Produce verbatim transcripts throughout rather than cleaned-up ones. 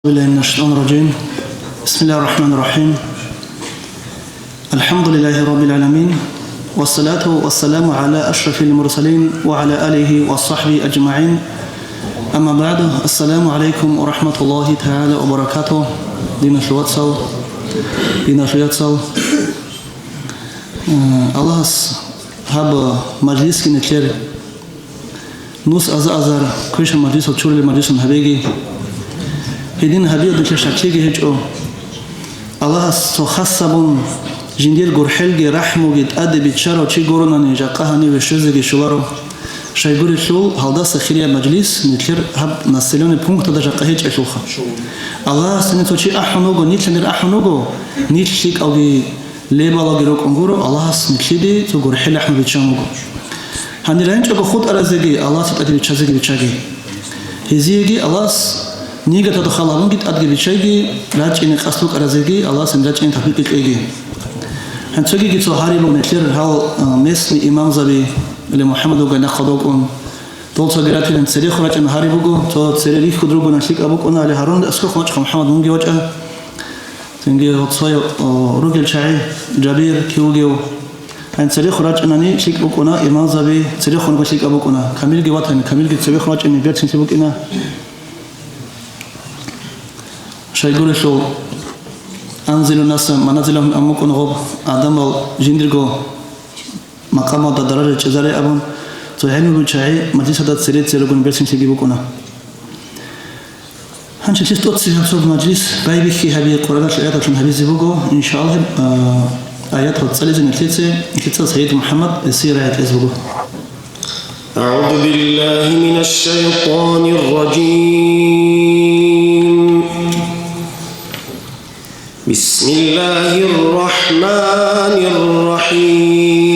بالله من الشيطان الرجيم. بسم الله الرحمن الرحيم. الحمد لله رب العالمين. والصلاة والسلام على أشرف المرسلين وعلى آله وصحبه أجمعين. أما بعد. السلام عليكم ورحمة الله تعالى وبركاته. Диналъул вацал, диналъул яцал. Э, Аллагьас гьаб мажлисги нилъер нус аза-азар квешаб мажлисал чурулеб мажлисун гьабеги. Гьедин гьабиялдалъе шаклъиги гьечӀо. Аллагьас цо хас гьабун, жиндир гурхӀелги рахӀмуги тӀаде биччарав чи гуронани, жакъа гьаниве щвезеги щоларо. Щайгурелъул, гьалдаса хирияб мажлис нилъер гьаб населенный пункталда жакъа гьечӀелъулха. Аллагьас гьанив цо чи ахӀун вуго, нилъанир ахӀун вуго, нилъ лъикӀавги лебалалги рукӀун гуро, Аллагьас нилъеде цо гурхӀел рахӀму биччан буго. Гьанир гьанчӀого хутӀаразеги, Аллагьасда тӀаде биччазеги биччаги. Гьезиеги Аллагьас нигаталда хал гьабунги тӀадги биччайги, рачӀине къасд букӀаразеги Аллагьас гьанир рачӀине тавфикъ кьеги. Гьанцогиги цо гьариб буго нилъер гьал, а, местный имамзаби, или МухӀаммад вугай нахъа докӀун. Дол цо гиратилан церехун рачӀун гьариб буго, цо цере рихьун ругони лъикӀаб букӀуна, гьале гьарун аскӀов вачӀа МухӀаммад, мунги вачӀа. Цинги гьоцай, о, ругел чагӀи, Жабир, кив вугев? Гьанин церехун рачӀунани лъикӀ букӀуна, имамзаби церехун руго лъикӀаб букӀуна. Камилги ватани, Камилги цевехун вачӀани берцинлъи букӀина. Щайгурелъул, анзилу наса маназилахум амукӀун гъоб, адамал жиндирго макъамалда даража чӀезаре абун, цо гӀелмуби чагӀи мажлисалда цере-цере ругони берцинлъиги букӀуна. Гьанже лъис тӀоцебе гьаб цо мажлис байбихьи гьаби Къуръаналъул аяталъун гьабизе буго, иншааллагь, а, аятал цӀализе нилъеца, нилъеца Сайид МухӀаммад гьесие рагӀи кьезе буго. أعوذ بالله من الشيطان الرجيم. بسم الله الرحمن الرحيم.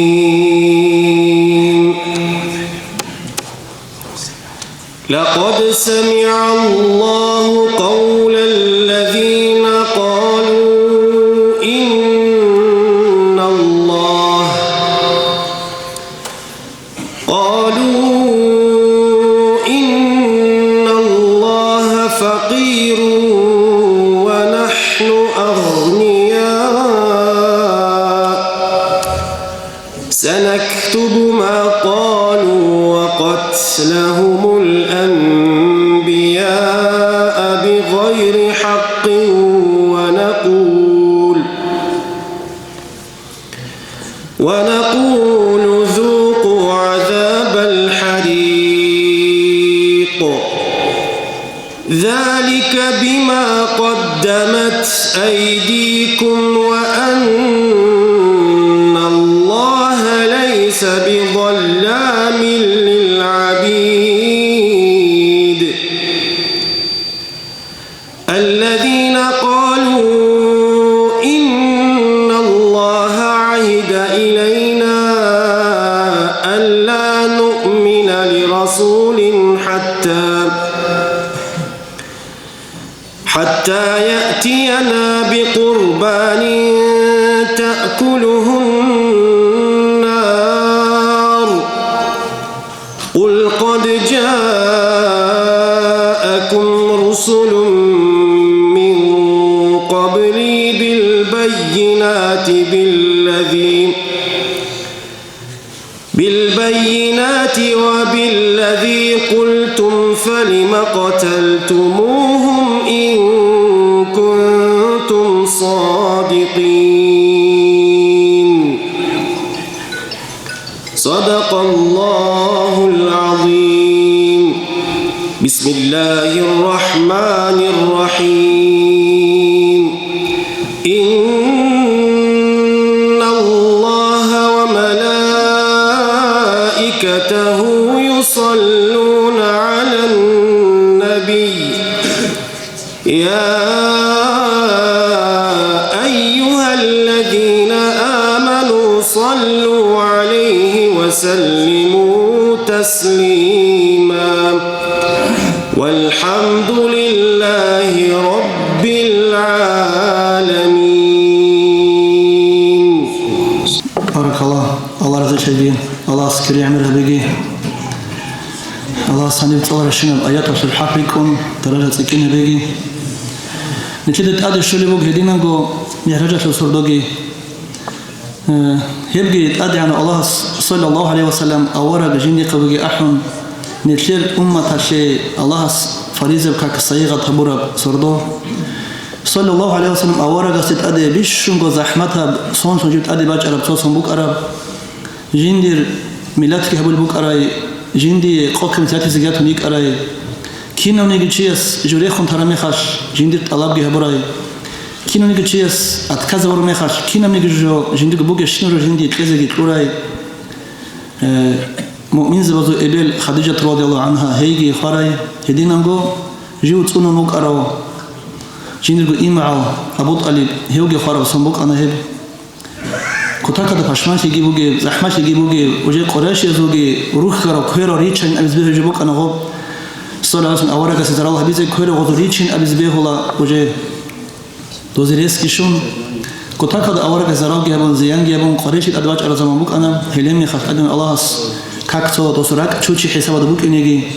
لقد سمع الله قول الذين قالوا إن الله، قالوا إن الله فقير ونحن أغنياء. سنكتب ما قالوا وقتلهم الأنبياء بغير حق ونقول، ونقول ذوقوا عذاب الحريق. ذلك بما قدمت أيديكم وأن الله ليس بظلام للعبيد. الذين قالوا إن الله عهد إلينا ألا نؤمن لرسول حتى حتى يأتينا بقربان تأكله النار. قل قد جاءكم رسل من قبلي بالبينات بالذي بالبينات وبالذي قلتم فلم قتلتموهم إن كنتم صادقين. صدق الله العظيم. بسم الله الرحمن الرحيم. إن الله وملائكته يصلون على النبي. يا أيها الذين آمنوا صلوا عليه وسلموا تسليما. والحمد لله رب العالمين. بارك الله. Аллагь разилъеги, Аллагьас кири гӀемер гьабеги. Аллагьас гьаниб цӀаларащинаб аяталъул хӀакъ рикӀкӀун даража цӀикӀкӀинабеги. Нилъеда тӀаде щолеб буго гьединанго МигӀражалъул сордоги. Э, гьебги ТӀадегӀанав Аллагьас, саллаллагьу гӀалайгьи ва саллам, авараг жиндихъабиги ахӀун, нилъер умматалъе Аллагьас фаризаб как сайигъат гьабураб сордо. Саллаллагьу гӀалайгьи ва саллам аварагасде тӀаде бищунго захӀматаб, сон-сон жиб тӀаде бачӀараб, цо-сон букӀараб. Жиндир миллатги гьабулеб букӀарай, жиндие къоккаб миллатизе гьатун йикӀарай. Кинавниги чияс журехун тараб мехалъ, жиндир тӀалабги гьабурай. Кинавниги чияс отказ гьабураб мехалъ, кинабниги жо жиндирго бугебщинаб жо жиндие кьезеги кьурай. Э, муъминзабазул эбел Хадижат радияллагьу гӀангьа гьейги хварай, гьединанго жив цӀунун вукӀарав жиндирго имгӀал Абу ТӀалиб, гьевги хвараб сон букӀана гьеб. Кутакалда пашманлъиги бугеб, захӀмалъиги бугеб, уже къурайшиязулги рухьарал кверал риччайин абизе бегьулеб букӀана гъоб. Саллаллагьу гӀалайгьи ва саллам аварагасде зарал гьабизе кверал гъозул ричин абизе бегьула уже. Дозе ресги щун, кутакалда аварагас заралги гьабун, зиянги гьабун, къварилъи тӀад бачӀараб заман букӀана, гьеле мехалъ тӀадегӀан Аллагьас как цо досул ракӀ чучи хӀисабалда букӀинеги,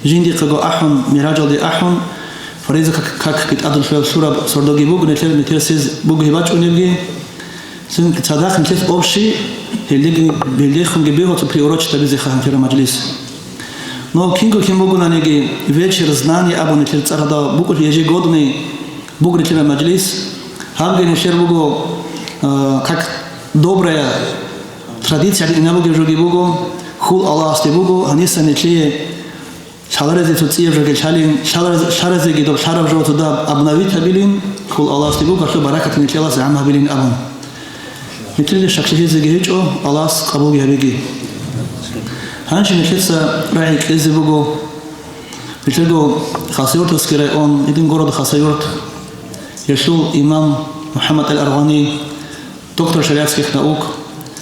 жиндихъего ахӀун, мигӀражалде ахӀун, фариза как, какги тӀадулъ лъураб сордоги буго, нилъер метерсез буго гьеб бачӀунебги. Цин цадахъ нилъелъ общий, гьелдеги, гьелдехунги бегьула цо приурочить гьабизе ханкира мажлис. Но кинго кин бугонаниги, вечер знаний абун нилъер цӀар гьадаб букӀулъ ежегодный буго нилъер мажлис. Гьабги нилъер буго, э, как добрая традиция гьадин ина бугеб жоги буго, хьул Аллагьасде буго, гьаниса нилъее лъаларезе цо цӀияб жоги лъалин, лъаларез-, лъаразеги доб лъараб жо цо доб обновить гьабилин, хьул Аллагьасде буго, гьалъул баракат нилъелас гӀам гьабилин абун. Нилъеде щаклъизеги гьечӀо, Аллагьас къабулги гьабеги. Гьанже нилъеца рагӀи кьезе буго, нилъерго Хасавюртовский район, гьедин город Хасавюрт, гьелъул имам МухӀаммад аль-Аргъани, доктор шариатских наук,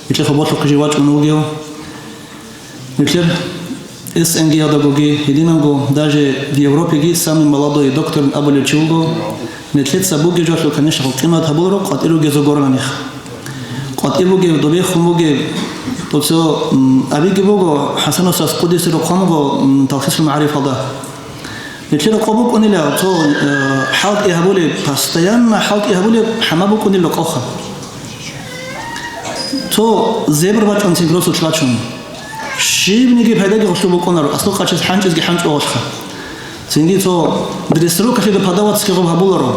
нилъер хоболъухъе жив вачӀун вугев. Нилъер СНГ-ялдагоги, гьединанго даже в Европеги самый молодой доктор абулев чи вуго. Нилъеца бугеб жоялъул, конечно, къимат гьабуларо къватӀир ругезул гуронани. КъватӀир бугеб, добехун бугеб, то цо, м, абиги буго ХӀасан устаз къуддиса сирругьу къван вуго, м, Талхисул магӀарифалда. Нилъер къо букӀунила, цо, э, хӀалтӀи гьабулеб, постоянно хӀалтӀи гьабулеб хӀама букӀунила къоха. Цо зебр бачӀун цинги росулъ бачун. Щибниги пайдаги гъолъул букӀунаро, аслу къачаз хӀанчӀизги хӀанчӀ гъолъха. Цинги цо дрессировкалъида подаваться гъоб гьабуларо.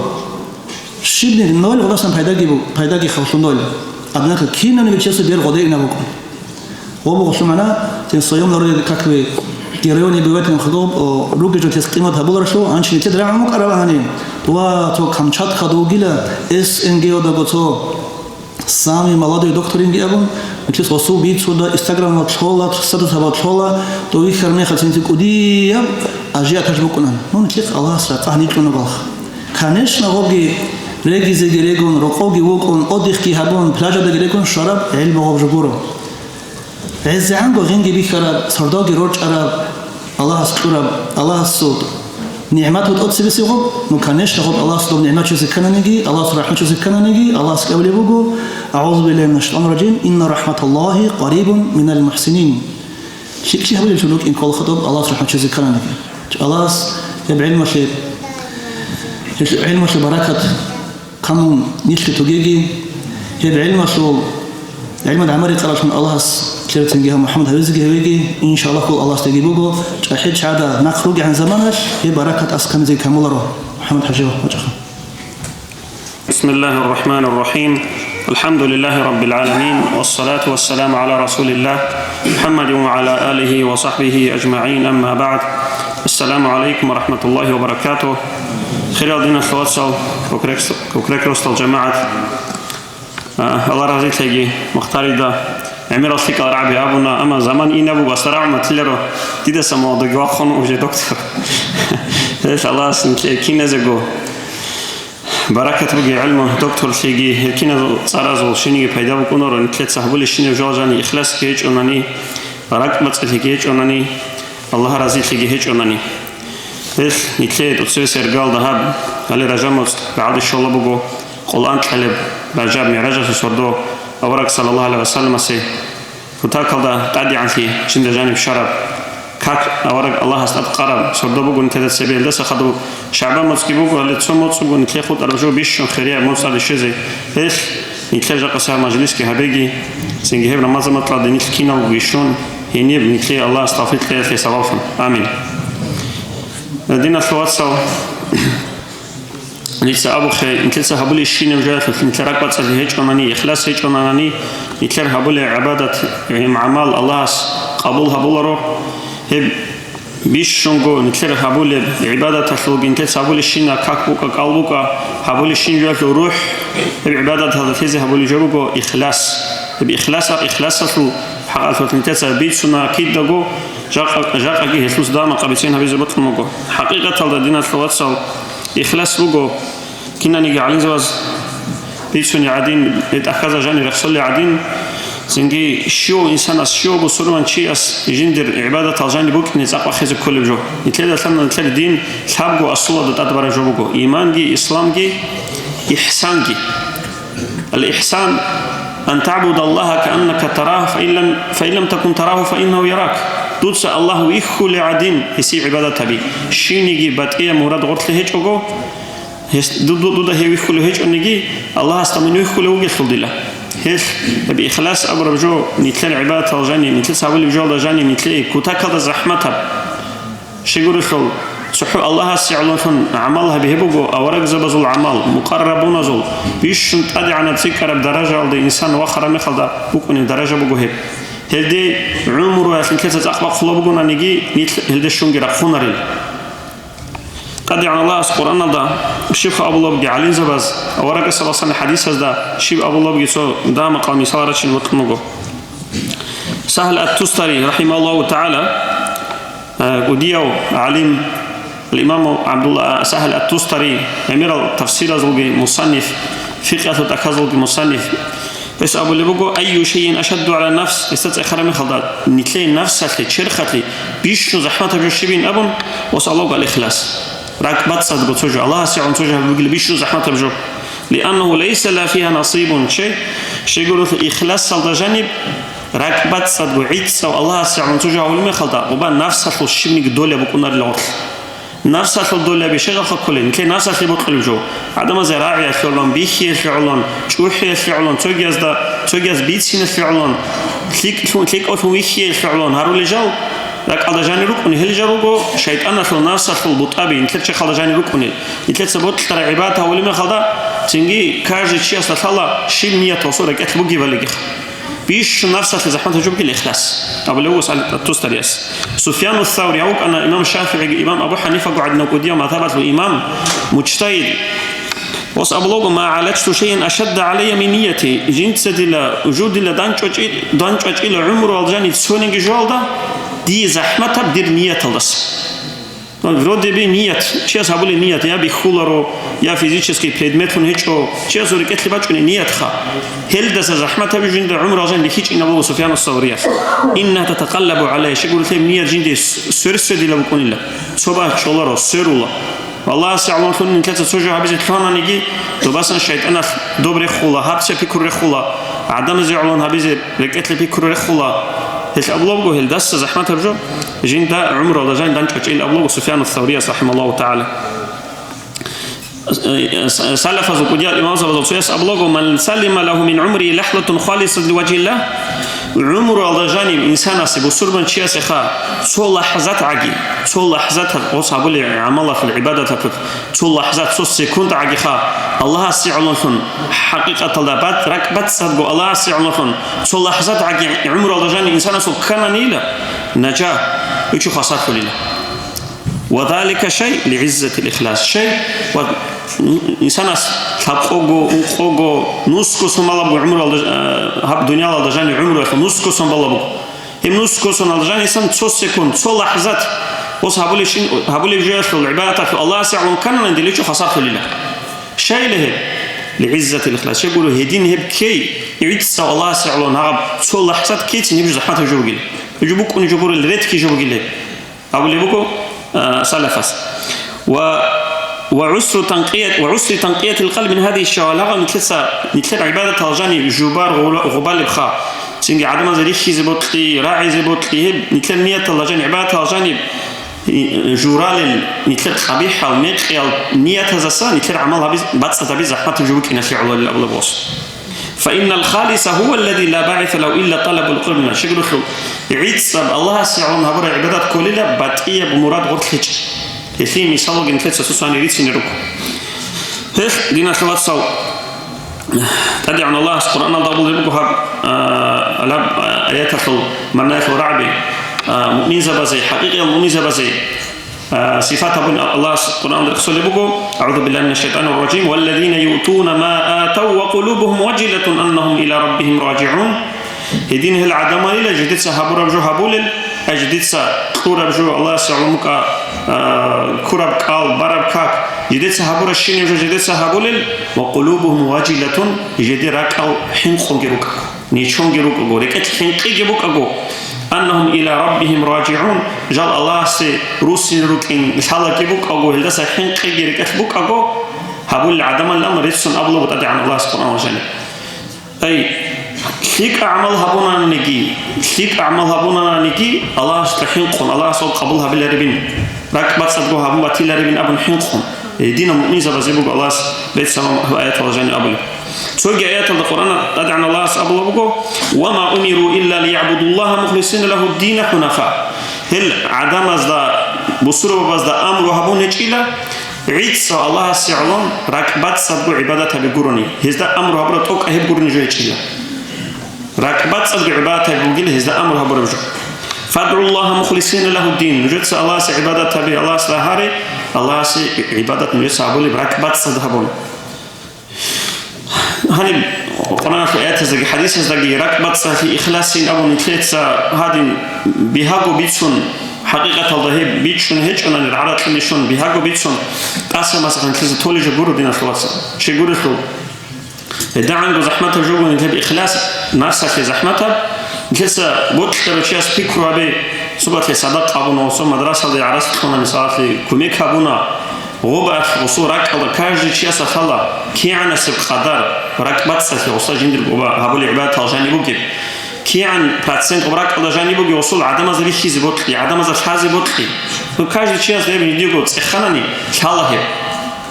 Щибниги ноль гъодасан пайдаги бу-, пайдаги гъолъул ноль. Однако кинабниги чиясул бер гъоде ина букӀун. Гъоб гъолъул мана, цин в своём народе как бы герой не бывает, нахъго, о, ругел жо тес къимат гьабуларалъу, анчи нилъеда рагӀун букӀараб гьаниб. Ва цо Камчаткада вугила, СНГ-одаго цо Самый молодой докторинги абун, нилъес гъосул бицунда, Инстаграмалда лъола, сада-саба лъола, то вихьар мехалъ цинги кӀудияб ажиотаж букӀунан. Ну, нилъехъ Аллагьас ракъа гьаниб кьуна балха. Конечно, гъобги регизеги регун, рокъовги вукӀун, отдыхги гьабун, пляжадаги регун щвараб гӀелму гъоб жо гуро. ГӀезегӀанго гъинги бихьараб, сордоги рорчӀараб, Аллагьас кьураб, Аллагьасул нигӀмат бутӀо цебесеб гъоб, ну, конечно, гъоб Аллагьас доб нигӀмат чузе ккананиги, Аллагьас рахӀмат чузе ккананиги, Аллагьас кавлеб буго, «АгӀузу биллагьи минаш шайтӀанир ражим, инна рахӀматаллагьи къарибун минал мухӀсинин». ЛъикӀлъи гьабулеллъун рукӀин ккола хадуб Аллагьас рахӀмат чузе ккананиги. Аллагьас гьеб гӀелмалъе, гьеб гӀелмалъе баракат Камун нилъги тугеги, гьеб гӀилмалъул, гӀилмада гӀамал рекъаралъун Аллагьас лъерцинги гьав МухӀаммад гьавизеги гьавеги, иншаллагьу, Аллагьасдеги буго, чӀахӀи чагӀда нахъ ругегӀан заманалъ гьеб баракат асканизе камуларо. МухӀаммад ХӀажи вахъачӀаха. بسم الله الرحمن الرحيم. الحمد لله رب العالمين. والصلاة والسلام على رسول الله محمد وعلى آله وصحبه أجمعين. أما بعد. السلام عليكم ورحمة الله وبركاته. Хириял диналъул вацал, кокрек-, кокрекросдал жамагӀат. А, Аллагь разилъеги Мухтарида. ГӀемерал лъикӀал рагӀаби абуна, амма заман инаб буго, асда рагӀун батиларо, дидаса молодоги вахъун уже доктор. Гьелъ Аллагьас нилъее киназего баракат бугеб гӀелму, докторлъиги, гьел киназул цӀаразул щиниги пайда букӀунаро, нилъеца гьабулебщинаб жал-жани ихласги гьечӀонани, ракӀбацӀцӀалъиги гьечӀонани, Аллагь разилъиги гьечӀонани. Гьелъ нилъее тӀоцевесеб иргаялда гьаб, гьале Ражаб моцӀ рагӀалде щола буго, къоло анкьалеб Ражаб, МигӀражалъул сордо, авараг саллаллагьу гӀалайгьи вассаламасе кутакалда тӀадегӀанлъи жинда жаниб щвараб, Как авараг Аллагьас тӀадкъараб сордо буго нилъеда цебе, гьелдаса хадуб ШагӀбан моцӀги буго, гьале цо моцӀ буго нилъее хутӀараб жо бищун хирияб моцӀалде щвезе. Гьелъ нилъер жакъасеб мажлисги гьабеги, цинги гьеб Рамазан моцӀалде нилъ киналго ищун, гьениб нилъее Аллагьас тавфикъ кьеялъе сабаблъун. Амин. Диналъул вацал, дица абухъе, нилъеца гьабулеб щинаб жоялъулъ нилъер ракӀбацӀцӀалъи гьечӀонани, ихлас гьечӀонани, нилъер гьабулеб гӀибадат, гӀамал Аллагьас къабул гьабуларо. Гьеб бищунго нилъер гьабулеб гӀибадаталъулги нилъеца гьабулеб щинаб как букӀа, кӀал букӀа, гьабулеб щинаб жоялъул рухӀ, гьеб гӀибадаталда лъезе гьабулеб жо буго ихлас. Гьеб ихлас, ихласалъул хӀакъалъулъ нилъеца бицуна кидаго, жакъа-, жакъаги гьелъул дагьа-макъа бицен гьабизе бокьун буго. ХӀакъикъаталда, диналъул вацал, ихлас буго, кинаниги гӀалимзабаз бицунеб гӀадин, тӀахьазда жанир рехсолеб гӀадин, цинги щивав инсанас, щивав бусурманчияс жиндир гӀибадатал жаниб букӀине цӀакъ бахъизе кколеб жо. Нилъеда лъана нилъер дин лъабго асулалда тӀадбараб жо буго: иманги, исламги, ихсанги. الإحسان أن تعبد الله كأنك تراه، فإن لم، فإن لم تكن تراه فإنه يراك. Дуца Аллагь вихьулев гӀадин гьесие гӀибадат гьабе. Щибниги батӀияб мурад гъорлъе гьечӀого, гьес, ду-, ду-, дуда гьев вихьулев гьечӀониги, Аллагьасда мун вихьулев вугелъул дила. Гьелъ, гьеб ихлас абураб жо, нилъер гӀибадатал жаниб, нилъеца гьабулеб жоялда жаниб, нилъее кутакалда захӀматаб. Щай гурелъул, цохӀо Аллагьасе гӀололъун гӀамал гьаби гьеб буго аварагзабазул гӀамал, мукъаррабуназул, бищун тӀадегӀанаб цӀикӀкӀараб даражаялде инсан вахараб мехалда букӀунеб даража буго гьеб. Гьелде гӀумруялъ нилъеца цӀакъ бахъулеб бугонаниги, нилъ гьелде щунги рахъунарел. ТӀадегӀан Аллагьас Къуръаналда щибха абулебги, гӀалимзабаз, аварагасда босана хӀадисазда щиб абулебги цо дагьа-макъа мисал рачине бокьун буго. Сагьл ат-Тустари, рахимагьуллагьу тагӀала, э, кӀудияв гӀалим, ал-имаму ГӀабдулла Сагьл ат-Тустари, гӀемерал тафсиразулги мусанниф, фикъгьалъул тӀахьазулги мусанниф, гьес абулеб буго: «Айю шайин ашадду гӀала нафс», гьесда цӀехараб мехалда, нилъее нафсалъе, черхалъе бищун захӀматаб жо щибин абун, гьес абулеб буго: «Ал-ихлас». РакӀбацӀцӀадго цо жо, Аллагьасе гӀололъун цо жо гьабизе бугила бищун захӀматаб жо. «Лианнагьу лайса ла фигьа насибун», щай? Щай гурелъул, ихласалда жаниб ракӀбацӀцӀадго гӀицӀав Аллагьасе гӀололъун цо жо гьабулеб мехалда, гъоба нафсалъул щибниги доля букӀунарила гъорлъ. Нафсалъул доляби щай гьалха кколеб? Нилъее нафсалъе бокьулеб жо. ГӀадамазе рагӀиялъе гӀолон, бихьиялъе гӀолон, чӀухӀиялъе гӀолон, цогиязда, цогияз бициналъе гӀолон, лъикӀлъун, лъикӀавлъун вихьиялъе гӀолон гьарулел жал ракӀалда жанир рукӀунел, гьел жал руго шайтӀаналъул, нафсалъул бутӀаби нилъер черхалда жанир рукӀунел. Нилъеца бокьараб гӀибадат гьабулеб мехалда, цинги каждый чиясда лъала щиб ният гьесул рекӀелъ бугебалигиха. Бищун нафсалъе захӀматаб жо бугила ихлас, абулеб буго Сагьл ат-Тустарияс. Суфьяну Саври вукӀана имам ШафигӀиго, имам Абу ХӀанифаго гӀадинав кӀудияв мазгьабалъул имам, муджтагьид. Гьес абулеб буго: «Ма гӀаладжту шайан ашадда гӀалайя мин нияти». Жинца дила, жо дила данчӀвачӀи-, данчӀвачӀила гӀумруялда жаниб цониги жоялда дие захӀматаб дир нияталдаса. Вроде бы ният, чияс гьабулеб ният, я бихьуларо, я физический предметлъун гьечӀо, чиясул рекӀелъе бачӀунеб ниятха. Гьелдаса захӀматаб жинда гӀумруялда жаниб бихьичӀин абулеб буго Суфьяну Савриялъ. «Иннагьа татакъаллабу гӀалайя», щай гурелъул, гьеб ният жинде с-, сверсвердила букӀунила. Цо бахчуларо, сверула. Аллагьасе гӀололъун нилъеца цо жо гьабизе лъугьананиги, добасан шайтӀаналъ доб рехула, гьаб цебе пикру рехула, гӀадамазе гӀололъун гьабизе рекӀелъе пикру рехула. Гьелъ абулеб буго, гьелдаса захӀматаб жо жинда гӀумруялда жаниб данчӀвачӀила абулеб буго Суфьяну Савриялъ, рахимагьуллагьу тагӀала. Салафазул кӀудиял имамзабазул цояс абулеб буго: «Ман салима лагьу мин гӀумригьи лахзатун халисатун ливажгьиллагь». ГӀумруялда жаниб инсанасе, бусурманчиясеха, цо лахзат гӀаги, цо лахзат гьес гьабулеб гӀамалалъул, гӀибадаталъул, цо лахзат, цо секунд гӀагиха, Аллагьасе гӀололъун, хӀакъикъаталда бат-, ракӀбацӀцӀадго Аллагьасе гӀололъун, цо лахзат гӀаги гӀумруялда жаниб инсанасул ккананила, нажа, гьев чи хвасарлъулила. «Ва залика шай ли гӀиззатил ихлас». Шай? Ва инсанас лъабкъого, ункъого, нусго сон балеб буго гӀумруялда, э, гьаб дуниялалда жаниб гӀумруялъул нусго сон балеб буго. Гьеб нусго соналда жанисан цо секунд, цо лахзат, гьес гьабулебщин, гьабулеб жоялъул, гӀибадаталъул Аллагьасе гӀололъун ккананани, диличӀо хвасарлъулила. Шайила гьеб? Ли гӀиззатил ихлас. Щай гурелъул, гьедин гьеб ккей, гӀицӀав Аллагьасе гӀололъун гьаб цо лахзат ккейцин гьеб жо захӀматаб жо бугила. Гьеб жо букӀунеб жо гурел, редкий жо бугила гьеб. Абулеб буго, а, салафас. Ва, ва гӀусру танкъият, ва гӀусри танкъиятил къалби мин гьазигьи шагьават, гьагъав нилъеца, нилъер гӀибадатал жаниб жубар гъуба-, гъубалебха. Цинги гӀадамазе рихьизе бокьи, рагӀизе бокьи, гьеб нилъер нияталда жаниб, гӀибадаталда жаниб, и, журалел, нилъер къабихӀал, мекъиял ниятазаса нилъер гӀамал гьабиз, бацӀцӀад гьабиз захӀматаб жо букӀиналъе гӀололел абулеб бос. فإن الخالص هو الذي لا باعث له إلا طلب القرب منه. Щегурелъул, гӀицӀаб Аллагьасе гӀоло гьабураб гӀибадат кколила батӀияб мурад гъорлъ гьечӀеб. Гьелъие мисалги нилъеца цоцани рицине руго. Гьелъ, диналъул вацал, ТӀадегӀан Аллагьас Къуръаналда абулеб буго гьаб, а, гьаб, а, аяталъул магӀнаялъул рагӀаби, а, муъминзабазе, хӀакъикъиял муъминзабазе, а, сифат гьабун Аллагьас Къуръаналда рехсолеб буго: أعوذ بالله من الشيطان الرجيم. والذين يؤتون ما آتوا وقلوبهم وجلة أنهم إلى ربهم راجعون. Гьедин гьел гӀадамалила жидеца гьабураб жо гьабулел, ай жидеца кьураб жо Аллагьасе гӀоло букӀа, а, ккураб кӀал, бараб как, жидеца гьабурабщинаб жо жидеца гьабулел, وقلوبهم وجلة, жидер ракӀал хӀинкъунги рукӀаго, нечонги рукӀаго, рекӀелъ хӀинкъиги букӀаго, أنهم إلى ربهم راجعون, жал Аллагьасе руссин рукӀин лъалаги букӀаго, гьелдаса хӀинкъиги рекӀелъ букӀаго, гьабулел гӀадамалилан реццун абулеб ТӀадегӀан Аллагьас Къуръаналда жаниб. Ай, лъикӀа гӀамал гьабунаниги, лъикӀа гӀамал гьабунаниги, Аллагьасда хӀинкъун, Аллагьас гьеб къабул гьабиларебин, ракӀбацӀцӀадго гьабун батиларебин абун хӀинкъун, гьединал муъминзабазе буго Аллагьас беццалъун гьаб аяталда жаниб абулеб. Цоги аяталда Къуръаналда ТӀадегӀан Аллагьас абулеб буго: وما أمروا إلا ليعبدوا الله مخلصين له الدين حنفاء. Гьел гӀадамазда, бусурбабазда амру гьабун гьечӀила, гӀицӀго Аллагьасе гӀоло ракӀбацӀцӀадго гӀибадат гьаби гурони, гьезда амру гьабураб тӀокӀаб гьеб гурони жо гьечӀила. РакӀбацӀцӀадго гӀибадат гьаби бугила гьезда амру гьабураб жо. فادعوا الله مخلصين له الدين. Нужеца Аллагьасе гӀибадат гьаби, Аллагьасда гьаре, Аллагьасе гӀибадат нужеца гьабулеб ракӀбацӀцӀад гьабун. Гьаниб Къуръаналъул аятаздаги хӀадисаздаги ракӀбацӀцӀалъи, ихласин абун нилъеца гьадин бигьаго бицун, хӀакъикъаталда гьеб бичӀчӀун гьечӀонани, рагӀа-ракьалде щун бигьаго бицун, тӀаса, масала, нилъеца толеб жо гуро, диналъул вацал. Щегурелъул, гьедигӀанго захӀматаб жо буго нилъер ихлас, напсалъе захӀматаб. Нилъеца бокьарав чияс пикру гьабе, цо балъе садакъа гьабуна, цо мадрасалде гӀарац кьуна, мисалалъе, кумек гьабуна. Гъоб-, гъосул ракӀалда каждый чиясда лъала, кигӀанасеб къадар ракӀбацӀцӀалъи гъосда жиндирго гъоб-, гьабулеб гӀибадатал жаниб бугеб, кигӀан процент гъоб ракӀалда жаниб бугеб гъосул гӀадамазда рихьизе бокьи, гӀадамазда лъазе бокьи. Ну, каждый чиясда гьеб жиндирго цӀеханани лъала гьеб.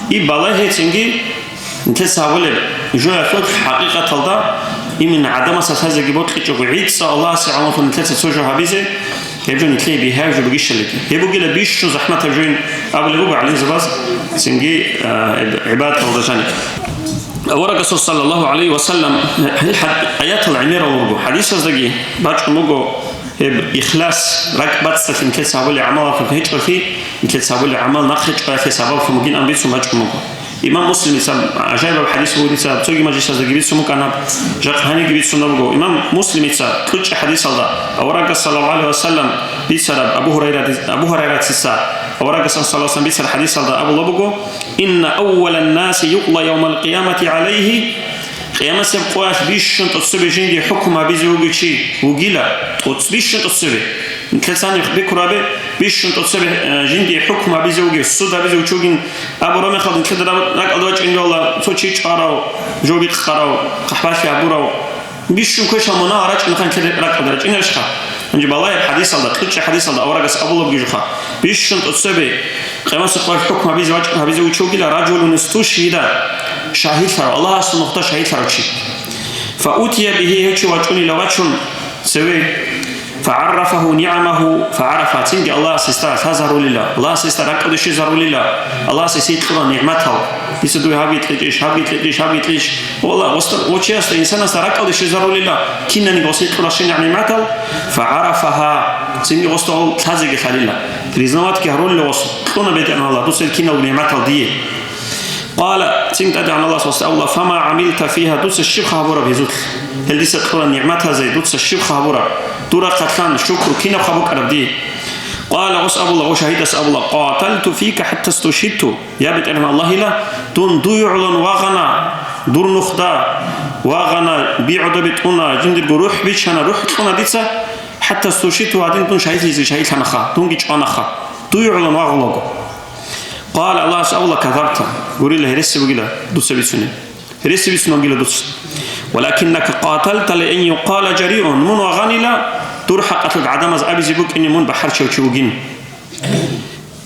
И балагье цинги нилъеца гьабулеб жоялъулъ хӀакъикъаталда именно гӀадамазда лъазеги бокьичӀого, гӀицӀго Аллагьасе гӀоло нилъеца цо жо гьабизе, гьеб жо нилъее бигьаяб жо бугищали. Гьеб бугила бищун захӀматаб жойин абулеб буго гӀалимзабаз цинги, а, гӀиб-, гӀибадаталда жаниб. Аварагасул саллаллагьу гӀалайгьи ва саллам, гьел хӀад-, аятал гӀемерал руго, хӀадисаздаги бачӀун буго гьеб ихлас, ракӀбацӀцӀалъи нилъеца гьабулеб гӀамалалъухъ гьечӀолъи, нилъеца гьабулеб гӀамал нахъе чӀваялъе сабаблъун бугин абун бицун бачӀун буго. Имам Муслимица, гӀажаибаб хӀадис буго, дица цоги мажлисаздаги бицун букӀана, жакъа гьаниги бицунеб буго. Имам Муслимица кьучӀеб хӀадисалда, аварагас саллаллагьу гӀалайгьи ва саллам бицараб Абу Гьурайрати-, Абу Гьурайратица аварагасан саллаллагьу гӀалайгьи ва саллам бицараб хӀадисалда абулеб буго: إن أول الناس يقضى يوم القيامة عليه. Къиямасеб къоялъ бищун тӀоцебе жиндие хӀукму гьабизе вугев чи вугила, тӀоц-, бищун тӀоцебе. Нилъеца гьаниб бикьулеб, бищун тӀоцебе, э, жиндие хӀукму гьабизе вугев, суд гьабизе вугев чи вугин абураб мехалда, нилъеда ракӀалда вачӀинчӀола цо чи чӀварав, жо бикъарав, хъахӀбалъи гьабурав. Бищун квешал мунагьал рачӀунеха нилъер ракӀалда, рачӀунебищха? Гьанже балагьеб хӀадисалда, кьучӀеб хӀадисалда аварагас абулеб бугищха: бищун тӀоцебе Къиямасеб къоялъ хӀукму гьабизе вачӀ-, гьабизе вугев чи вугила, رجل استشهد, шагьидлъарав, Аллагьасул нухда шагьидлъарав чи. فأتي به, гьев чи вачӀунила, вачун цеве. فعرفه نعمه فعرفها, цинги Аллагьас гьесда лъазарулила, Аллагьас гьесда ракӀалде щвезарулила, Аллагьас гьесие кьурал нигӀматал. Дица дуе гьабги кьечӀищ, гьабги кьечӀищ, гьабги кьечӀищ. Валлагь, гъосда, гъо чиясда, инсанасда ракӀалде щвезарулила, кинаниги гъосие кьурал щинаб нигӀматал. فعرفها, цинги гъосда гъол лъазеги лъалила, признаватги гьарулила гъос, кьуна, БетӀергьан Аллагь, дуца гьел киналго нигӀматал дие. قال, цин ТӀадегӀан Аллагьас гъосда абула: فما عملت فيها, дуца щибха гьабураб гьезулъ? Гьел дица кьурал нигӀматазе дуца щибха гьабураб? Дур рахъалъан шукру кинабха букӀараб дие? قال, гъос абула, гъо шагьидас абула: قاتلت فيك حتى استشهدت. Я БетӀергьан Аллагьила, дун дуе гӀоло вагъана, дур нухда вагъана, би гӀодобе тӀуна, жиндирго рухӀ бичана, рухӀ кьуна дица, حتى استشهدت, гьадин дун шагьидлъизе шагьидлъанаха, дунги чӀванаха, дуе гӀоло вагъулаго. قال, Аллагьас абула: كذبت, гурила, гьереси бугила дуца бицунеб. Гьереси бицун вугила дуца. «Валакиннака къаталта ли ан юкъала жариун», мун вагъанила, дур хӀакъалъулъ гӀадамаз абизе букӀине мун бахӀарчав чи вугин.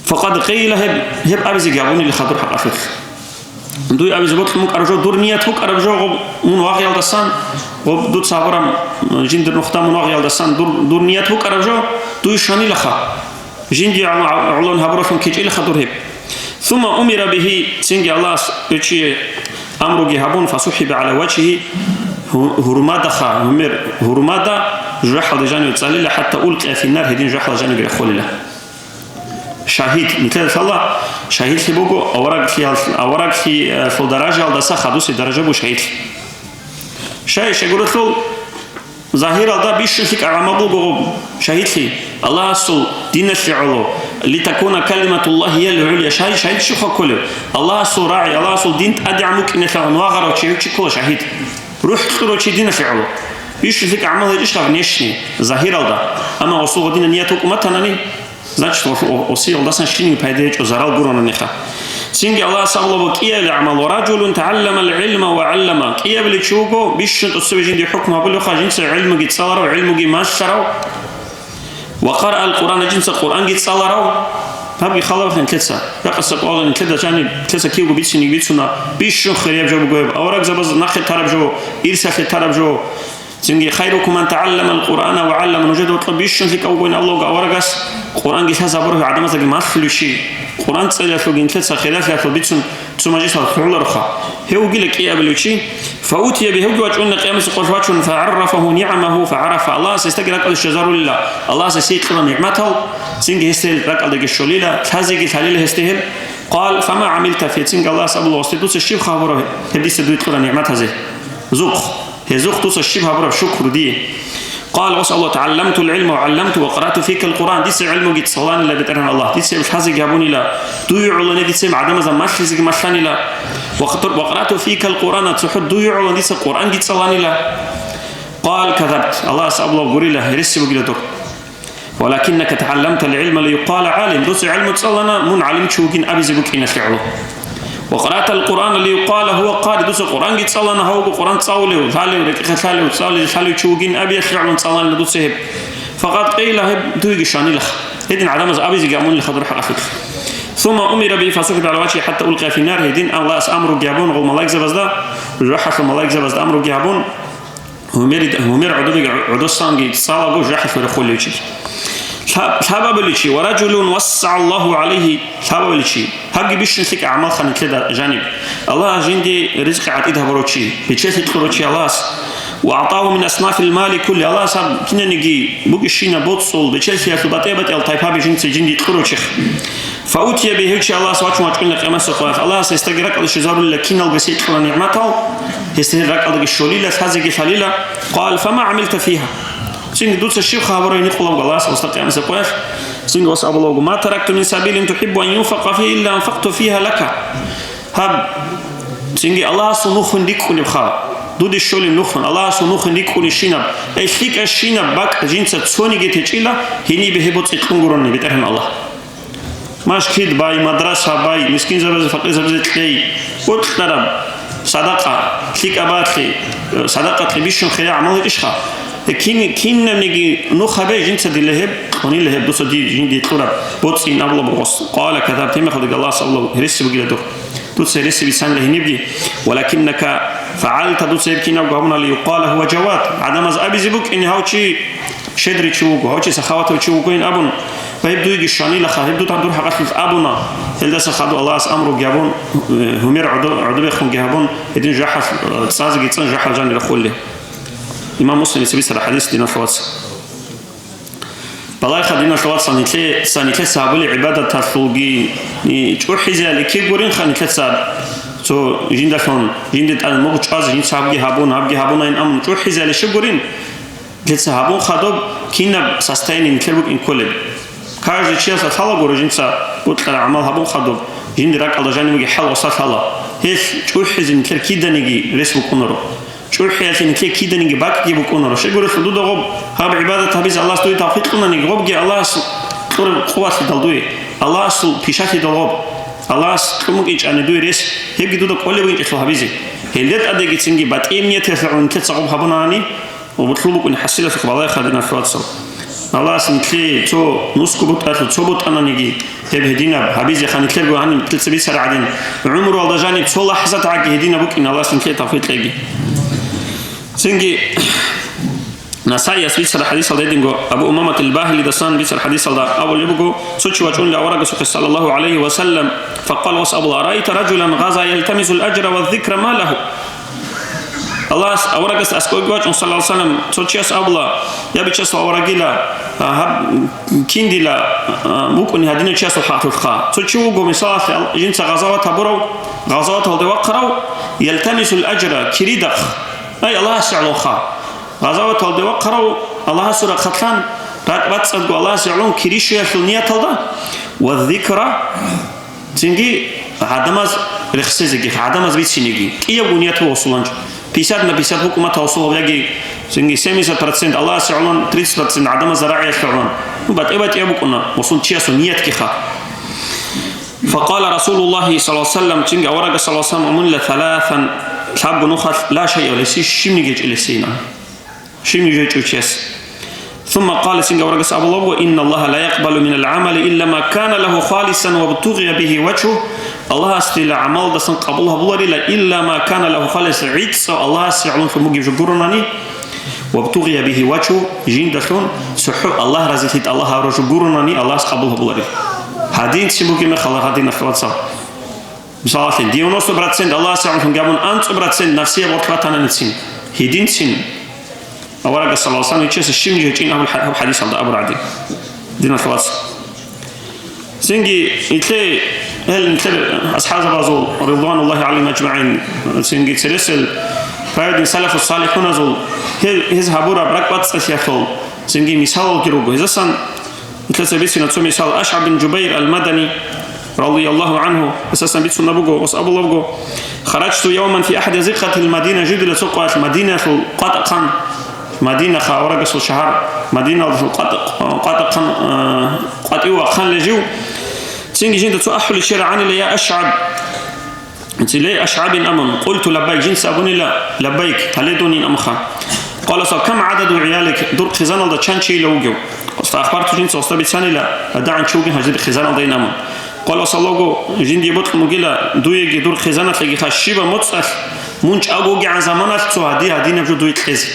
Факъад къила, гьеб, гьеб абизе гьабунилаха дур хӀакъалъулъ. Дуй абизе бокьун букӀараб жо, дур ният букӀараб жо, гъоб мун вагъиялдасан, гъоб дуца гьабураб, м, жиндир нухда мун вагъиялдасан, дур, дур ният букӀараб жо, дуй шанилаха. Жинди гӀоло-, гӀоло гьабуралъун кичӀилаха дур гьеб. Сумма умира бихи, цинги Аллагьас гьев чие амруги гьабун, фасухӀиба гӀала важгьигьи, гьу-, гьурмадаха, гьумер, гьурмада жужахӀалде жаниве цӀалила, хӀатта улкъия финнар, гьедин жужахӀалде жаниве рехолила. Шагьид, нилъеда лъала, шагьидлъи буго авараглъиялъ-, авараглъиялъул даражаялдаса хадусеб даража буго шагьидлъи. Шай-, щайгурелъул, загьиралда бищун лъикӀаб гӀамал буго шагьидлъи, Аллагьасул диналъе гӀоло, «Литакуна калиматуллагьи гьиял гӀулия», шагьид, шагьид щибха кколев? Аллагьасул рагӀи, Аллагьасул дин тӀадегӀан букӀиналъагӀун вагъарав чи, гьев чи ккола шагьид. РухӀ кьурав чи диналъе гӀоло. Бищун лъикӀаб гӀамал гьечӀищха внешний, загьиралда, амма гъосул гъодинаб ният букӀун батанани, значит, гъосул гъо-, гъосиялдасан щинги пайда гьечӀо, зарал гуронанихъа. Цинги Аллагьас абулеб буго кӀиабилеб гӀамал: «Ва ражулун тагӀалламал гӀилма ва гӀаллама». КӀиабилев чи вуго, бищун тӀоцебе жинде хӀукму гьабулевха, жинца гӀилмуги цӀаларав, гӀилмуги малъарав. «Ва къараал Къуръана», жинца Къуръанги цӀаларав. Гьабги халаб нилъеца. Ракъаса къвала нилъеда жаниб, нилъеца кивго бициниги бицуна, бищун хирияб жо буго гьеб. Аварагзабаз нахъе тараб жо, ирсалъе тараб жо. Цинги: «Хайрукум ман тагӀалламал Къуръана ва гӀаллама». Нужеда гьоркьоб бищун лъикӀав вугоин Аллагьго аварагас, Къуръанги лъазабурав гӀадамаздаги малъулев чи. Къуръан цӀалиялъулги нилъеца хиралъиялъул бицун цо мажлисалъ лъугӀулароха. Гьев вугила кӀиабилев чи. Фаутия бигьи, гьевги вачӀуна къиямасеб къоялъ вачун, фагӀаррафагьу нигӀамагьу фагӀарафа. Аллагьас гьесдаги ракӀалде щвезарула, Аллагьас гьесие кьураб нигӀматал, цинги гьесда гьел ракӀалдеги щолила, лъазеги лъалила гьесда гьел. Къал: «Фама гӀамилта фигьа», цинги Аллагьас абула: «Гьесде дуца щиб хабураб гьеб дица дуе кьураб нигӀматазе?» Зухъ. Гьезухъ дуца щиб гьабураб шукру дие? Къала, ва саллаллагьу: «ТагӀалламтул гӀилма ва гӀалламту ва къарагӀту фикал Къуръан». Дица гӀилмуги цӀаланила, БетӀергьан Аллагь. Дица гьеб лъазеги гьабунила. Дуе гӀолони дица гьеб гӀадамазда малъизеги малъанила. Ва къатур-, ва къарагӀту фикал Къуръана, цохӀо дуе гӀолони дица Къуръанги цӀаланила. Къала: «Казабт». Аллагьас абулеб гурила, гьереси бугила доб. «Валакиннака тагӀалламтал гӀилма лиюкъала гӀалим». Дуца гӀилму цӀалана, мун гӀалимчи вугин абизе букӀиналъе гӀоло. «Ва къарагӀтал Къуръана лиюкъала гьува къари». Дуца Къуръанги цӀалана, гьавго Къуръан цӀалулев, лъалев, рекӀехъе лъалев, цӀализе лъалев чи вугин абиялъе гӀоло цӀаланила дуца гьеб. Факъат къила, гьеб дуеги шанилаха. Гьедин гӀадамаз абизеги амунилаха дур хӀакъалъулъ. Сумма умира бигьи фасухӀиба гӀала важгьигьи хӀатта улкъия финнар, гьедин Аллагьас амруги гьабун, гъол малаикзабазда, жужахӀалъул малаикзабазда амруги гьабун, Гьумер-, гьумер гӀодобе-, гӀодосанги цӀалаго жужахӀалъув рехулев чи. Лъа-, лъабабиличи: «Ва ражулун вассагӀаллагьу гӀалайгьи», лъабабиличи. Гьабги бищун лъикӀа гӀамалха нилъеда жаниб. Аллагьас жинде ризкъи гӀатӀид гьабурав чи, бечелъи кьурав чи Аллагьас. «Ва агӀтагьу мин аснафил мали кулли», Аллагьас гьаб кинаниги букӀищина боцӀул, бечелъиялъул батӀи-батӀиял тайпаби жинца жинде кьурав чи. Фаутия бигьи, гьев чи Аллагьас вачун вачӀуна къиямасеб къоялъ. Аллагьас гьесдаги ракӀалде щвезарулила киналго гьесие кьураб нигӀматал, гьесда гьел ракӀалдаги щолила, лъазеги лъалила. Къала: «Фама гӀамилта фигьа?» Цинги дуца щиб хабураб гьениб къулабго Аллагьас гьесда къиямасеб къоялъ? Цинги гьес абулеб буго: «Ма таракту мин сабилин тухӀиббу ан юнфакъа фигьа илла анфакъту фигьа лака». Гьаб, цинги Аллагьасул нухун рикӀкӀунебха, дуде щолеб нухун, Аллагьасул нухун рикӀкӀунебщинаб, ай лъикӀабщинаб бакӀ жинца цониги течӀила, гьенибе гьеб боцӀи кьун гурони, БетӀергьан Аллагь. Машгьид бай, мадраса бай, мискинзабазе, факъирзабазе кьей, бокьараб садакъа, лъикӀаб балъи, садакъа кьей, бищун хириял гӀамал гьечӀищха? Э, кин-, кинабниги нух гьабе, жинца дила гьеб, кьунила гьеб, дуца ди-, жинде кьураб боцӀи ин абула бугъос. Къала казаб, тимихалдаги Аллагьас абула, гьереси бугила дур. Дуца гьереси бицанила гьенибги. Валакиннака фагӀалта, дуца гьеб кинабго гьабуна, лиюкъала гьува жавад. ГӀадамаз абизе букӀине гьав чи щедрый чи вуго, гьав чи сахаватав чи вугойин абун, ва гьеб дуеги щванилаха, гьеб дуда дур хӀакъалъулъ абуна, гьелдаса хадуб Аллагьас амруги гьабун, э, гьумер гӀодо-, гӀодобехунги гьабун, гьедин жахӀал, э, цӀазеги цӀан жахӀал жанира хулли. Имам Муслим цебисара хӀадис, диналъул вацал. Балайха, диналъул вацал, нилъе-, ца нилъеца гьабули гӀибадаталъулги, и, чӀухӀизеяли кигуринха нилъеца цо жиндалъун, жинде тӀад мугъ чӀвазе, жинца гьабги гьабун, гьабги гьабунайин амун чӀухӀизеяли щиб гурин? Дица гьабун хадуб, кинаб состояние нилъер букӀин кколеб? Каждый чиясда лъала гуро жинца бокьараб гӀамал гьабун хадуб, жинди ракӀалда жаниб бугеб хӀал гъоса лъала. Гьелъ чӀухӀизе нилъер киданиги рес букӀунаро. ЧӀухӀиялъе нилъер киданиги бакӀги букӀунаро. Щайгурелъул дуда гъоб гьаб гӀибадат гьабизе Аллагьас дуе тавфикъ кьунаниги, гъобги Аллагьас кьураб къувалъидал дуе, Аллагьасул пишалъидал гъоб. Аллагьас кьун букӀинчӀани дуе рес, гьебги дуда кӀолеб букӀинчӀелъул гьабизе. Гьелде тӀадегицинги батӀияб нияталъ гӀунтеца гъуб гьабунани, гъубулъул букӀуни хӀасилалъухъ балагье хадинаб вацал. Аллагьас нилъее цо нусго бутӀалъу цо бутӀананиги, гьеб гьединаб гьабизе ха нилъерго гьаниб нилъеца бицарагӀадин, гӀумруялда жаниб цо лахӀзат гӀаги гьединаб букӀин Аллагьас нилъее тавфикъ кьеги. Цинги Насаияс бицараб хӀадисалда гьединго, Абу Умамат ал-Багьилидасан бицараб хӀадисалда абулеб буго, цо чи вачӀунила аварагасухъе, саллаллагьу гӀалайгьи ва саллам, факъала, ва абула: «Араайта ражулан газа ялтамисул ажра ва зикра ма лагьу». Аллагьас аварагас аскӀовеги вачӀун, саллаллагьу гӀалайгьи ва саллам, цо чияс абула: «Я бичасул аварагила, а, гьаб киндила, а, букӀуни гьадинав чиясул хӀакъалъулъха». Цо чи вуго, мисалалъе, ал-, жинца газават гьабурав, газаваталде вахъарав, ялтамисул ажра, киридахъ, ай, Аллагьасе гӀолоха. Газаваталде вахъарав Аллагьасул рахъалъан, ракӀбацӀцӀадго Аллагьасе гӀолон кири щвеялъул нияталда, ва зикра, цинги гӀадамаз рехсезеги, гӀадамаз бицинеги, кӀиябго ният буго гъосуланчӀ. Пятьдесят на пятьдесят букӀун мата гъосул яги, цинги семьдесят процент Аллагьасе гӀолон, тридцать процент гӀадамазда рагӀиялъе гӀолон. Ну, батӀи-батӀияб букӀуна гъосул чиясул ниятги ха. Факъала Расулуллагьи саллаллагьу гӀалайгьи ва саллам, цинги аварагас саллаллагьу гӀалайгьи ва саллам амунила, саласан, лъабго нухалъ, ла шайъа леси, щибниги гьечӀелесейилан. Щибниги гьечӀев чияс. Сумма къала, цинги аварагас абулабго, инналлагьа ла якъбалу минал гӀамали илла ма кана лагьу халисан вабтугъия бигьи вачгьу, Аллагьас дила гӀамалдасан къабул гьабуларила, илла ма кана лагьу халис, гӀицӀав Аллагьасе гӀолонлъун бугеб жо гуронани, вабтугъия бигьи вачгьу, жиндалъун цохӀо Аллагь разилъи тӀалаб гьабураб жо гуронани, Аллагьас къабул гьабуларила. Гьадинцин бугеб мехалда, гьадинал вацал. Мисалалъе, девяносто процент Аллагьасе гӀолонлъун гьабун, анцӀу процент нафсияб гъоркь батананицин, гьединцин аварагас саллаллагьу гӀалайгьи ва саллам гьечиясе щибниги гьечӀин абул хӀа-, гьаб хӀадисалда абураб гӀадин. Динал вацал. Цинги нилъее, гьел нилъер асхӀабзабазул, ридвануллагьи гӀалайгьим ажмагӀин, цинги цересел праведный салафу салихӀуназул гьел, гьез гьабураб ракӀбацӀцӀалъиялъул цинги мисалалги руго. Гьезасан нилъеца бицина цо мисал. АшгӀаб бин Жубайр ал-Мадани, радияллагьу гӀангьу, гьесасан бицунеб буго, гьес абулеб буго: «Хараджту явман фи ахӀади азикъатил Мадина», жидила цо къоялъ Мадинаялъул къватӀахъан, Мадинаха аварагасул шагьар, Мадинаялъул къватӀ-, къватӀахъан, э, къватӀив вахъанила жив. Цинги жинда цо ахӀулев чи рагӀанила: «Я АшгӀаб». Цо, ле АшгӀабин абун, къулту лаббайк, жинца абунила: «Лаббайк, гьале дунин амха». Къала сал: «Кам гӀададу гӀиялик, дур хъизаналда чан чийила вугев?» Фа ахбарту, жинца гъосда бицанила, дагӀан чи вугин гьанже хъизаналдайин абун. Къала сал: «Ваго, жиндие бокьун бугила, дуеги дур хъизаналъеги ха щибаб моцӀалъ, мун чӀаго вугегӀан заманалъ цо гьади-гьадинаб жо дуе кьезе».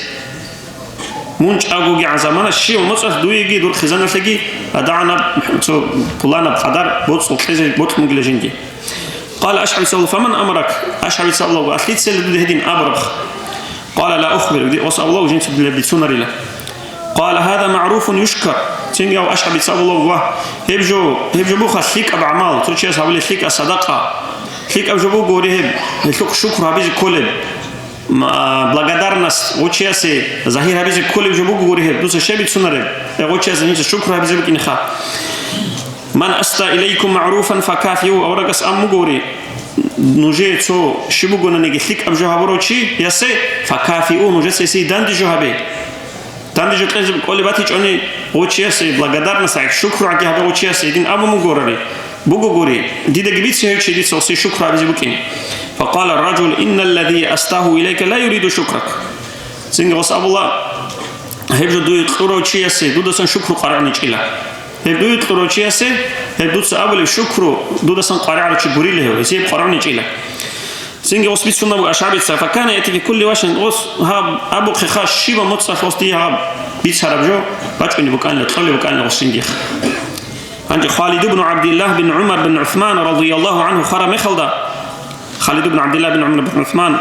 Мун чӀаго вугегӀан замана щибаб моцӀалъ дуеги дур хъизаналъеги гьадагӀанаб цо пуланаб къадар боцӀул кьезе бокьун бугила жинди. Къала АшгӀабица: «Фаман амарак?» АшгӀабица абулаго: «Лъицайила дуда гьедин абурабха?» Къала: «Ла ухбиру», гьес абулаго, жинца дила бицунарила. Къала: «Гьаза магӀруфун юшкар». Цинги АшгӀабица абулаго: «Ва, гьеб жо, гьеб жо буха лъикӀаб гӀамал, цо чияс гьабулеб лъикӀаб садакъа. ЛъикӀаб жо бугори гьеб, гьелъухъ шукру гьабизе кколеб». М, а, благодарность гъов чиясе загьир гьабизе кколеб жо бугогури гьеб, дуца щай бицунареб? Э, гъов чиясе жинца шукру гьабизе букӀинеха. «Ман асда илайкум магӀруфан факафиу», аварагас ам бугори, нужее цо щиб бугонаниги лъикӀаб жо гьабурав чиясе, факафиу, нужеца гьесие данде жо гьабе. Данде жо кьезе кӀолеб батичӀони, гъов чиясе благодарность, шукру гьабе гъов чиясе, гьедин абун бугорари. Бугогури, дидаги бице гьев чи, дица гъосие шукру гьабизе букӀин. Факъала ар-ражул: «Инналлази асдагьу илайка ла юриду шукрак». Цинги гъос абула: «Гьеб жо дуе кьурав чиясе дудасан шукру къваригӀуничӀила. Гьеб дуе кьурав чиясе, гьеб дуца абулеб шукру дудасан къваригӀарав чи гурила гьев, гьесие гьеб къваригӀуничӀила». Цинги гъос бицунеб буго АшгӀабица: «Факана яъти фи кулли вашин», гъос гьаб абухъеха, щибаб моцӀалъ гъос дие гьаб бицараб жо бачӀунеб букӀанила, кьолеб букӀанила гъос жиндихъ. Гьанже Халид ибн ГӀабдиллагь бин ГӀумар бин ГӀусман радияллагьу гӀангьу хвараб мехалда, Халид ибн ГӀабдиллагь бин ГӀумар бин ГӀусман,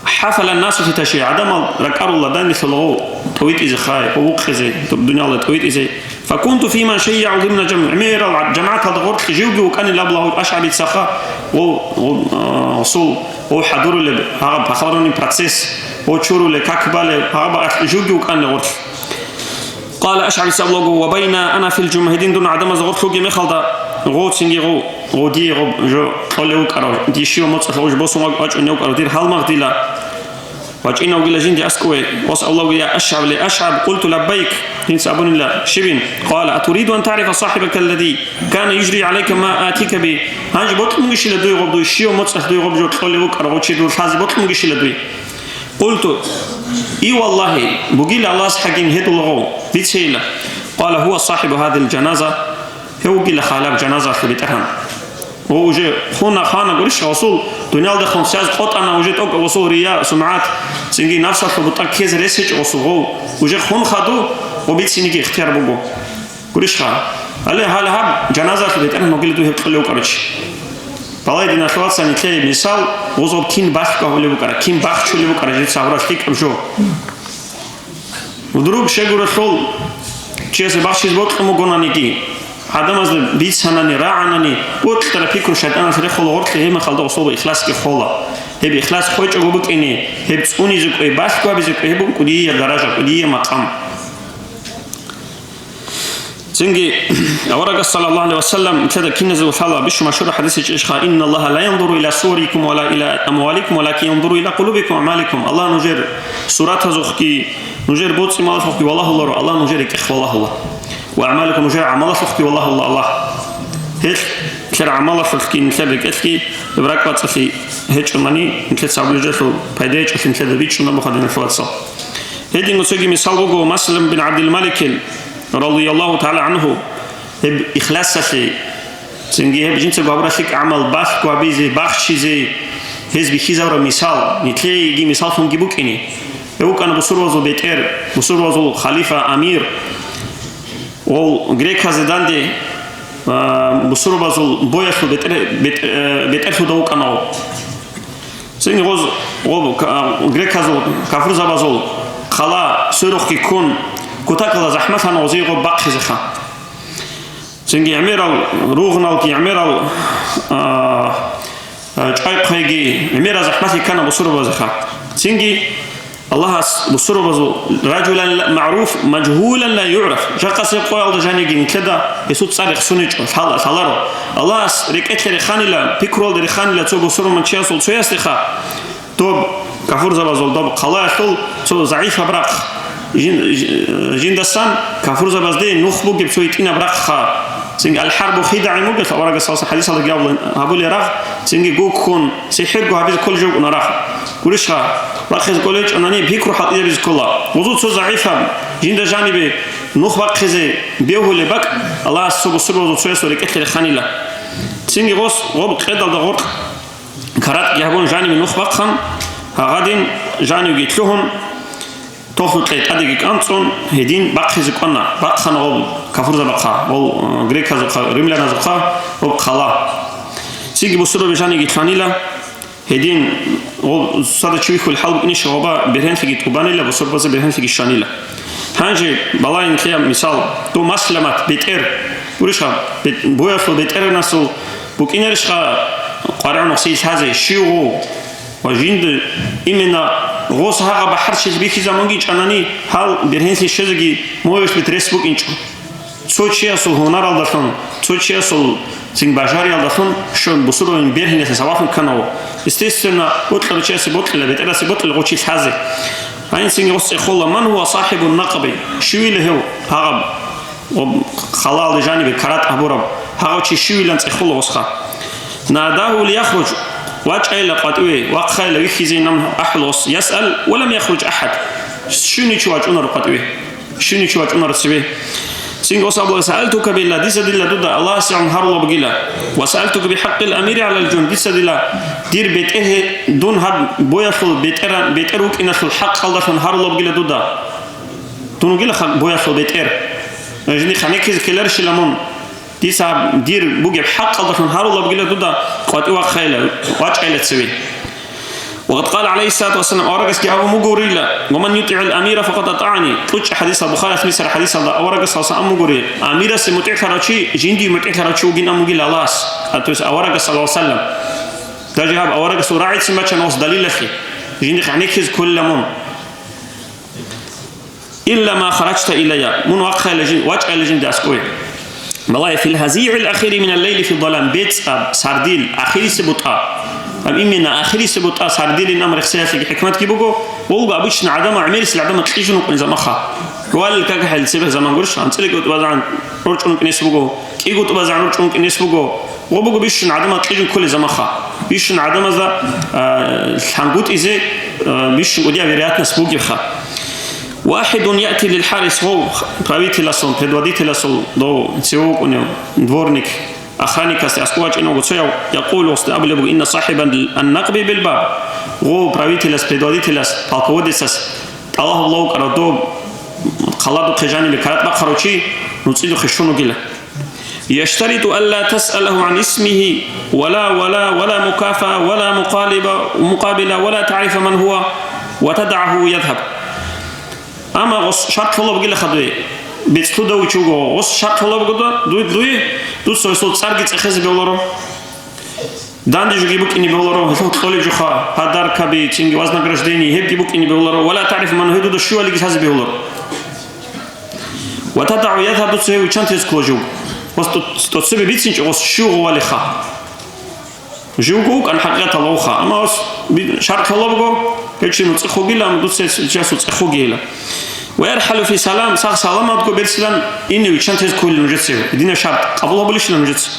хӀафала ан-насу фи ташйигӀ, гӀадамал ракӀарулла данделъула гъов тӀовитӀизе хай, гъов вукъизе, дунялда тӀовитӀизе. Факунту фи ман шайягӀу димна жам-, гӀемерал жамагӀаталда гъоркье живги вукӀанила абула АшгӀабицаха, гъов, гъов, а, гъосул, гъов хӀадурулеб, гьаб похоронный процесс, гъов чурулеб, как балеб, гьаб бакӀалъ живги вукӀанила гъоркье. Къала АшгӀабица абулаго: «Ва байна ана фил жумгӀа», гьедин дун гӀадамазда гъоркь вугеб мехалда, гъов цинги гъов, гъов дие гъоб жо кьолев вукӀарав, дие щибаб моцӀалъ гъов жо босун вак-, вачӀунев вукӀарав, дир гьалмагъ дила вачӀинавгила жинди аскӀове, гъос абулаго: «Я АшгӀаб, ле АшгӀаб», къулту: «Лаббайк». Гьинца абунила щибин? Къала: «Атуриду ан таърифа сахибака аллади кана южри гӀалайка ма атика би?» Гьанже бокьунгищила дуй гъоб, дуй щив моцӀалъ дуй гъоб жо кьолев вукӀарав гъов чи дур лъазе бокьунгищила дуй? Къулту: «И валлагьи, бугила Аллагьас хӀагин гьедулаго, бицейила». Къала: «Гьува сахибу гьадил жаназа». Гьев вугила халаб жаназалъул бетӀергьан. Ва уже хун хана гурищ гъосул, дуниялда хун сяз къотӀана, уже тӀокӀ гъосул рия, сумгӀат, цинги нафсалъул бутӀа ккезе рес гьечӀо гъосул гъов. Уже хун хаду, ва бициниги ихтияр буго. Гурищха? Гьале гьале гьаб жаназалъул бетӀергьан вугила дуй гьеб кьолев вукӀарав чи. Балай, диналъул вацал, нилъее мисал, гъозоб кин балъго гьабулеб букӀара, кин бахчулеб букӀара, жинца гьабураб лъикӀаб жо. Вдруг щегуралъул чиясе бахчизе бокьун бугонаниги, гӀадамазда бицанани, рагӀанани, бокьараб пикру шайтӀаналъ рехула гъорлъе, гьеб мехалда особо ихласги хола. Гьеб ихлас хвечӀого букӀине, гьеб цӀунизе кӀвей, балъго гьабизе кӀвей, гьеб буго кӀудияб даража, кӀудияб макъам. Цинги аварагас, саллаллагьу гӀалайгьи ва саллам, нилъеда киназего лъала бищун машгьур хӀадис гьечӀищха: «Инналлагьа ла яндуру иля суварикум ва ла иля амваликум, валакин яндуру иля къулубикум ва амаликум». Аллагь нужер суратазухъги, нужер боцӀи-малалъухъги валагьуларо, Аллагь нужер рекӀехъ валагьула. Ва амаликум, нужер гӀамалалъухъги валагьула Аллагь. Гьелъ, нилъер гӀамалалъулъги, нилъер рекӀелъги, ракӀбацӀцӀалъи гьечӀунани, нилъеца гьабулеб жоялъул пайда гьечӀолъи нилъеда бичӀчӀуна буха, диналъул вацал. Гьединго цоги мисал буго Маслам бин ГӀабдилмаликил, радияллагьу тагӀала гӀангьу, гьеб ихласалъе, цинги гьеб жинцаго гьабураб лъикӀ гӀамал балъго гьабизе, бахчизе, гьез бихьизабураб мисал, нилъееги мисаллъунги букӀине. Гьев вукӀана бусурбабазул бетӀер, бусурбабазул халифа, амир, гъол греказде данде, а, бусурбабазул боялъул бетӀер-, бетӀ-, э, бетӀерлъуда вукӀана гъов. Цинги гъоз, гъоб ка-, греказул, кафурзабазул хъала сверухъги ккун, кутакалда захӀмалъана гъозие гъоб бахъизеха. Цинги гӀемерал ругъналги, гӀемерал, а, а, чӀвай-хъвейги, гӀемерал захӀмалъи ккана бусурбабазеха. Цинги Аллагьас бусурбабазул: «Ражулан ла-, магӀруф, мажгьулан ла югӀраф». Жакъасеб къоялда жаниги нилъеда гьесул цӀар рехсуничӀо, лъала-, лъаларо. Аллагьас рекӀелъе реханила, пикруялде реханила цо бусурманчиясул цоясдеха, доб кафурзабазул, доб хъалаялъул цо загӀипаб рахъ жин-, жи-, жиндасан кафурзабазде нух бугеб цо гьитӀинаб рахъха. Цинги «Ал-хӀарбу хидагӀин» бугелъ, аварагас гьалса хӀадисалдаги абулеб, гьабулеб рахъ, цинги гуккун, сихӀирго гьабизе кколеб жо букӀуна рахъ. Гурищха, бахъизе кколеб гьечӀонани, пикру хӀалтӀизабизе ккола. Гъозул цо загӀипаб, жинда жанибе нух бахъизе бегьулеб бакӀ Аллагьас цо бусурбабазул цоясул рекӀелъе реханила. Цинги гъос гъоб къедалда гъоркь каратӀги гьабун жанибе нух бахъан, гьагъадин жанивги лъугьун, тохлукье тӀадеги кӀанцӀун, гьедин бахъизе ккана, бахъана гъоб кафурзабахъа, гъол, э, греказухъа, римляназухъа гъоб хъала. Цинги бусурбаби жаниги лъанила, гьедин гъоб цоцазда чи вихьулеб хӀал букӀинищ, гъоба бергьенлъиги тӀубанила, бусурбазе бергьенлъиги щванила. Гьанже балагьин лъея мисал, дов Масламат бетӀер, гурищха, бет-, боялъул бетӀергьанасул букӀинарищха къваригӀун гъосие лъазе, щив гъов? Ва жинда именно гъос гьагъа бахӀарчилъ бихьизабунги чӀанани, гьал бергьенлъи щвезеги моялъ бетӀер рес букӀинчӀо. Цо чиясул гьунаралдалъун, цо чиясул цин бажариялдалъун щун бусурбабин бергьенлъи сабаблъун ккана гъов. Естественно, бокьарав чиясе бокьила, бетӀерасе бокьила гъов чи лъазе. Гьанин цинги гъос цӀехола: «Ман гьува сахӀибун накъби?» Щивила гьев гьагъаб ва халалде жанибе каратӀ гьабураб гьагъав чи щивилан цӀехола гъосха. «Надагьу лияхруж», вачӀайила къватӀиве, вахъайила вихьизейилан ахӀула гъос, «ясъал, ва лам яхруж ахӀад», щивничи вачӀунаро къватӀиве, щивничи вачӀунаро цеве. Цинги гъос абула: «Саалтука билла», дица дила дуда АллагьасегӀан гьарула бугила, «ва саалтука бихӀакъил амири гӀалал жун», дица дила дир бетӀер гье-, дун гьаб боялъул бетӀера-, бетӀер вукӀиналъул хӀакъалдалъун гьарула бугила дуда. Дун вугила хъа-, боялъул бетӀер. Жиндихъ гӀенеккизе ккеларищила мун? Дица дир бугеб хӀакъалдалъун гьарула бугила дуда къватӀи вахъайила, вачӀайила цеве. Ва къад къала гӀалайгьиссалату вассалам, аварагасги абун бугурила: «Ва ман ютигӀил амира факъад атӀагӀани». КьучӀ хӀадисал, Бухарияс бицараб хӀадисалда аварагас гьалса абун бугури: «Амирасе мутӀигӀлъарав чи, жиндие мутӀигӀлъарав чи вугин», абун бугила Аллагьас, а, то есть аварагас, саллаллагьу гӀалайгьи ва саллам. Даже гьаб аварагасул рагӀицин бачана гъос далилалъе, жиндихъ гӀенеккизе кколила мун. «Илла ма хараджта илайя», мун вахъайила жин-, вачӀайила жинда аскӀове. Балагье: «Фил гьазигӀил ахири минал лайли фи залам», бецӀаб, сардил, ахирисеб бутӀа. Гьаб именно ахирисеб бутӀа сардилин ам рехсеялъеги хӀикматги буго, гъолго обычно гӀадамал, гӀемерисел гӀадамал кьижун вукӀунел замаха. Руалел какахӀел цебе заман гурищ, анцӀила кӀутӀбазагӀан рорчӀун вукӀинес буго, кӀи гутӀбазагӀан рорчӀун вукӀинес буго. Гъо буго бищун гӀадамал кьижун кколел замаха. Бищун гӀадамазда, а, лъангутӀизе, а, бищун кӀудияб вероятность бугебха. Вахидун яти лил харис, гъов правителасул, предводителасул дов цеве вукӀунев дворник, охранникасде аскӀов вачӀинавго цояв, якъулу, гъосда абулеб буго: «Инна сахибан ан-накъби бил баб». Гъов правителас, предводителас, полководецас тӀалаб гьабулев вукӀарав дов, хъаладухъе жанибе каратӀ бахъарав чи нуцӀидухъе щун вугила. «Яштариту алла тасъалагьу гӀан исмигьи, вала, вала, вала мукафаа, вала мукъалиба, мукъабила, вала таърифа ман гьува, ва тадагӀагьу ядгьаб». Амма гъос шарт лъолеб бугилаха дуе. БецӀлъуда вичуго, гъос шарт лъолеб буго дуе, дуе, дуца гьесул цӀарги цӀехезе бегьуларо. Данде жуги букӀине бегьуларо, гьелъул кьолеб жоха, подаркаби, цинги вознаграждение, гьебги букӀине бегьуларо, ва ла таърифу ман, гьев дуда щивалиги лъазе бегьуларо. Ва тадагӀу ядгьаб, дуца гьев виччан тез ккола жив. Гъос тӀо-, тӀоцебе бицинчӀо, гъос щив гъувалиха. Живго вукӀан хӀакъикъаталда гъовха, амма гъос би-, шарт лъолеб буго, гьев чи нуцӀихъ вугила, амма дуца гьес чиясул цӀехъ вугейила. Ва ярхӀалу фи салам, сах-саламатго берцилан ине виччан тез кколила нужецаго. Гьединаб шарт къабул гьабулищила нужеца?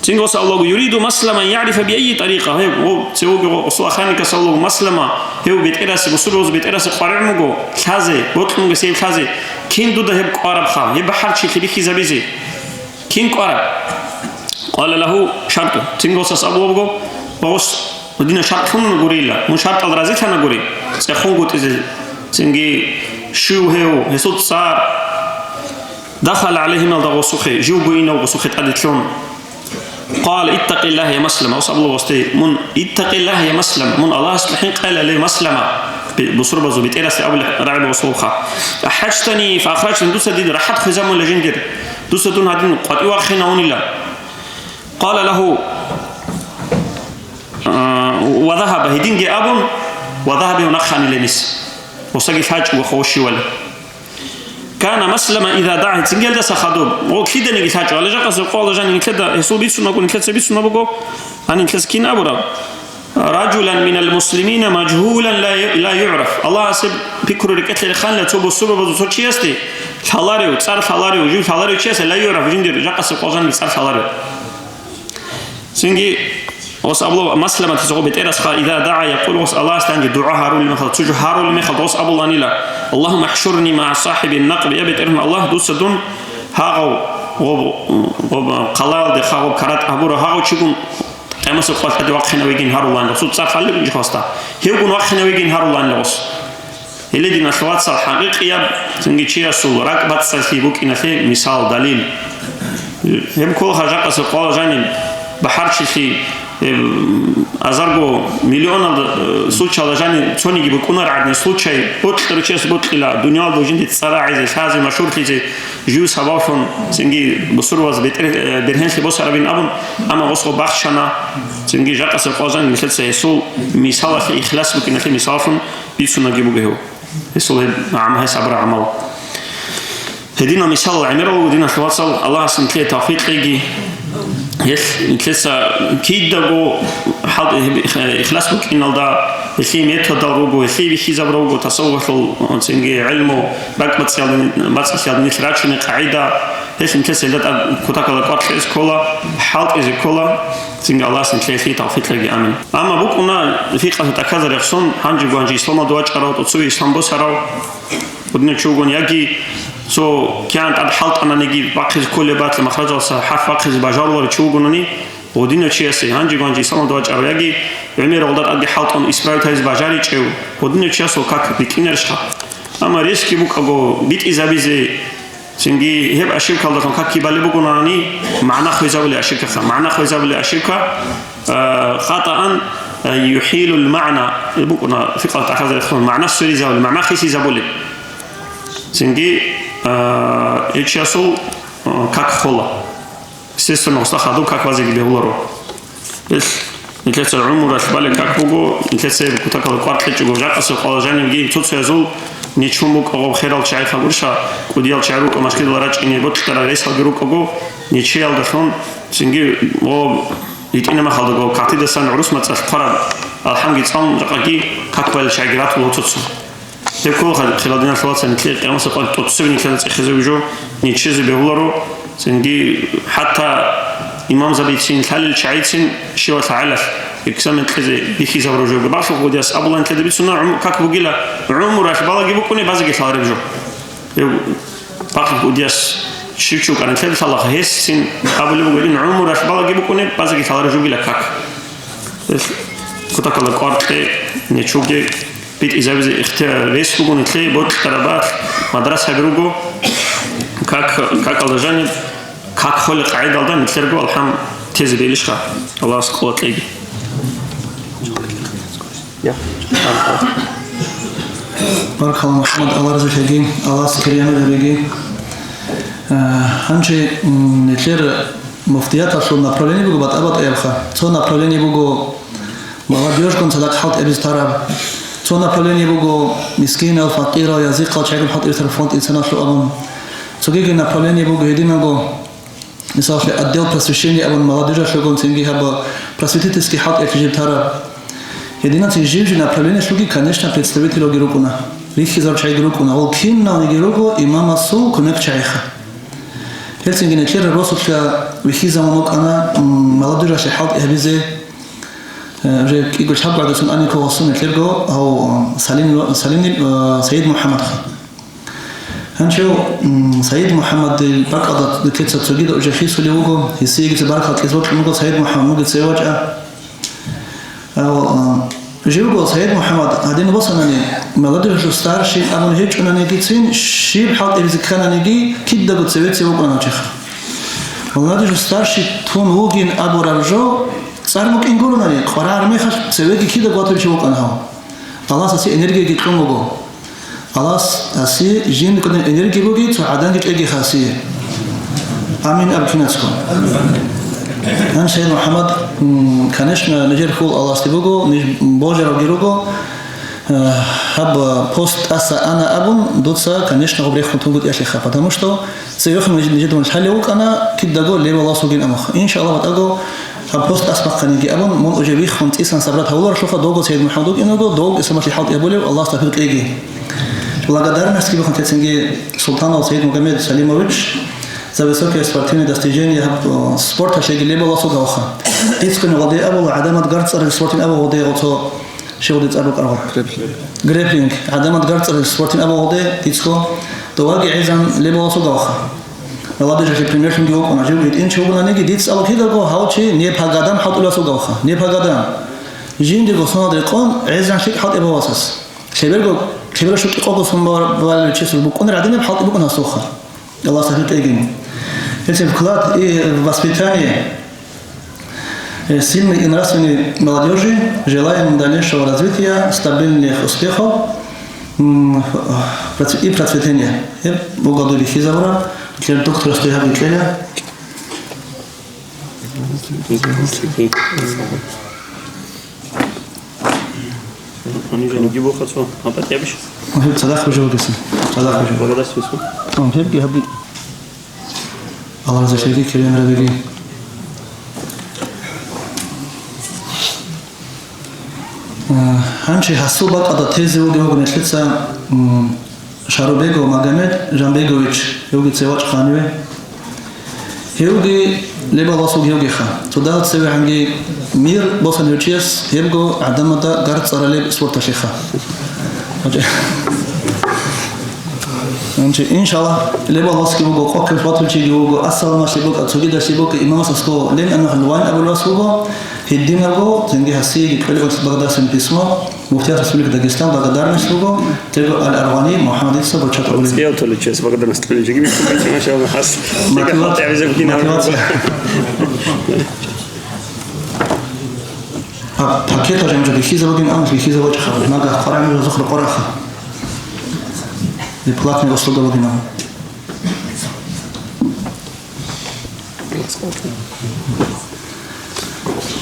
Цинги гъос абулаго: «Юриду Маслама ан яърифа би айи тарикъа». Гьев, гъов, цевеги гъо-, гъосул охранникас абулаго: «Маслама, гьев бетӀерасе, бусурбабаз бетӀерасе къваригӀун буго, лъазе, бокьун буго гьев лъазе. Кин дуда гьеб кӀварабха, гьеб бахӀарчилъи бихьизабизе? Кин кӀвараб?» Къала лагьу шарту. Цинги гъосас абулеб буго: «Гъос, дина шарт лъуна гурила, мун шартал разилъана гури, цӀехунгутӀизе, цинги щив гьев, гьесул цӀар». Дахала гӀалайгьималда гъосухъе, живго инав гъосухъе тӀаде лъун. Къала: «Иттакъиллагь, я Маслама», гъос абула гъосде, мун, «Иттакъиллагь, я Маслама», мун Аллагьасде хӀинкъайла, ле Маслама, бе-, бусурбазул бетӀерасде абулеб рагӀи гъосулха. «АхӀаджтани фа ахраджтани», дуца дида рахӀат хвезабуна жиндир. Дуца дун гьадин къватӀив вахъинавунила. Къала лагьу, а, ва загьаба, гьединги абун, ва загьаба, гьев нахъанила гьениса. Гъосаги лъачӀого хъощивали. Кана Маслама иза дагӀа, цинги гьелдаса хадуб, гъо лъиданиги лъачӀо, гьале жакъасеб къоялда жаниб нилъеда гьесул бицунагун, нилъеца бицунеб буго, гьаниб нилъеца кин абураб? Ражулан минал муслимина мажгьулан ла ю-, ла югӀраф. Аллагьасе пикру рекӀелъе реханила цо бусурбабазул цо чиясде, лъаларев, цӀар лъаларев, жив лъаларев чиясде, ла югӀраф, жиндир жакъасеб къоялда жаниб цӀар лъаларев. Цинги гъос абула Масламатица гъо бетӀерасха, иза дагӀа якъул, гъос Аллагьасда гьанже дугӀа гьарулеб мехалда, цо жо гьарулеб мехалда гъос абуланила: «Аллагьумма хӀшурни маа сахӀибин накъби», я БетӀергьан Аллагь, дуца дун гьагъав, гъоб, гъоб, хъалаялде гьагъав каратӀ гьабурав гьагъав чигун къиямасеб къоялъ тӀаде вахъинавигин гьаруланила, гъосул цӀар лъалеб жихъасда, гьевгун вахъинавигин гьаруланила гъос. Гьеле, диналъул вацал, хӀакъикъияб цинги чиясул ракӀбацӀцӀалъи букӀиналъе мисал, далил. Гьеб кколаха жакъасеб къоялда жаниб бахӀарчилъи, гьеб, азарго миллионал, э, случаялда жаниб цониги букӀунар гӀадин случай, бокьарав чияс бокьила, дуниялалда жинде цӀар рагӀизе, лъазе, машгьурлъизе, жив сабаблъун, цинги бусурбабаз бетӀер-, э, бергьенлъи босарабин абун, амма гъосго бахчана, цинги жакъасеб къоялда жаниб нилъеца гьесул мисалалъе, ихлас букӀиналъе мисаллъун бицунаги буго гьев. Гьесул гьеб гӀамал, гьес абураб гӀамал. Гьединал мисал гӀемерал вуго, диналъул вацал, Аллагьас нилъее тавфикъ кьеги. Гьелъ нилъеца кидаго хӀал-, гьеб-, ихлас букӀиналда, гьелъие методал руго, гьелъие бихьизабураб буго тасаввуфалъул, цинги гӀилму, ракӀбацӀцӀалъиялда, бацӀцӀалъиялда нилъ рачунеб къагӀида, гьелъ нилъеца гьелда тӀад кутакалда кӀвар кьезе ккола, хӀалтӀизе ккола, цинги Аллагьас нилъее тавфикъ кьеги. Амин. Амма букӀуна фикъгьалъул тӀахьазда рехсон, гьанжего гьанже исламалда вачӀарав, тӀоцеве ислам босарав, гьединав чи вугони, яги цо кигӀан тӀад хӀалтӀананиги бахъизе кколеб батила, махражалдаса хӀарп бахъизе бажаруларев чи вугони, гьединав чиясе, гьанжего гьанже исламалда вачӀарав, яги гӀемерал гъолда тӀадги хӀалтӀун исправить гьабизе бажаричӀев, гьединав чиясул как бикьинарищха? Амма резкий букӀаго битӀизабизе, цинги гьеб ошибкалдалъун как кибали бугони, магӀна хвезабулеб ошибкаха. МагӀна хвезабулеб ошибка, э, хатаан, э, юхӀилул магӀна, гьеб букӀуна фикъгьалда тӀахьазда рехсон, магӀна сверизабулеб, магӀна хисизабулеб. Цинги, э, гьев чиясул, э, как хола. Естественно, гъосда хадуб как базеги бегьуларо. Гьелъ нилъеца гӀумралъ балеб как буго, нилъеца гьеб кутакалда кӀвар кьечӀого, жакъасеб къоялда жанибги цо-цоязул нечун букӀа гъоб херал чагӀи гурищ, кӀудиял чагӀи рукӀа машгидал рачӀине, бокьарал ресалги рукӀаго, нечеялдалъун цинги гъоб ГьитӀинаб мехалдаго кагътидасан гӀурус мацӀалъ хъвараб алхӀамги цӀалун, ракъаги какбалел чагӀиги ратула гьоцоцо. Гьеб кколаха, хирал диналъул вацал, нилъее къиямасеб къоялъ тӀоцебе нилъеда цӀехезе вижо, нечезе бегьуларо, цинги хӀатта имамзабицин, лъалел чагӀицин щивалъ гӀалалъ экзамен кьезе бихьизабураб жо. Бакълъухъ гъудияс абула нилъеда бицуна, гӀум-, как бугила, гӀумралъ балагиб букӀунеб базеги лъалареб жо. Гьев бакълъухъ гъудияс щив чи вукӀарин лъеда лъалаха, гьесцин абулеб буго гьедин, гӀумралъ балагиб букӀунеб базеги лъалареб жо бугила как. Кутакалда кӀвар кье, нечоги битӀизабизе ихтияр рес буго нилъее, бокьараб бакӀ мадрасаби руго, как, какалда жаниб, как холеб къагӀидалда нилъерго алхӀам тезе бегьилищха? Аллагьас къуват кьеги. Баркалла, МухӀаммад, Аллагь разилъеги, Аллагьас кириямал гьабеги. Э, гьанже, м, нилъер муфтияталъул направление буго батӀа-батӀаябха. Цо направление буго молодёжгун цадахъ хӀалтӀи гьабизе тараб. Цо направление буго мискинал, факъирал, язихъал чагӀигун хӀалтӀи гьабизе тараб фонд инсаналъул абун. Цогиги направление буго гьединаго, мисалалъе, отдел просвещения абун молодёжалъулгун, цинги гьаб просветительский хӀалтӀиялъе жиб тараб. Гьединанцин жив-жив направлениялъулги, конечно, представителалги рукӀуна, рихьизарал чагӀиги рукӀуна, гьел киналниги руго имамасул кумекчагӀиха. Гьелцинги нилъер росулъа вихьизавун вукӀана, м, молодёжалъе хӀалтӀи гьабизе, э, уже кӀиго-лъабго гӀадасун ани ккогосун нилъерго гьав, м, Салим, Салим, э, Саид МухӀаммадха. Гьанчев, м, Саид МухӀаммадил бакӀалда нилъеца цогидал уже хисулев вуго, гьесиеги цо баркал кьезе бокьун буго, Саид МухӀаммад, мунги цеве вачӀа. Гьав, а, живго Саид МухӀаммад гьадин босанани, молодежь старший абун гьечӀонанигицин, щиб хӀалтӀи гьабизе ккананиги, кидаго цеве-цеве вукӀана гьав чиха. Молодежь старший тун вугин абураб жо цӀар букӀин гуронани, къваригӀараб мехалъ цевеги кидаго ватулев чи вукӀана гьав. Аллагьас гьасие энергияги кьун буго. Аллагьас гьасие жиндикӀунеб энергия бугей, цо гӀаданги кьегиха гьасие. Амин аб кинацго. Ан Сайид МухӀаммад, м, конечно, нижер хьул Аллагьасде буго, ниж божаравги руго. Э, гьаб пост тӀаса ана абун, дуца, конечно, гъуб рехун тунгутӀиялъеха, потому что цевехун ниж-, нижеда мун лъалев вукӀана, кидаго левалас вугин амухъ. Иншаллагь, батӀаго гьаб пост тӀас бахъаниги абун, мун уже виххун цӀисан сабрат гьавуларалъуха, довго Сайид МухӀаммад вукӀинаго, довго исламалъе хӀалтӀи гьабулев Аллагьас тавфикъ кьеги. Благодарность бихьун тецинги Султанов Сайид Магомед Салимович за высокие спортивные достижения гьаб, э, спорталъеги лебаласул гавха. Дицкъун гъоде абула, гӀадамат гарцӀарал спортин абу гъоде гъоцо. Щивалде цӀар букӀаргъур? Грэпплинг. ГӀадамат гарцӀарал спортин абу гъоде дицго. Доваги гӀезан лебаласул гавха. Молодежалъе примерлъунги вукӀуна, жив гьитӀинчи вугонаниги, дица абу кидаго гьав чи не по годам хӀалтӀуласул гавха. Не по годам. Жиндирго сонал рекъон гӀезан лъикӀ хӀалтӀи бавасас. Лъеберго, лъеберго щукьи къого сон бавар-, баварилев чесул букӀунар гӀадинаб хӀалтӀи букӀун гьасулха. Аллагьас тавфикъ кьегин. Эти вклад и воспитание, э, сильной и нравственной молодёжи. Желаем дальнейшего развития, стабильных успехов, м, проц-, и процветания. Э, в году вихизавра, для доктора стоял и келя. Они же не гибу хацо, а патябиш? Гьеб цадахъ бижавгеса. Цадахъ бижав. Благодарствуйте. Гьебги гьаби. Аллагь разилъеги, кириямал гьабеги. Э, гьанчи гьасул бакӀалда тезе вугев вуго нилъеца, м, Шарубегов Магомед Жамбегович, гьевги цевачӀ ханиве. Гьевги лебал васулги гьевгиха. Цо дагьал цевегӀанги мир босанев чияс гьебго гӀадамада гарцӀаралеб спорталъеха. Гьанчи, иншаллагь, лебал васги вуго, къоккеб батулчиги вуго, ассаламалъи букӀа, цогидалъи букӀа, имамас аскӀо лен анахъ лугьан абулев вас вуго, гьединабго, цинги гьасиеги кьолеб благодарственное письмо. Муфтият Республики Дагестан благодарность буго, Тего Аль-Аргъани МухӀаммадица боча тӀолеб. Цияв толичес благодарность толичеги бихьуличи, машалла, хас. Мотивация. Мотивация. Па-, пакета жанжа бихиза бугин, амус бихиза боча хабар. Нага, къарами разухра къораха. Бесплатная услуга бугин, ам.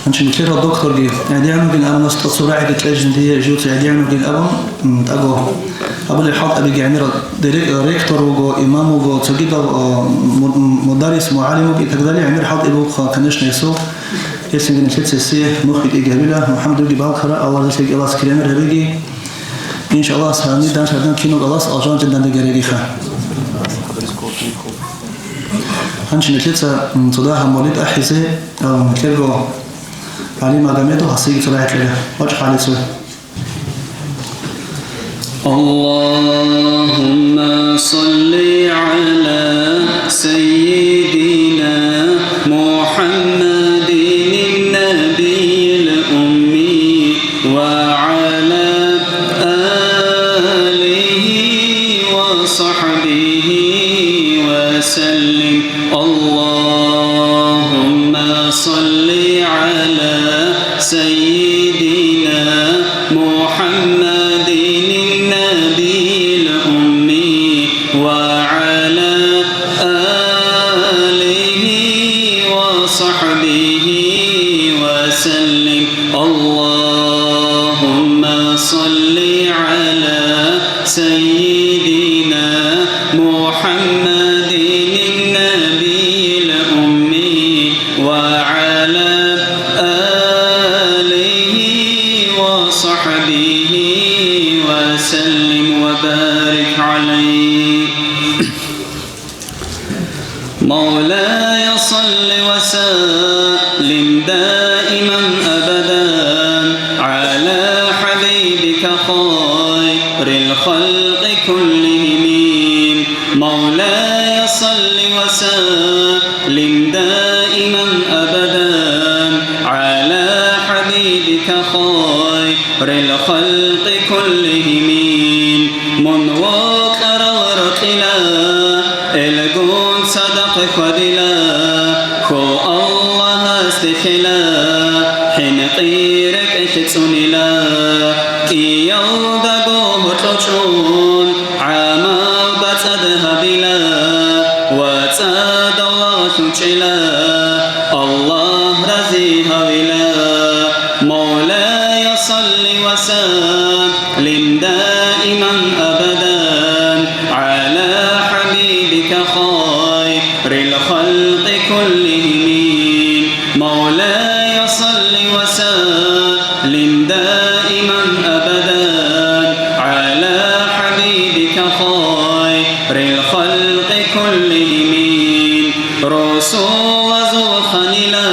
Значит, первый докторги гӀедегӀан вугин абун, нас тӀоцебе гӀеги кьежин дие живца гӀедегӀан вугин абун, м, тӀаго. Абулеб хӀалтӀабиги гӀемерал дирек-, ректор вуго, имам вуго, цогидал, э, му-, м-, мударрис, мугӀалим вуго и так далее, гӀемер хӀалтӀи буго, конечно, гьесул. Гьесинги нилъеца гьесие нух битӀиги гьабила, МухӀаммадги балкара, Аллагьас гьесие Аллагьас керемер гьабеги. Иншаллагь, гьаниб данде-данде кинаб Аллагьас алжан жинданде гьареги ха. Гьанчи нилъеца, м, цо дагьаб мавлид ахӀизе, а, нилъерго ГӀали Магомедов гьасиеги цо рагӀи кьела. ВачӀа гьалицо. اللهم صل على سيدنا محمد النبي الأمي وعلى آله وصحبه وسلم. اللهم صل على سيدنا محمد النبي الأمي وعلى آله وصحبه وسلم. اللهم صل على سيدنا محمد النبي الأمي وعلى آله وصحبه وسلم وبارك عليه. مولاي صل وسلم دائما أبدا على حبيبك خير الخلق كلهم. مولاي صل وسلم دائما أبدا على حبيبك خير الخلق كلهم. Мун вокьарал рокьила, элгун цадахъ хьвадила, хьул Аллагьасде хьела, хӀинкъи рекӀелъе цӀунила, кӀиялдаго гьоркьов чӀун, гӀамал бацӀцӀад гьабила, ва цӀадав лагълъун чӀела, Аллагь рази гьавила. مولاي صل وسلم دائما أبدا على حبيبك خير الخلق كلهم. مولاي صل وسلم دائما أبدا على حبيبك خير الخلق كلهم. Росулазул ханила,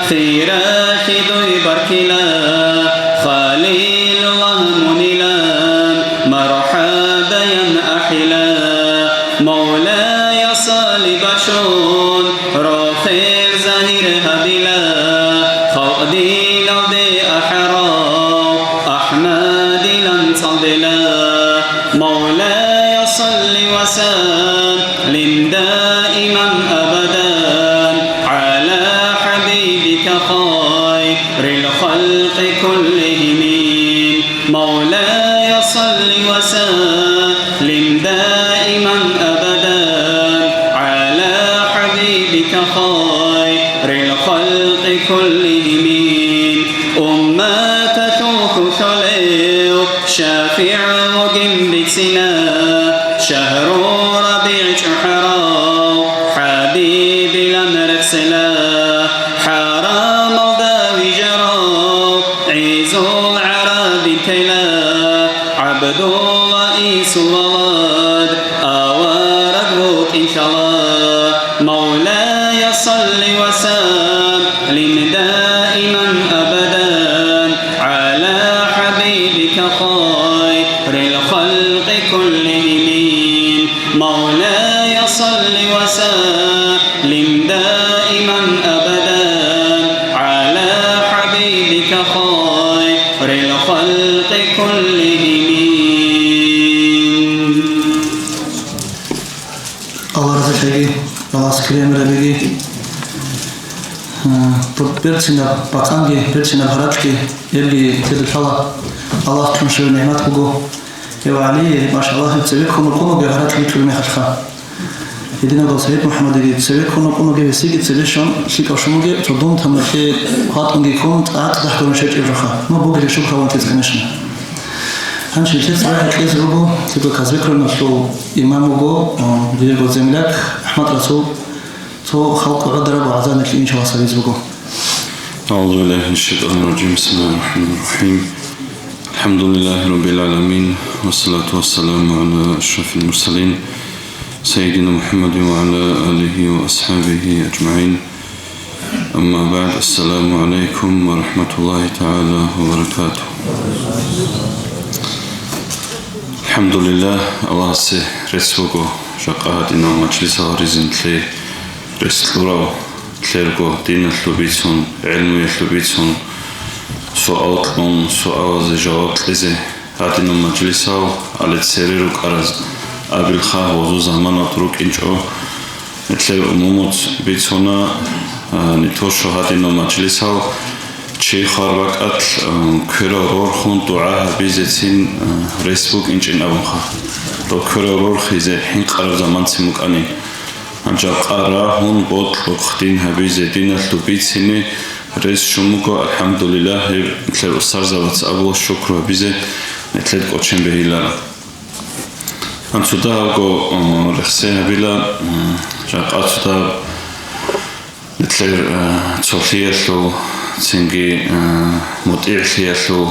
хиралъи дуй баркила, Халилуллагь мунила, мархӀабаян ахӀила. Мавлая салиб бачун, рохел загьир гьабила, халкъ диналде ахӀарав АхӀмадилан цӀалдила. Мавлая салли ва саллим даиман абадан гӀала хӀабибика хайрил халкъи куллигьим. مولاي صل وسلم دائما أبدا على حبيبك خير الخلق كلهم. Умматалъул хьулъулев шафигӀ вугин бицина, шагьру РабигӀ чӀухӀарав хӀабибилан рехсела, хӀарамалда вижарав гӀизул гӀарабин тела, ГӀабдулла Исул валад авараг вукӀин лъала. مولاي صل وسلم دائما أبدا على حبيبك خير الخلق كلهم. مولاي صل وسلم دائما أبدا على حبيبك خير الخلق كلهم. Аллагь разилъаги, Аллагьас кириямирабиги. Берцинаб бакъанги, берцинаб гьаракьги, гьебги тедулъала. Аллагь кьун щвел нигӀмат буго. Гьев ГӀали, машаллагь, цебе ккун рукӀунуги гьаракь битӀулеб мехалъха. Гьединагал СагӀид МухӀаммадиги цебе ккун рукӀунуги, гьесиги цебе щун лъикӀав щунуги, цо дун тамахӀе хватӀунги ккун, тӀад дагьабун щвечӀеб жоха. Ну, бугеб шубха ван тецӀ, конечно. Гьанже нилъеца рагӀи кьезе руго, цебе Казбек районалъул имам вуго, о, диего земляк АхӀмад Расул, цо халкъ гӀодараб вагӀза нилъ иншаллагь сабизе буго. أعوذ بالله من الشيطان الرجيم. بسم الله الرحمن الرحيم. الحمد لله رب العالمين، والصلاة والسلام على أشرف المرسلين، سيدنا محمد وعلى آله وأصحابه أجمعين. أما بعد، السلام عليكم ورحمة الله تعالى وبركاته. الحمد لله, Аллагьасе рецц буго, жакъа гьадинал мажлисал гьаризе нилъее рес кьурав, нилъерго диналъул бицун, гӀелмуялъул бицун, суал кьун, суалазе жаваб кьезе гьадинал мажлисал, гьале цере рукӀараз абилха, гьезул заманалда рукӀинчӀо. Нилъер умумуз бицуна, а, не то что гьадинал мажлисал, чи хвар бакӀалъ, а, кверал рорхун дугӀа гьабизецин, а, рес букӀинчӀин абунха. Дов кверал рорхизе хӀинкъараб заманцин букӀани. Гьанже къа рагьун, бокьухъ дин гьабизе, диналъул бицине рес щун буго, алхӀамдулиллагь, гьеб нилъер устарзабаца абула шукру гьабизе, нилъер кӀочен бегьиларо. Гьанцудагьабго, о, рехсей гьабила, м, жакъа цудаб нилъер, э, цолъиялъул, цинги, э, мутӀигӀлъиялъул,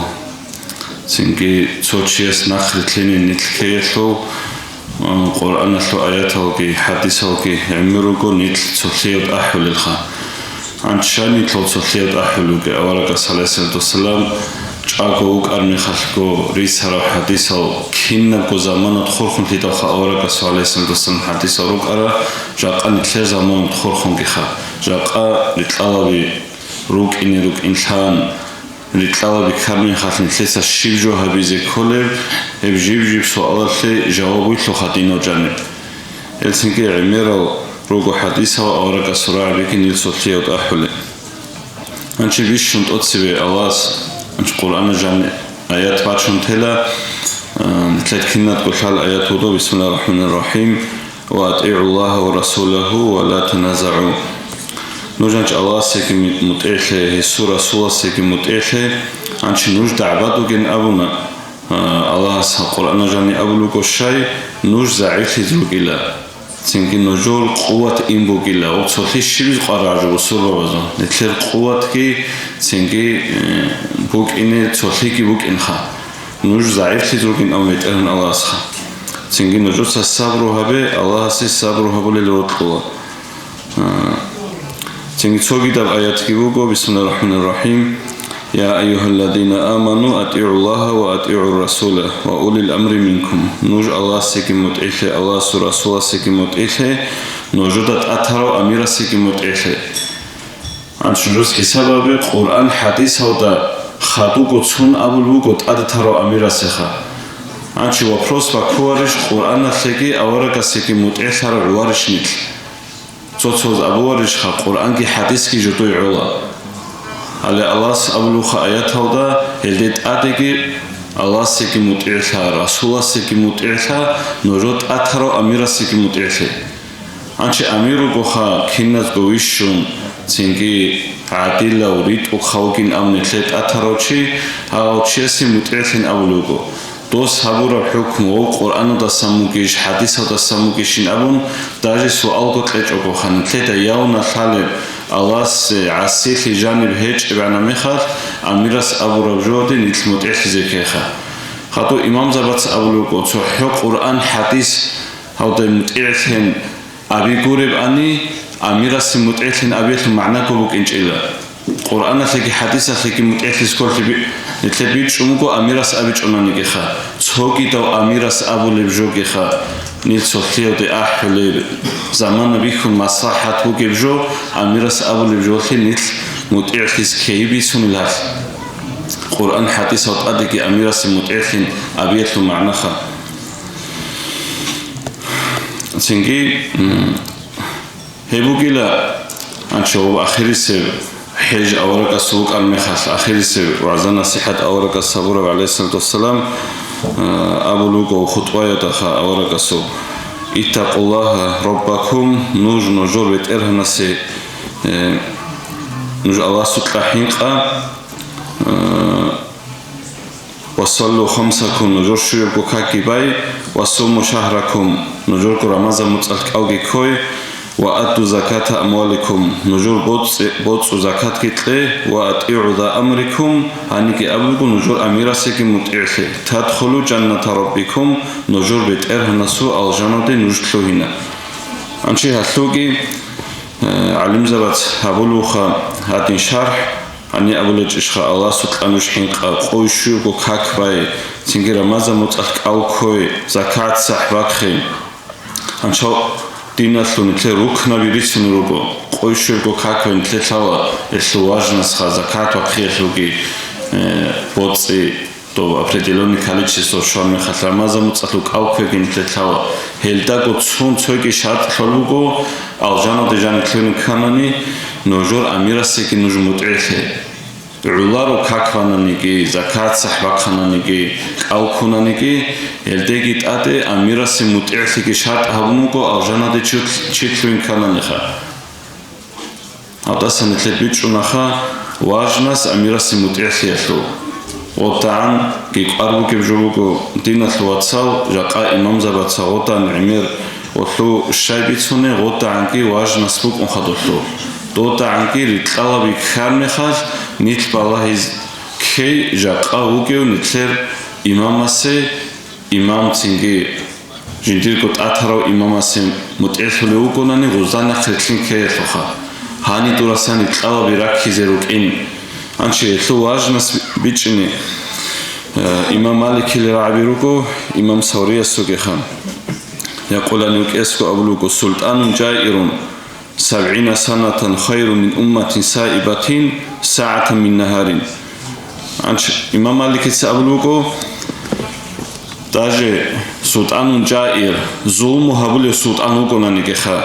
цинги цо чияс нахърилълъине нилъ ккеялъул, э, Къуръаналъул аяталги, хӀадисалги гӀемер руго нилъ цолъиялда ахӀулелха. Гьанча нилъ цолъиялда ахӀулел ругел аварагас, гӀалайгьиссалату вассалам, чӀаго вукӀар мехалъго рицарал хӀадисал, кинабго заманат хурхунлъидалха аварагас, гӀалайгьиссалату вассалам, хӀадисал рукӀара, жакъа нилъер заманат хурхунгиха, жакъа рикьалаби рукӀине рукӀинлъан, рикьалаби ккар мехалъ нилъеца щиб жо гьабизе кколеб, гьеб жиб-жиб суалалъе жаваб вилълъуха динал жаниб. Гьелцинги гӀемерал руго хӀадисал аварагасул рагӀабиги нилъ цолъиялда ахӀулел. Гьанчи бищун тӀоцебе Аллагьас, гьанчи Къуръана жан аят бачун тела, а, нилъер кинадго лъал аят вуго, бисмиллагьир рахӀманир рахӀим, «Ва атӀигӀу Аллагьа ва расулагьу ва ла таназагӀу». Нуж гьанчи Аллагьасеги мутӀигӀлъе, гьесул Расуласеги мутӀигӀлъе, гьанчи нуж дагӀбадугин абуна, а, Аллагьас Къуръана жани абулего щай, нуж загӀиплъизе ругила. Цинги нужер къуват ин бугила, ва цолъи щибиз къварагӀажо бусурбабазул, нилъер къуватги цинги, э, букӀине цолъиги букӀинха. Нуж загӀиплъиз ругин ав БетӀергьан Аллагьасха. Цинги нужеца сабру гьабе, Аллагьасе сабру гьабулел рокьула. А, цинги цогидаб аятги буго, бисмиллагьир рахӀманир рахӀим. «Я айюгьалладина аману, атӀигӀу Аллагьа ва атӀигӀур расула ва улил амри минкум». Нуж Аллагьасеги мутӀигӀлъе, Аллагьасул Расуласеги мутӀигӀлъе, нужеда тӀатарав амирасеги мутӀигӀлъе. Гьанчи нуж хӀисаб гьабе, Къуръан хӀадисалда хадуго цун абулеб буго тӀаде тарав амирасеха. Гьанчи вопрос баккуларищ, Къуръаналъеги аварагасеги мутӀигӀлъарав гӀоларищ нилъ? Цо-цоз абуларищха, Къуръанги хӀадисги жидее гӀола. Гьале Аллагьас абулебха аяталда, гьелде тӀадеги Аллагьасеги мутӀигӀлъа, Расуласеги мутӀигӀлъа, нужер тӀатарав амирасеги мутӀигӀлъе. Гьанчи амир вугоха, киназго вищун, цинги гӀадилав, ритӀухъав вугин абун нилъе тӀатарав чи, гьав чиясе мутӀигӀлъин абулеб буго. Дос гьабураб хӀукму ва Къуръаналдасан бугищ, хӀадисалдасан бугищин абун, даже суалго кьечӀогоха, нилъеда явна лъалеб, Аллагьасе гӀасилъи жаниб гьечӀебгӀана мехалъ, амирас абураб жоде нилъ мутӀигӀлъизе ккеха. Хадув имамзабаца абулеб буго, цохӀо Къуръан, хӀадис гьавдай мутӀигӀлъин, Аби гуреб ани, амирасе мутӀигӀлъин абиялъул магӀнаго букӀинчӀила. Къуръаналъеги хӀадисалъеги мутӀигӀлъизе кколъи би-, нилъер бичӀчӀун буго амирас абичӀонанигиха. Цогидав амирас абулеб жогиха, нилъ цолъиялде ахӀулеб, замана бихьун маслахӀат бугеб жо, амирас абулеб жолъи нилъ мутӀигӀлъизе ккей бицунилан. Къуръан хӀадисал тӀадеги амирасе мутӀигӀлъин абиялъул магӀнаха. Цинги, м, гьеб бугила, анча ва ахирисеб хӀеж аварагасул вукӀар мехалъ, ахирисеб вагӀза-насихӀат аварагас гьабураб, гӀалайгьиссалату вассалам, а, абулеб буго хутӀбаялдаха аварагасул: «Иттакъуллагьа раббакум», нуж нужер БетӀергьанасе, э, нуж Аллагьасукьа хӀинкъа, а, «Ва саллу хамсакум», нужер щуябго какги бай, «ва суму шагьракум», нужерго Рамазан муцӀалъ кӀалги ккой, «Ва адду заката амваликум», нужер боцӀи-, боцӀу закатги кье, «ва атӀигӀу за амрикум», гьаниги абулго нужер амирасеги мутӀигӀлъе, «тадхулу жанната раббикум», нужер БетӀергьанасул алжанаде нуж лъугьина. Анчи гьалъуги, э, гӀалимзабац гьабулуха гьадин шархӀ, гьаниб абулечӀищха, Аллагьасукьа нуж хӀинкъа, къой щуго как бай, цинги Рамазан муцӀалъ кӀал ккой, закат сахӀ бахъе. Анчал диналъул нилъер рукнаби бицун руго, къой щуго как бай нилъе лъала, гьелъул важнасха, закат бахъиялъулги, э, боцӀи, дов определённый количество щван мехалъ Рамазан муцӀалъул кӀал кквеги нилъе лъала. Гьелдаго цун цоги шартӀ лъолеб буго, алжаналде жаниб лъугьине кканани, нужер амирасеги нуж мутӀигӀлъе. ГӀоларо как бананиги, закат сахӀ бахъананиги, кӀал ккунаниги, гьелдеги тӀаде амирасе мутӀигӀлъиги шартӀ гьабун буго алжаналде чи, чи лъугьин ккананиха. Гьавдаса нилъер бичӀчӀунаха важнас амирасе мутӀигӀлъиялъул. ГъодагӀанги кӀвар бугеб жо буго, диналъул вацал, жакъа имамзабаца гъодан гӀемер гъолъу щай бицуней, гъодагӀанги важнас букӀун хадулъул. ДодагӀанги рикьалаби ккар мехалъ, нилъ балагьиз ккей жакъа вугев нилъер имамасе, имам цинги жиндирго тӀатарав имамасе мутӀигӀлъулев вугонани, гъузда нахъ рилълъин ккеялъулха, гьаниб дурасан рикьалаби раккизе рукӀин. Анчи гьелъул важнас бичӀчӀине, э, имам Маликил рагӀаби руго, имам Савриясугеха. Якъулани вукӀесго абулуго: «Султанун жаирун, сабгӀина санатан хайру мин умматин саибатин сагӀатан мин нагьарин». Анч-, имам Маликица абулуго, даже султанун жаир, зулму гьабулев султан вугонанигеха,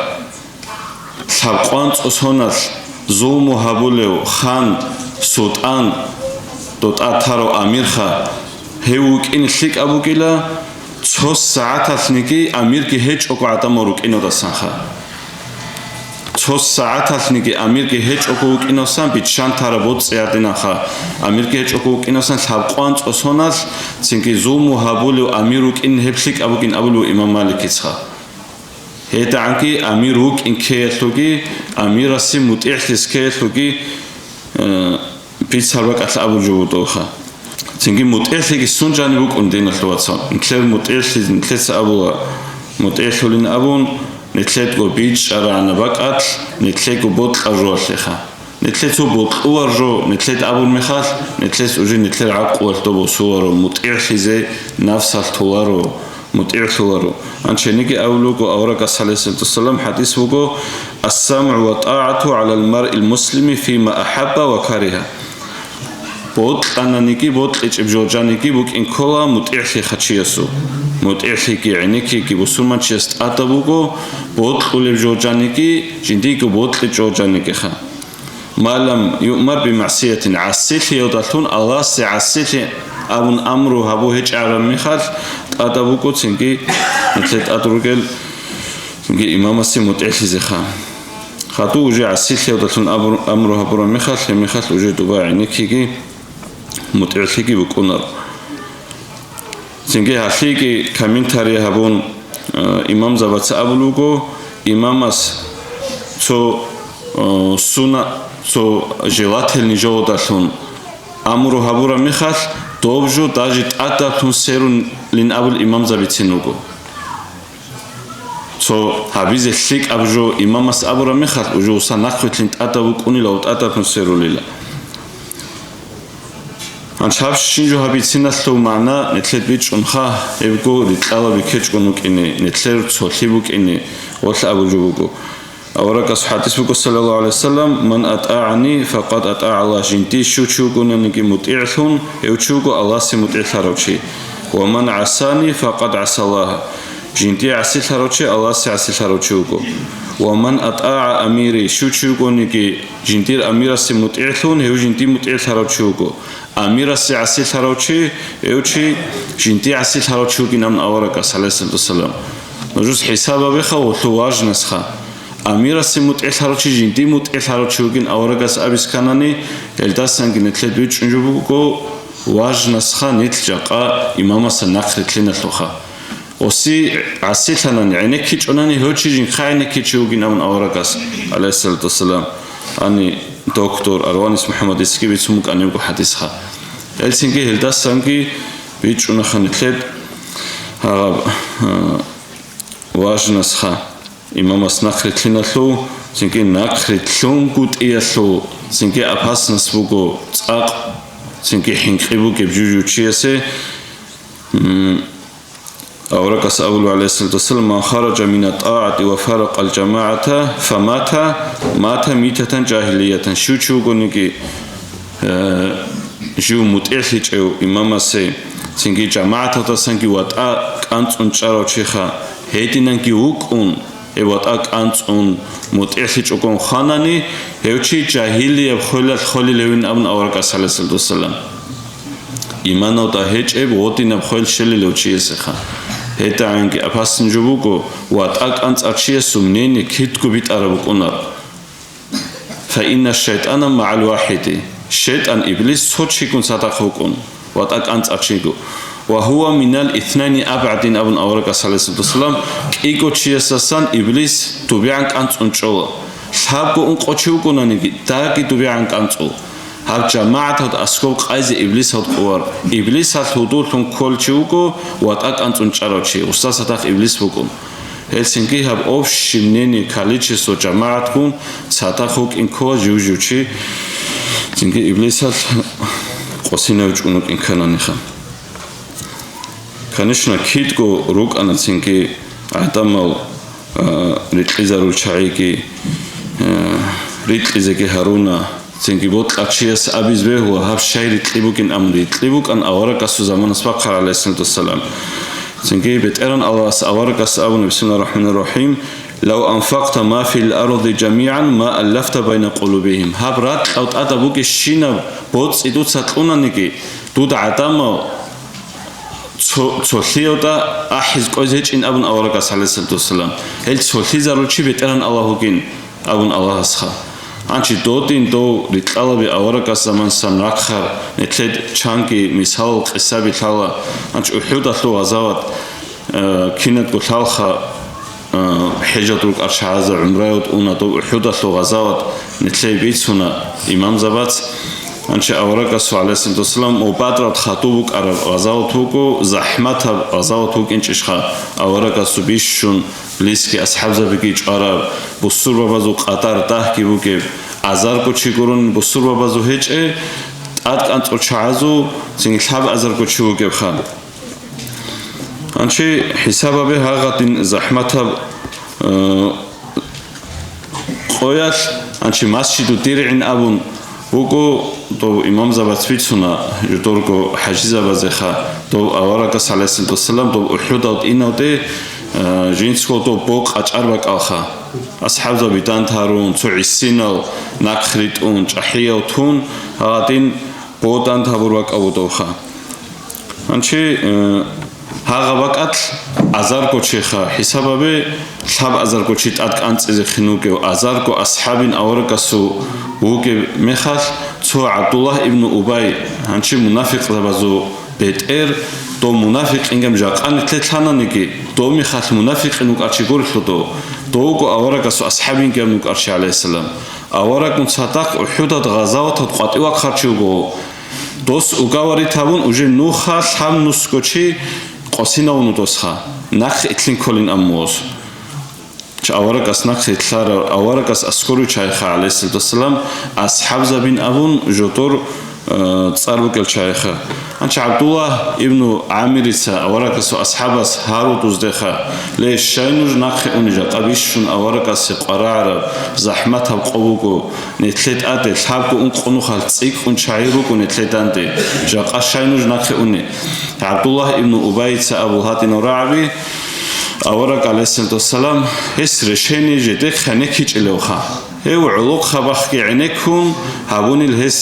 лъабкъван цӀосоналъ зулму гьабулев хан, султан, дов тӀатарав амирха, гьев вукӀине лъикӀаб бугила, цо сагӀаталъниги амирги гьечӀого гӀадамал рукӀиналдасанха. Цо сагӀаталъниги амирги гьечӀого вукӀиналсан биччан тараб боцӀи гьардинанха, амирги гьечӀого вукӀиналсан лъабкъван цӀосоналъ цинги зулму гьабулев амир вукӀин гьеб лъикӀаб бугин абулев имам Маликицха. ГьедагӀанги амир вукӀин ккеялъулги, амирасе мутӀигӀлъизе ккеялъулги, э, бицараб бакӀалъ абул жо вугоха. Цинги мутӀигӀлъиги сунжани букӀун, диналъул вацал. Нилъер мутӀигӀлъизе нилъеца абула, мутӀигӀлъулин абун, нилъедго бичӀчӀарагӀана бакӀалъ, нилъего бокьа жоялъеха. Нилъе цо бокьулар жо, нилъед абун мехалъ, нилъес уже нилъер гӀакълуялъ доб босуларо, мутӀигӀлъизе нафсалъ толаро, мутӀигӀлъуларо. Анчениги абулуго аварагас, гӀалайгьиссалату вассалам, хӀадис буго: «Ас-самгӀу ва тӀагӀату гӀалал маръил муслими фима ахӀабба ва кариха». Бокьананиги, бокьичӀеб жо жаниги букӀин ккола мутӀигӀлъиха чиясул. МутӀигӀлъиги гӀенеккиги бусурманчияс тӀадаб буго, бокьулеб жо жаниги, жиндиего бокьичӀо жанигиха. «Ма лам юъмар би магӀсиятин», гӀасилъиялдалъун Аллагьасе гӀасилъи абун амру гьабу гьечӀараб мехалъ, тӀадаб буго цинги нилъер тӀад ругел цинги имамасе мутӀигӀлъизеха. Хадув уже гӀасилъиялдалъун абур-, амру гьабураб мехалъ, гьеб мехалъ уже дуба гӀенеккиги мутӀигӀлъиги букӀунаро. Цинги гьалъиги комментарий гьабун, э, имамзабаца абулуго, имамас цо, э, суна, цо желательный жолдалъун амру гьабураб мехалъ, доб жо даже тӀадаблъун серунлин абул имамзабицин руго. Цо гьабизе лъикӀаб жо имамас абураб мехалъ, уже уса нахъвилълъин тӀадаб букӀунила ва тӀадаблъун серулила. Гьанчабщин жо гьабициналъул магӀна нилъед бичӀчӀунха, гьебго рикьалаби ккечӀун вукӀине, нилъер цолъи букӀине, гъолъ абул жо буго. Аварагас хӀадис буго, саллаллагьу гӀалайгьи вассалам: «Ман атӀагӀани, факъад атӀагӀа Аллагь», жинди щив чи вугонаниги мутӀигӀлъун, гьев чи вуго Аллагьасе мутӀигӀлъарав чи. «Ва ман гӀасани, факъад гӀаса Аллагь», жинди гӀасилъарав чи Аллагьасе гӀасилъарав чи вуго. «Ва ман атӀагӀа амири», щив чи вугониги жиндир амирасе мутӀигӀлъун, гьев жинди мутӀигӀлъарав чи вуго. Амирасе гӀасилъарав чи, гьев чи жинди гӀасилъарав чи вугин абун аварагас, гӀалайгьиссалату вассалам. Нужус хӀисаб гьабеха гъолъул важнасха. Амирасе мутӀигӀлъарав чи жинди мутӀигӀлъарав чи вугин аварагас абисканани, гьелдасанги нилъед бичӀчӀун жо буго важнасха нилъ жакъа имамаса нахърилълъиналъулха. Оси гӀасилъанани, гӀенеккичӀонани, гьев чи жинхъа гӀенеккичи вугин абун аварагас, гӀалайгьиссалату вассалам, ани доктор Арванис МухӀаммадицаги бицун букӀанибго хӀадисха. Гьелцинги гьелдасанги бичӀчӀунаха нилъед гьаб, а, важнасха, имамас нахърилълъиналъув, цинги нахърилълъунгутӀиялъул, цинги опасность буго цӀакъ, цинги хӀинкъи бугеб жужучиясе, м, Аварагас абула, гӀалайгьиссалату вассалам: «Ман хараджа мина тӀагӀати ва фаракъал жамагӀата, фамата, мата митатан жагьилиятан». Щив чи вугониги, э, жив мутӀигӀлъичӀев имамасе, цинги жамагӀаталдасанги ватӀа кӀанцӀун чӀарав чиха, гьединанги вукӀун, гьев ватӀа кӀанцӀун мутӀигӀлъичӀого хванани, гьев чи жагьилияб хвелалъ холел гьевин абун аварагас, гӀалайгьиссалату вассалам. Иманалда гьечӀеб гъодинаб хвел щолелев чиясеха. ГьедагӀанги опасный жо буго, ватӀа кӀанцӀарчиясул мнение кидго битӀараб букӀунар. «Фаинна шайтӀана магӀал вахӀиди». ШайтӀан, иблис цо чигун цадахъ вукӀун, ватӀа кӀанцӀарчиго. «Ва гьува минал итнайни абгӀадин», абун аварагас, гӀалайгьиссалату вассалам, кӀиго чиясасан иблис дубегӀан кӀанцӀун чӀола. Лъабго ункъо чи вукӀунаниги, дагги дубегӀан кӀанцӀу. Гьаб жамагӀаталда аскӀоб къайзе иблисалда къувар. Иблисалъ гьудуллъун кколчи вуго ватӀа кӀанцӀун чӀарав чи, гьесда цадахъ иблис букӀун. Гьелцинги гьаб общий мнение, количество жамагӀатгун цадахъ вукӀин ккола жив-жив чи, цинги иблисалъ къосинав чӀун вукӀин ккананиха. Конечно, кидго рукӀана цинги гӀадамал, а, рикьизарул чагӀиги, а, рикьизеги гьаруна, цинги бокьарчияс абизе бегьула, гьаб щай рикьи бугин, амма рикьи букӀан аварагасул заманас бахъарал, гӀалайгьиссалату вассалам. Цинги БетӀергьан Аллагьас аварагас абуна, бисмиллагьир рахӀманир рахӀим: «Лав анфакъта ма фил арди жамигӀан ма аллафта байна къулубигьим». Гьаб ракьал тӀада бугебщинаб боцӀи дуца кьунаниги, дуда гӀадамал цо-, цолъиялда ахӀиз кӀвезе гьечӀин абун аварагас, гӀалайгьиссалату вассалам. Гьел цолъизарул чи БетӀергьан Аллагь вугин абун Аллагьасха. Гьанчи додин дов рикьалаби аварагас замансан рахъар, нилъед чанги мисалал къисаби лъала, гьанчи УхӀудалъул гъазават, э, кинадго лъалха, э, хӀежалда рукӀарчагӀазда гӀумраялда уна дов УхӀудалъул гъазават, нилъее бицуна имамзабац. Гьанчи аварагасул, гӀалайгьиссалату вассалам, ва Бадралда хадуб букӀараб гъазават буго, захӀматаб гъазават букӀинчӀищха, аварагасул бищун лиски асхӀабзабиги чӀвараб, бусурбабазул къадар дагьги бугеб, азарго чи гурони бусурбабазул гьечӀеб, тӀадкӀанцӀул чагӀазул цинги лъабазарго чи вугебха. Гьанчи хӀисаб гьабе гьагъадин захӀматаб, э, къоялъ, гьанчи Масжиду ДиргӀин абун буго, дов имамзабац бицуна жодорго хӀажизабазеха, дов аварагас, гӀалайгьиссалату вассалам, дов УхӀудалда иналде, э, жинцго дов бо къачӀар бакӀалха. АсхӀабзаби данд гьарун, цо гӀисинал нахъритӀун, чӀахӀиял тун, гьагъадин бо данд гьабур бакӀав вудавха. Гьанчи, э, гьагъа бакӀалъ азарго чиха, хӀисаб гьабе, лъабазарго чи тӀадкӀанцӀизехъин вугев, азарго асхӀабин аварагасул вугеб мехалъ, цо ГӀабдуллагь ибну Убай, гьанчи мунафикъзабазул бетӀер, дов мунафикъингам жакъа нилъе лъананиги, дов мехалъ мунафикъин вукӀарчи гурелъул дов, довго аварагасул асхӀабингам вукӀарчи, гӀалайгьиссалам. Аварагун цадахъ УхӀудад гъазаваталда къватӀивахъарчи вуго. Дос угаварит гьабун, уже нуха лъабнусго чи къосинавун досха, нахъ итлъин кколин аммуз. Чи аварагас нахъ итлъарав, аварагас аскӀор виччайха, гӀалайгьиссалату вассалам, асхӀабзабин абун жодор, э, цӀар бугел чайха. Гьанчи ГӀабдуллагь ибну ГӀамирица аварагасул асхӀабас гьарудуздеха: «Ле, щай нуж нахъе уни, жакъа бищун аварагасе къварагӀараб захӀматаб къо буго, нилъе тӀаде лъабго ункъо нухалъ цӀикӀкӀун чагӀи руго нилъеданде, жакъа щай нуж нахъе уни?» ГӀабдуллагь ибну Убайица абул гьадинал рагӀаби, авараг, гӀалайгьиссалату вассалам, гьес решение жидехъ гьанеккичӀелевха. Гьев гӀолохъабахъги гӀенеккун гьабунил гьес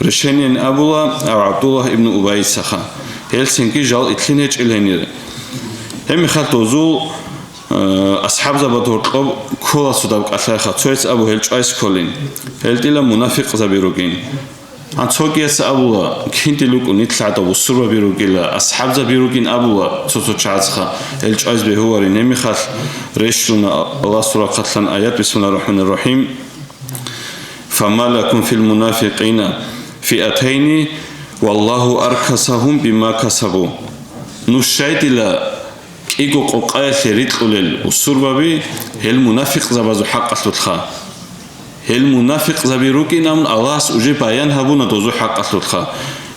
решениен абула, ав ГӀабдуллагь ибну Убайицаха. Гьелцинги жал итлъин гьечӀел гьенир. Гьеб мехалъ дозул, э, асхӀабзабад гьоркьоб ккола цо даб кӀалъайха, цояц абу гьел чӀвайс кколин. Гьел дила мунафикъзаби ругин. Гьан цогияс абула, киндил рукӀун ил гӀадаб бусурбаби ругила, асхӀабзаби ругин абула цо-цо чагӀазха, гьел чӀвайз бегьуларин гьеб мехалъ рещтӀуна Аллагьасул рахъалъан аят, бисмиллагьир рахӀманир рахӀим. «Фама лакум фил мунафикъина фиатайни, валлагьу аркасагьум бима касабу». Нуж щай дила кӀиго къокъаялъе рикьулел бусурбаби, гьел мунафикъзабазул хӀакъалъулъха. Гьел мунафикъзаби рукӀин абун Аллагьас уже баян гьабуна дозул хӀакъалъулъха.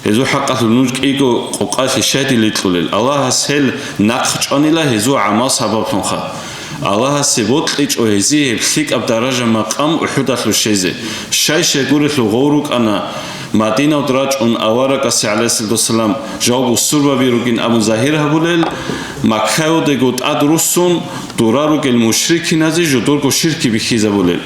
Гьезул хӀакъалъулъ нуж кӀиго къокъаялъе щай дила рикьулел? Аллагьас гьел нахъ чӀванила гьезул гӀамал сабаблъунха. Аллагьасе бокьичӀо гьезие гьеб лъикӀаб даража-макъам УхӀудалъув щезе. Щай-щай гурелъул гъов рукӀана Мадиналда рачӀун аварагасде, гӀалайгьиссалату вассалам, жав бусурбаби ругин абун загьир гьабулел, Маккаялдаго тӀад руссун, дора ругел мушрикиназе жодорго ширки бихьизабулел.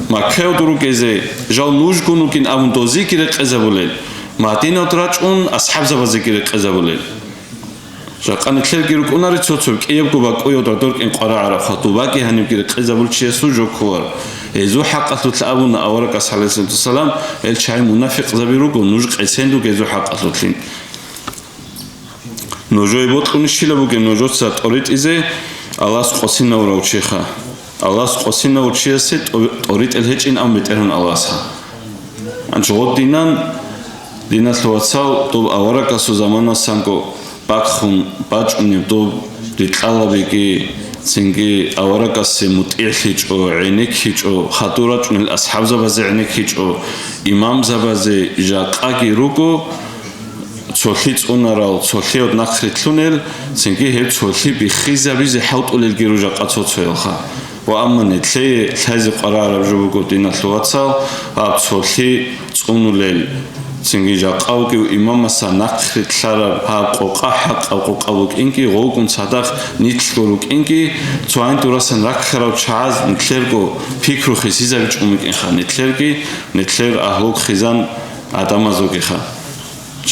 Маккаялда рукӀизе жал нужгун вугин абун дозиги рекъезабулел, Мадиналда рачӀун асхӀабзабазеги рекъезабулел. Жакъа нилъерги рукӀунари цо-цо кӀиябго бакӀуялда доркӀин къварагӀарабха, дубаги гьанибги рекъезабул чиясул жо кколар. Гьезул хӀакъалъулъ абуна аварагас, гӀалайгьиссалату вассалам, гьел чагӀи мунафикъзаби руго, нуж къесендуге гьезул хӀакъалъулъин. Нужее бокьунищила бугеб нужеца тӀоритӀизе Аллагьас къосинавурав чиха? Аллагьас къосинавур чиясе тӀо-, тӀоритӀел гьечӀин абун БетӀергьан Аллагьасха. Анчи гъодинан, диналъул вацал, доб аварагасул заманасанго бахъун бачӀунеб доб рикьалабиги, цинги аварагасе мутӀигӀлъичӀо, гӀенеккичӀо, хадур рачӀунел асхӀабзабазе гӀенеккичӀо, имамзабазе жакъаги руго, цолъи цӀунарал, цолъиялда нахърилълъунел, цинги гьеб цолъи биххизабизе хӀалтӀулелги руго жакъа цо-цоялха. Ва амма нилъее лъазе къварагӀараб жо буго, диналъул вацал, гьаб цолъи цӀунулел, цинги жакъа вугев имамасда нахърилълъараб гьаб къокъа хӀакъаб къокъа букӀинги, гъовгун цадахъ нилъго рукӀинги, цо гьанив дурасан раккарав чагӀаз нилъерго пикру хисизабичӀун букӀинха, нилъерги, нилъер агьлу хъизан гӀадамазулгиха.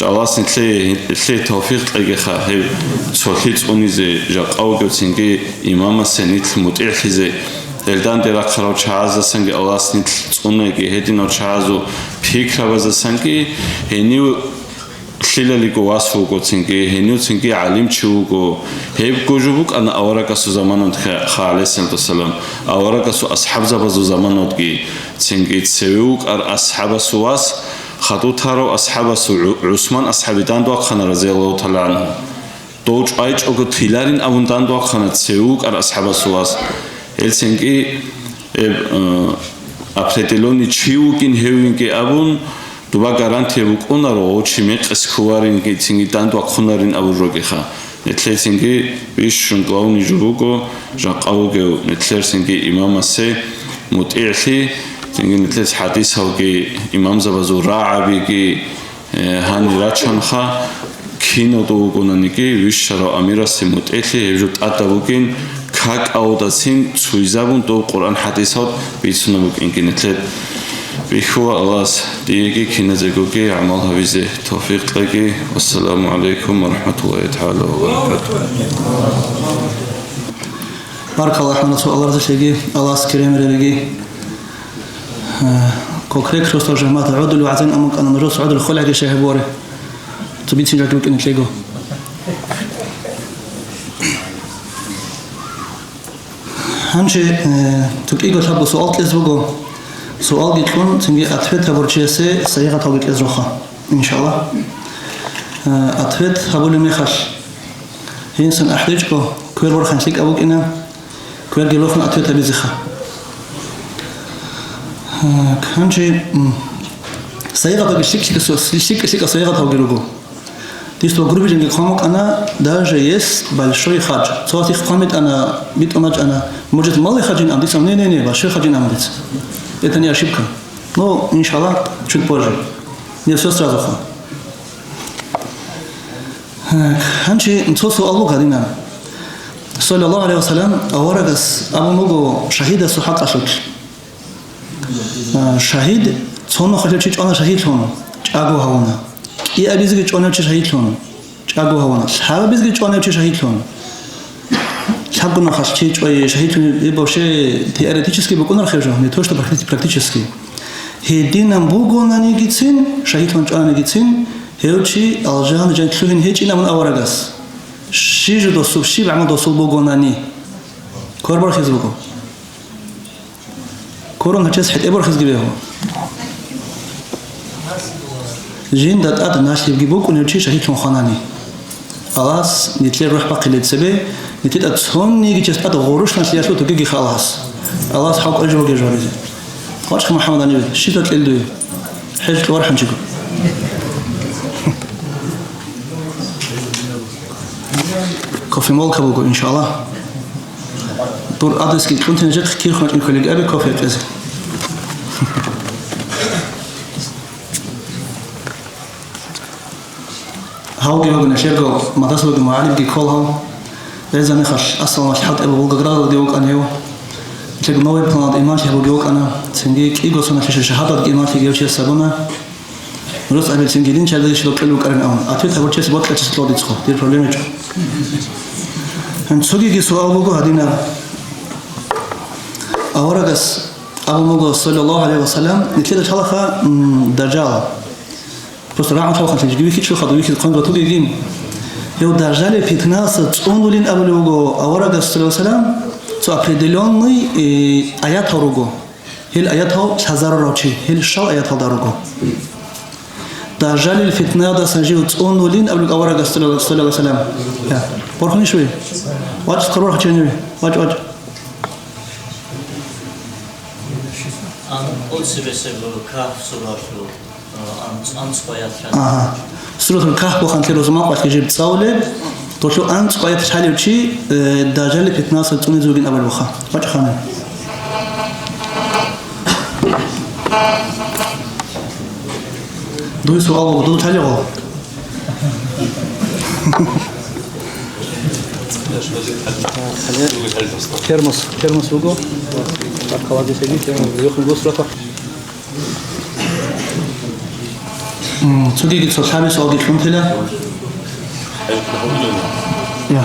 Аллагьас нилъее, нилъее тавфикъ кьегиха, гьеб цолъи цӀунизе, жакъа вугев цинги имамасе нилъ мутӀигӀлъизе. Гьелданде рахъарав чагӀаздасанги Аллагьас нилъ цӀунаги, гьединав чагӀазул пикрабаздасанги, гьенив лъилалиго вас вуго цинги, гьенив цинги гӀалимчи вуго. Гьебго жо букӀана аварагасул заманадха, гӀалайгьиссалату вассалам. Аварагасул асхӀабзабазул заманадги цинги цеве вукӀар асхӀабасул вас, хадув тарав асхӀабасул ГӀу-, ГӀусман асхӀаби дандвахъана, разияллагьу тагӀала гӀангьу. Дов чӀвайчӀого тиларин абун дандвахъана цеве вукӀар асхӀабасул вас. Гьелцинги, гьеб, э, определённый чи вугин гьевинги абун, дуба гарантия букӀунаро, гъов чи мекъис кколаринги цинги дандвахъунарин абурогиха. Нилъецинги бищун главный жо буго, жакъа вугев нилъерцинги имамасе мутӀигӀлъи, цинги нилъец хӀадисалги, имамзабазул рагӀабиги, э, гьанир рачанха, киналда вугонаниги, вищарав амирасе мутӀигӀлъи, гьеб жо тӀадаб бугин, какӀалдацин цуйзабун дов Къуръан хӀадисал бицунаб букӀинги нилъер. Бихьула Аллагьас диеги киназегоги гӀамал гьабизе тавфикъ кьеги. Вассаламу гӀалайкум ва рахӀматуллагьи тагӀала ва баракатугь. Баракаллагьу, Аллагь разилъеги, Аллагьас керемерабиги. Э, кокрек росдал жамагӀат гӀодулев вагӀзаин амукӀана, нужеца гӀодулев холехӀеги шайгьаб воре. Цо бицин жаги букӀине кьего. Гьанже, э, цо кӀиго лъабго суал кьезе буго. Суалги кьун, цинги ответ гьабурчиясе сайигъаталги кьезе роха, иншаллагь. Э, ответ гьабулеб мехалъ, гьенисан ахӀдечӀго, квер борхун лъикӀаб букӀина. Кверги лохун ответ гьабизеха. Гьанже, м, сайигъаталги лъикӀ-лъикӀа-, лъикӀ-лъикӀа сайигъаталги руго. Дисда грубиланги хъван букӀана, даже есть большой хадж. Цо ватихъ хъван битӀана, битӀун бачӀана, может, малый хаджин ам дица? Не, не, не, большой хаджин ам дица. Это не ошибка. Ну, иншаллах, чуть позже. Не всё сразу хъван. Гьанчи цо суал буго гьадинаб. Саллаллагьу гӀалайгьи ва саллам, аварагас абун буго шагьидасул хӀакъалъулъ. А, шагьид, цо нухалъ чи чӀвана шагьидлъун, чӀаго гьавуна. КӀиабизеги чӀвана чи шагьидлъун, чӀаго гьавуна. Лъабабизеги чӀвана чи шагьидлъун. Лъабго нухалъ чи чӀвай шагьидлъун, и вообще теоретически букӀунарахъе жо, не то что практи-, практически. Гьединан бугонанигицин, шагьидлъун чӀвананигицин, гьев чи алжан жан лъугьин гьечӀин абун аварагас. Щиб жо досул, щиб гӀамал досул бугонани. Квер бархизе буго. Кверун гьечӀес хӀетӀе бархизеги бегьу. Жинда тӀад налъибги букӀунев чи шагьидлъун хванани. Аллагьас нилъер рухӀ бахъилел цебе, нилъеда цониги чияс тӀад гъурущ налъиялъул тӀогиги халас. Аллагьас хӀалкӀолъи жо бугеб жо гьаризе. Вачха МухӀаммад Алиев, щиб кьел дуе? ХӀеж кьвар хӀанчиго. Кофемолка буго, иншалла. Дур адресги кьунтин жихъ кирхун кӀин кколеги абе кофе кьезе. Гьавги вугони лъего мадрасалги мугӀалимги ккол гьав. Гьезда мехалъ Ассаламалъ хӀалтӀи Волгоградалги вукӀана гьев. Лъего новый планалда имамлъи гьабуги вукӀана. Цинги кӀиго соналъе шагьадатги имамлъи гьев чияс гьабуна. Рус абил цинги дин чагӀадаги щибаб кьел букӀарин абун. Ответ гьабурчиясе бокьарчиясе кьодицӀго. Дир проблема гьечӀо. Гьанже цогиги суал буго гьадинаб. Аварагас абун буго, саллаллагьу гӀалайгьи ва саллам, нилъеда лъалаха, м, Дажжал. Просто рагӀун тавхалъи жиги вихьичӀо хадув вихьизе хъван батугейгин. Гьев Дажжалил питнаса цӀунулин абулев вуго аварагас, саллаллагьу гӀалайгьи ва саллам, цо определённый, э, аятал руго. Гьел аятал лъазарурав чи, гьел щал аяталда руго. Дажжалил питнадасан жив цӀунулин абулев вуго аварагас, саллаллагьу гӀалайгьи ва саллам. Я. Борхунищ ви? ВачӀ, хъарвар хачаниви. ВачӀ, вачӀ. Ан-, анцӀ-, анцӀ-, анцӀ-, анцӀ-, анцӀ-, Агьа. Суратул Кагьф бухъанлъи рузман къвалъи жиб цӀалулеб, долъул анцӀ къвайат лъалев чи, э, Дажжалил питнаса цӀунизе вугин абулеб буха. ВачӀа ханан. Дуе суал буго, дуду лъалего? Термос, термос буго. Аккалади сеги, термос, йохун госрата. М, цогиги цо лъабе суалги кьунтила. Я.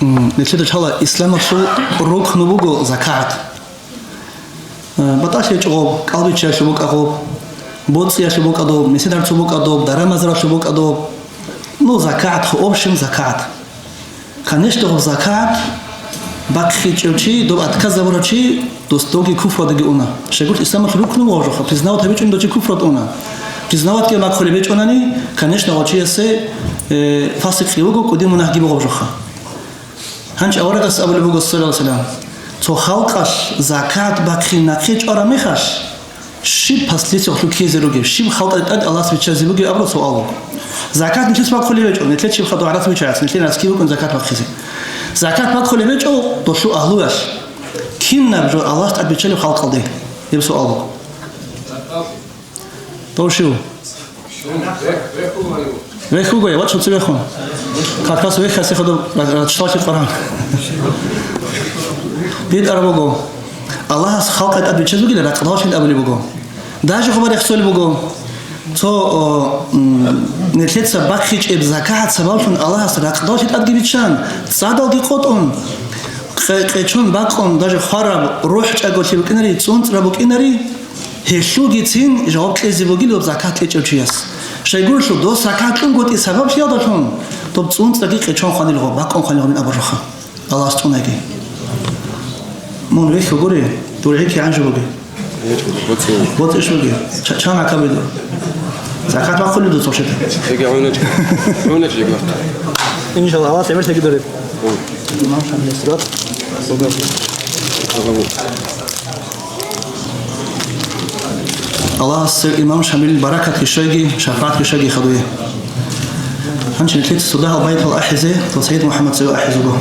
М, нилъеда лъала исламалъул рукну буго закагӀат. Э, батӀалъи гьечӀо гъоб, кӀалбиччаялъул букӀа гъоб, боцӀиялъул букӀа доб, месед гьарцул букӀа доб, дарамазаралъул букӀа доб. Ну, закагӀат, в общем, закагӀат. Конечно, гъоб закагӀат бахъичӀев чи, доб отказ гьабурав чи, дос-, довги куфралдаги уна. Щайгурелъул исламалъул рукну вугев жоха, признават гьабичӀони дов чи куфралда уна. Признаватги бахъулеб гьечӀонани, конечно, гъов чиясе, э, фасикъги вуго, кӀудиял мунагьги бугеб жоха. Гьанже аварагас абулеб буго, саллаллагьу гӀалайгьи ва саллам, цо халкъалъ закат бахъин нахъе чӀвараб мехалъ, щиб последствиялъул ккезе ругеб, щиб халкъалда тӀад Аллагьас биччазе бугеб абураб суал буго. Закат нилъеца бахъулеб гьечӀо, нилъер чи хадур гӀарац биччарац, нилъер аскӀи букӀун закат бахъизе. Закат бахъулеб гьечӀо долъул агьлуялъ. Кинаб жо Аллагьас тӀад биччалеб халкъалде? Гьеб суал буго. Товшив. Вехь вуго, я, вач, вуци вехун. Как раз вехь хасихадуб рачталчи къваран. Дид ара буго. Аллагьас халкъа тӀад биччаз бугила, ракъдаллъин абулеб буго. Даже хабар яхцолеб буго. Цо, о, м, нилъеца бахъичӀеб закагӀат сабаблъун Аллагьас ракъдаллъи тӀадги биччан, цӀадалги къотӀун, къе-, къечон бакъун, даже хвараб рухӀ чӀаголъи букӀинари, цӀунцӀра букӀинари, Гьелъулгицин жаваб кьезе бугила доб закат кьечӀев чияс. Щайгурелъул дос закат кьунгутӀи сабаблъиялдалъун, доб цӀунцӀраги къечон хванилгъо, бакъун хванилгъо мин абуржуха. Аллагьас цӀунаги. Мун вехь гури, дур гӀи кигӀан жо буги? БоцӀи. БоцӀиш буги? Ча-, чан гӀакабиду? Закат бахъулеб дуца вообще-то? Иншалла, Аллагьас гӀемер теги дуреб. Имам Шамилис рат. Аллагьас имам Шамилил баракат кишайги, шафаат кишайги хадуе. Гьанчи нилъеца цо дагьал байтал ахӀизе, цо Сайид МухӀаммад цеве ахӀизего.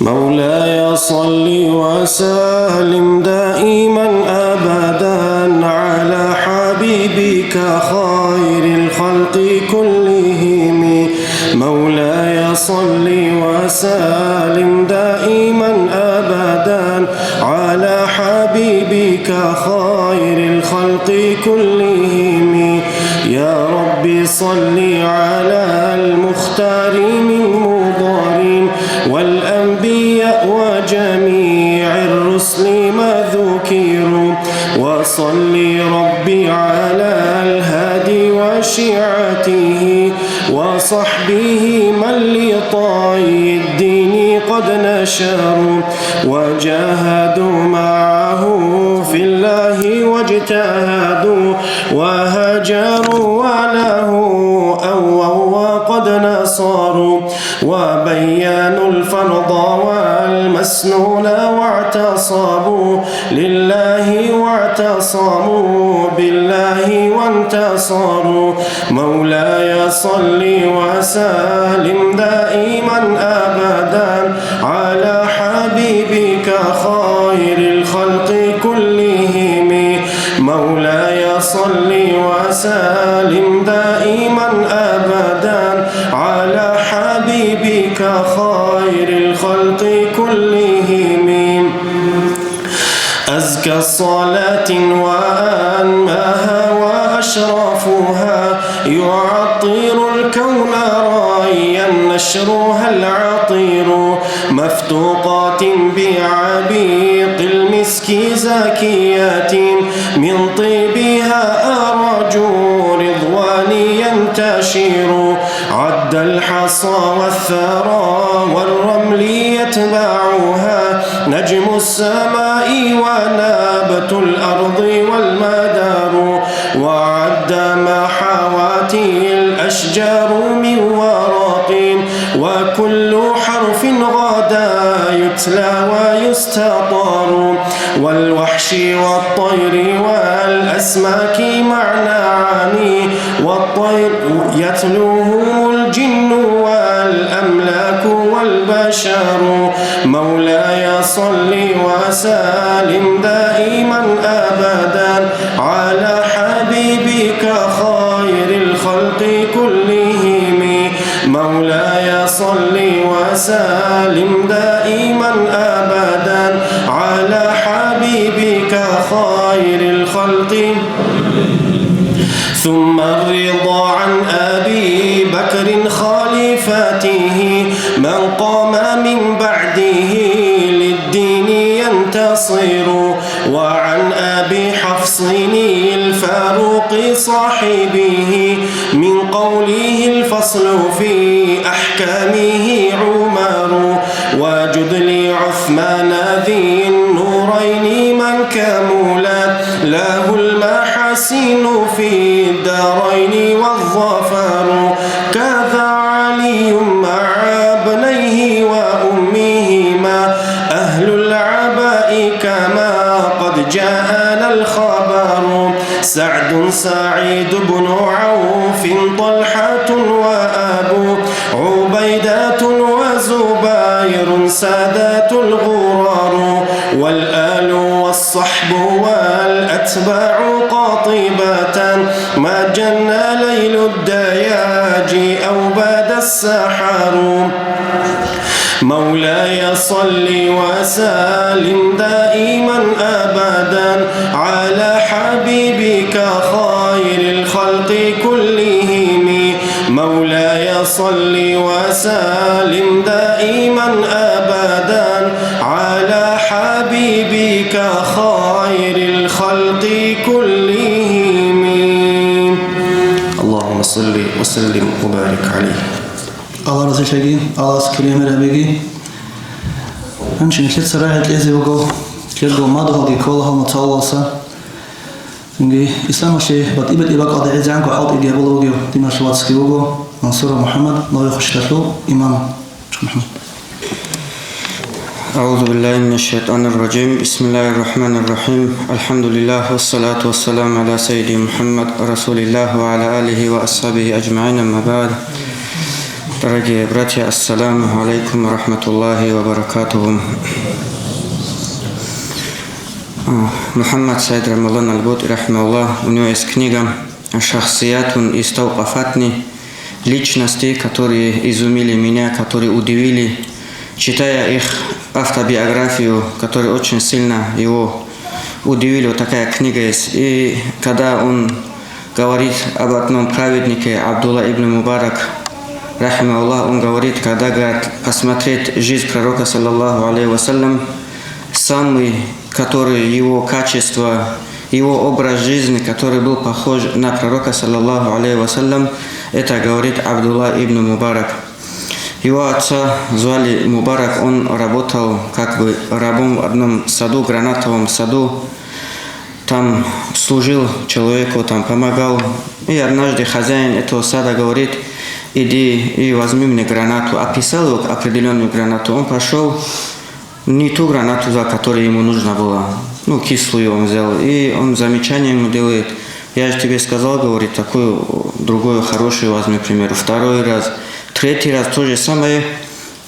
مولاي صل وسلم دائما أبدا على حبيبك خير الخلق كلهم. مولاي صل وسلم دائما أبدا على حبيبك خير الخلق كلهم. يا رب صل على المختار من مضر والأنبياء وجميع الرسل ما ذكروا، وصل رب على الهادي وشيعته وصحبه من لطي الدين قد نشروا، وجاهدوا معه في الله واجتهدوا، وهجروا وله أووا وقد نصروا، وبينوا الفرض والمسنون واعتصموا لله واعتصموا بالله وانتصروا. مولاي صل وسلم دائما أبدا على حبيبك خير الخلق كلهم. مولاي صل وسلم دائما أبدا على حبيبك خير الخلق كلهم. أزكى الصلاة وأنماها وأشرفها، يعطر الكون ريا نشرها العطير، مفتوقات بعبيق المسك زاكيات، من طيبها أرج رضواني ينتشر، عد الحصى والثرى والرمل يتبعها نجم السماء ونبت الأرض والمدار، وعد ما حوت الأشجار من ورق، وكل حرف غدا يتلى ويستطار، والوحش والطير والأسماك مع نعم، والطير يتلوهم الجن والأملاك والبشر. مولاي صل وسلم دائما أبدا على حبيبك خير الخلق كلهم. مولاي صل وسلم دائما أبدا على حبيبك خير الخلق. ثم الرضا عن أبي بكر خليفته، من قام من بعده للدين ينتصر، وعن أبي حفص الفاروق صاحبه، من قوله الفصل في أحكامه عمر، وجد لعثمان ذي النورين من كملت له المحاسن في الدارين والظفر، كذا علي مع ابنيه وأمهما أهل العباء كما قد جاءنا الخبر، سعد سعيد بن عوف طلحة وأبو عبيدة وزبير سادات الغرر، والآل والصحب والأتباع قاطبة ما جن ليل الدياج أو باد السحر. مولاي صل وسلم دائما أبدا على حبيبك خير الخلق كلهم. مولاي صل وسلم دائما أبدا على حبيبك خير الخلق كلهم. اللهم صل وسلم وبارك عليه. Аллагь разилъаги, Аллагьас кири-гӀемер гьабеги. Гьанже нилъеца рагӀи кьезе вуго, кӀиябго мадугьалги ккола гьал мацӀалалдаса. Цинги исламалъе батӀи-батӀи бакӀалда гӀезегӀанго хӀалтӀиги гьабулев вугев диналъул вацги вуго Мансуров МухӀаммад, Новый Хущталъул имам. МухӀаммад. أعوذ بالله من الشيطان الرجيم. بسم الله الرحمن الرحيم. الحمد لله والصلاة والسلام على سيدي محمد رسول الله وعلى آله وأصحابه أجمعين. أما بعد. Дорогие братья, ассаламу алейкум ва рахматуллахи ва баракатуху. А, Мухаммад Саид Рамалан Аль-Бути, рахимахуллах, у него есть книга «Шахсиятун истаукъафатни», личности, которые изумили меня, которые удивили. Читая их автобиографию, которая очень сильно его удивили, вот такая книга есть. И когда он Говорит об одном праведнике, Абдулла ибн Мубарак, рахимахуллах, он говорит, когда, говорит, посмотреть жизнь пророка, саллаллаху алейхи ва саллям, самый, который его качество, его образ жизни, который был похож на пророка, саллаллаху алейхи ва саллям, это говорит Абдулла ибн Мубарак. Его отца звали Мубарак, он работал как бы рабом в одном саду, гранатовом саду. Там служил человеку, там помогал. И однажды хозяин этого сада говорит: «Иди и возьми мне гранату». Описал его определённую гранату. Он пошёл, не ту гранату взял, которая ему нужна была. Ну, кислую он взял. И он замечание ему делает: «Я же тебе сказал, говорит, такую другую хорошую возьми, к примеру». Второй раз, третий раз то же самое.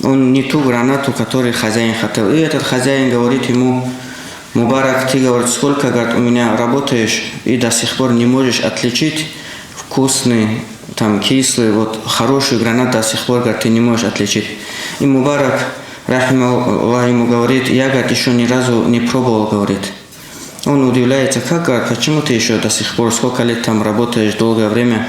Он не ту гранату, которую хозяин хотел. И этот хозяин говорит ему: «Мубарак, ты, говорит, сколько, говорит, у меня работаешь, и до сих пор не можешь отличить вкусный, там, кислый, вот, хорошую гранату до сих пор, говорит, ты не можешь отличить». И Мубарак, рахимахуллах, ему говорит: «Я, говорит, ещё ни разу не пробовал», говорит. Он удивляется: «Как, говорит, почему ты ещё до сих пор, сколько лет там работаешь, долгое время?»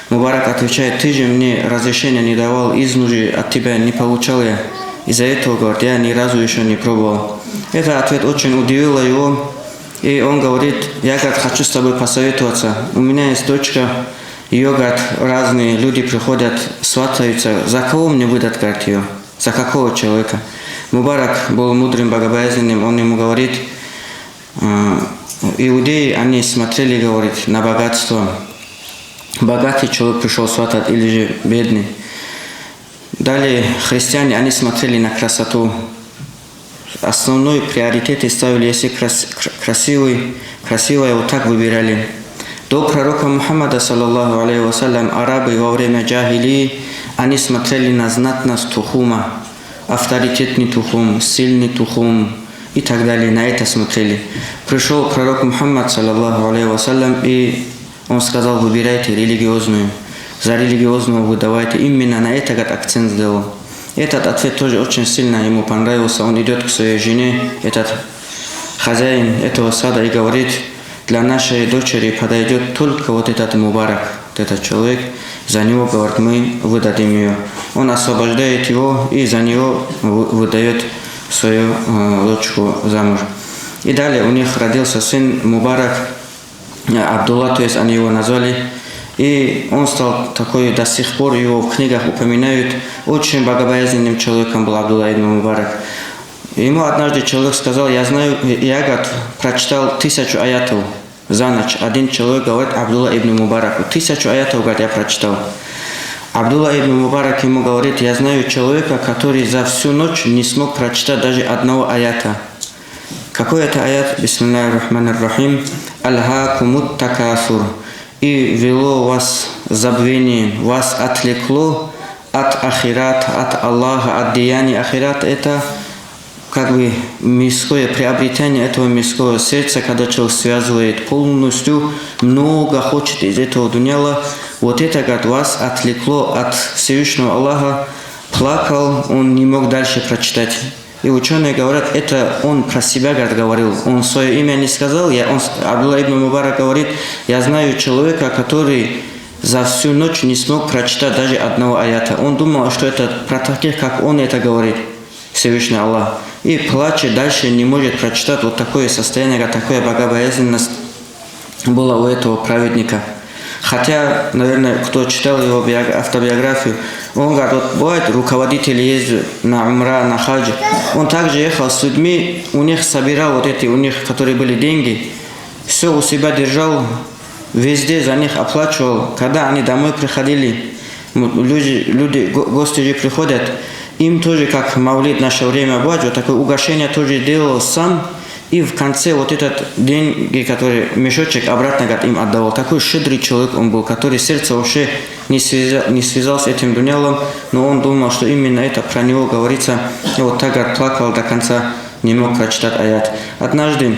Мубарак отвечает: «Ты же мне разрешения не давал, изну же от тебя не получал я. Из-за этого, говорит, я ни разу ещё не пробовал». Этот ответ очень удивило его, и он говорит: «Я, говорит, хочу с тобой посоветоваться. У меня есть дочка, её, говорит, разные люди приходят, сватаются. За кого мне выдать, говорит, её? За какого человека?» Мубарак был мудрым, богобоязненным, он ему говорит: Э, иудеи, они смотрели, говорит, на богатство. Богатый человек пришёл сватать или же бедный. Далее христиане, они смотрели на красоту. Основной приоритет и ставили, если крас-, кр-, красивый, красивая, вот так выбирали. До пророка Мухаммада, саллаллаху алейхи ва саллям, арабы во время джахилии, они смотрели на знатность тухума, авторитетный тухум, сильный тухум и так далее, на это смотрели. Пришёл пророк Мухаммад, саллаллаху алейхи ва саллям, и он сказал: «Выбирайте религиозную, за религиозного выдавайте». Именно на это, говорит, акцент сделал. Этот ответ тоже очень сильно ему понравился. Он идёт к своей жене, этот хозяин этого сада, и говорит: «Для нашей дочери подойдёт только вот этот Мубарак, вот этот человек, за него, говорит, мы выдадим её». Он освобождает его и за него вы-, выдаёт свою, э, дочку замуж. И далее у них родился сын Мубарак, э, Абдулла, то есть они его назвали. И он стал такой, до сих пор его в книгах упоминают, очень богобоязненным человеком был Абдулла ибн Мубарак. Ему однажды человек сказал: «Я знаю, я, говорит, прочитал тысячу аятов за ночь». Один человек говорит: «Абдулла ибн Мубараку, тысячу аятов, говорит, я прочитал». Абдулла ибн Мубарак ему говорит: «Я знаю человека, который за всю ночь не смог прочитать даже одного аята». Какой это аят? Бисмиллахир рахманир рахим. «Альхакумут такасур». И вело вас забвение, вас отвлекло от ахират, от Аллаха, от деяний ахират. Это как бы мирское, приобретение этого мирского сердца, когда человек связывает полностью, много хочет из этого дуньяла. Вот это, говорит, вас отвлекло от Всевышнего Аллаха. Плакал, он не мог дальше прочитать. И учёные говорят, это он про себя, говорит, говорил. Он своё имя не сказал. Я, он с-, Абдулла ибн Мубарак говорит: «Я знаю человека, который за всю ночь не смог прочитать даже одного аята». Он думал, что это про таких, как он, это говорит Всевышний Аллах. И плачет, дальше не может прочитать. Вот такое состояние, говорит, такая богобоязненность была у этого праведника. Хотя, наверное, кто читал его биог-, автобиографию, он говорит, вот бывает, руководители ездят на умра, на хадж. Он также ехал с людьми, у них собирал вот эти, у них, которые были, деньги. Всё у себя держал, везде за них оплачивал. Когда они домой приходили, м, люди, люди, го-, гости же приходят, им тоже, как мавлид в наше время бывает, вот такое угощение тоже делал сам. И в конце вот этот деньги, который мешочек, обратно, говорит, им отдавал. Такой щедрый человек он был, который сердце вообще не связа-, не связал с этим дуньялом, но он думал, что именно это про него говорится. И вот так, говорит, плакал до конца, не мог прочитать аят. Однажды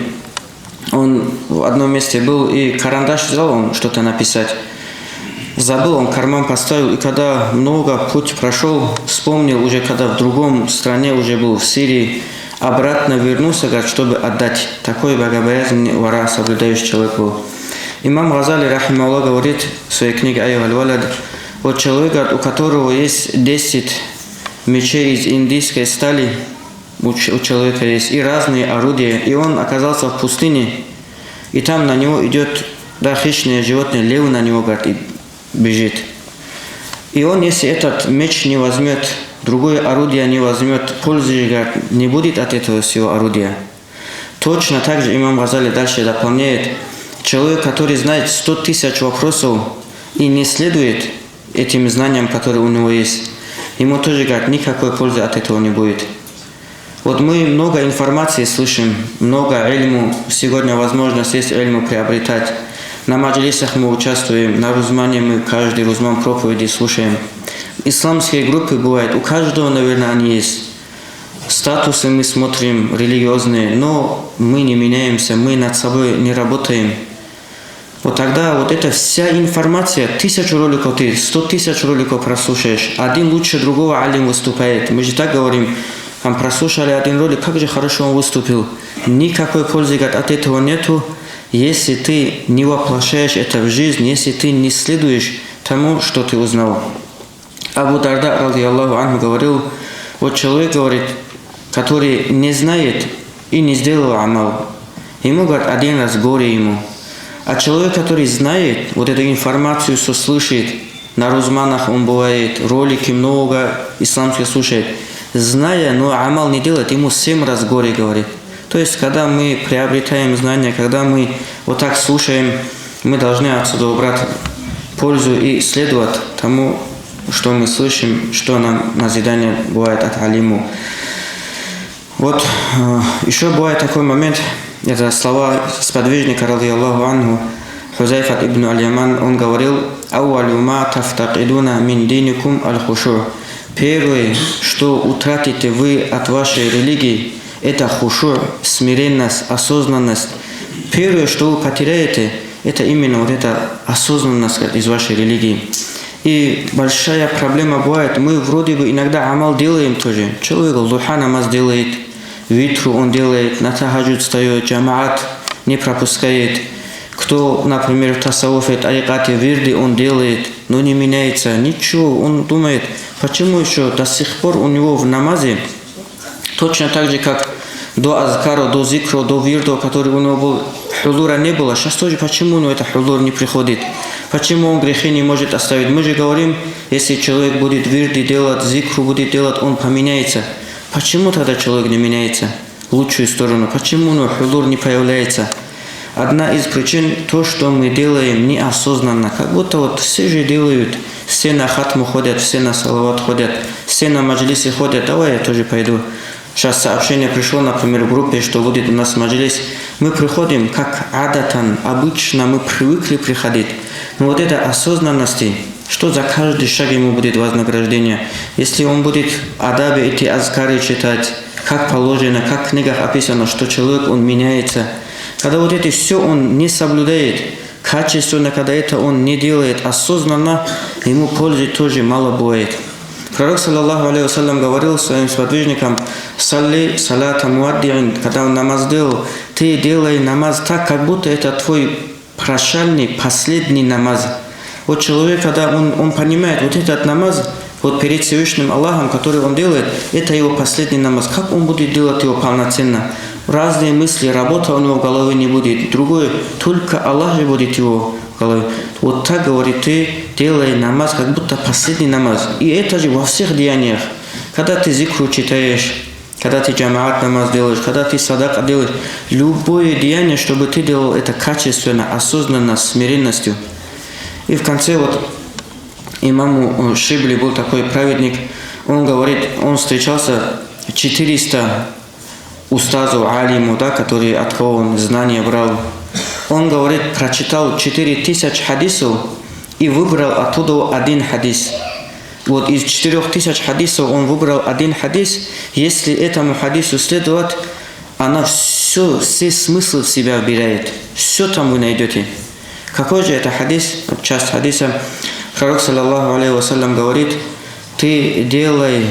он в одном месте был и карандаш взял, он что-то написать. Забыл, он карман поставил, и когда много путь прошёл, вспомнил уже, когда в другом стране уже был, в Сирии, обратно вернулся, говорит, чтобы отдать. Такой богобоязненный, вара соблюдающий человек был. Имам Газали, рахимахуллах, говорит в своей книге «Айюхаль валад», вот человек, говорит, у которого есть десять мечей из индийской стали, у ч-, у человека есть, и разные орудия, и он оказался в пустыне, и там на него идет, да, хищное животное, лев на него, говорит, и бежит. И он, если этот меч не возьмет, другое орудие не возьмет, пользы, говорит, не будет от этого всего орудия. Точно так же имам Газали дальше дополняет: человек, который знает сто тысяч вопросов и не следует этим знаниям, которые у него есть, ему тоже, говорит, никакой пользы от этого не будет. Вот мы много информации слышим, много ильму, сегодня возможность есть ильму приобретать. На маджлисах мы участвуем, на рузмане мы каждый рузман проповеди слушаем. Исламские группы бывают, у каждого, наверное, они есть. Статусы мы смотрим религиозные, но мы не меняемся, мы над собой не работаем. Вот тогда вот эта вся информация, тысячу роликов ты, сто тысяч роликов прослушаешь, один лучше другого алим выступает. Мы же так говорим, там прослушали один ролик, как же хорошо он выступил. Никакой пользы, говорит, от этого нету, если ты не воплощаешь это в жизнь, если ты не следуешь тому, что ты узнал. Абу Дарда, радияллаху анху, говорил: вот человек, говорит, который не знает и не сделал амал, ему, говорит, один раз горе ему. А человек, который знает, вот эту информацию, что слышит, на рузманах он бывает, ролики много исламские слушает, зная, но амал не делает, ему семь раз горе, говорит. То есть, когда мы приобретаем знания, когда мы вот так слушаем, мы должны отсюда убрать пользу и следовать тому, что мы слышим, что нам назидание бывает от алиму. Вот, э, ещё бывает такой момент, это слова сподвижника, радияллаху анху, Хузайфат ибн аль-Яман, он говорил: «Аввалу ма тафтакидуна мин диникум аль-хушуъ». Первое, что утратите вы от вашей религии, это хушуъ, смиренность, осознанность. Первое, что вы потеряете, это именно вот эта осознанность из вашей религии. И большая проблема бывает, мы вроде бы иногда амал делаем тоже. Человек духа намаз делает, витру он делает, на тахаджуд встаёт, джамаат не пропускает. Кто, например, в тасаввуфе, тарикате, вирды он делает, но не меняется ничего. Он думает, почему ещё до сих пор у него в намазе точно так же, как до азкара, до зикра, до вирда, который у него был, хузура не было. Сейчас тоже почему у него это хузур не приходит? Почему он грехи не может оставить? Мы же говорим, если человек будет вирды делать, зикру будет делать, он поменяется. Почему тогда человек не меняется в лучшую сторону? Почему у него хузур не появляется? Одна из причин то, что мы делаем неосознанно. Как будто вот все же делают, все на хатму ходят, все на салават ходят, все на маджлисы ходят. Давай я тоже пойду. Сейчас сообщение пришло, например, в группе, что будет у нас маджлис. Мы приходим как адатан, обычно мы привыкли приходить. Но вот это осознанности, что за каждый шаг ему будет вознаграждение. Если он будет адабе эти азкары читать, как положено, как в книгах описано, что человек, он меняется. Когда вот это все он не соблюдает, качественно, когда это он не делает осознанно, ему пользы тоже мало бывает. Пророк, саллаллаху алейхи вассалям, говорил своим сподвижникам: «Салли салата муаддиин», когда он намаз делал, ты делай намаз так, как будто это твой прощальный, последний намаз. Вот человек, когда он, он понимает, вот этот намаз, вот перед Всевышним Аллахом, который он делает, это его последний намаз. Как он будет делать его полноценно? Разные мысли, работа у него в голове не будет. Другое, только Аллах же будет его в голове. Вот так, говорит, ты делай намаз, как будто последний намаз. И это же во всех деяниях. Когда ты зикру читаешь, когда ты джамаат намаз делаешь, когда ты садака делаешь, любое деяние, чтобы ты делал это качественно, осознанно, с смиренностью. И в конце вот имаму, э, Шибли был такой праведник, он говорит, он встречался четыреста устазу, алиму, да, который, от кого он знания брал. Он, говорит, прочитал четыре тысячи хадисов и выбрал оттуда один хадис. Вот из четырёх тысяч хадисов он выбрал один хадис. Если этому хадису следовать, она всё, все смыслы в себя вбирает. Всё там вы найдёте. Какой же это хадис? Часть хадиса. Пророк, саллаллаху алейхи вассалям, говорит: «Ты делай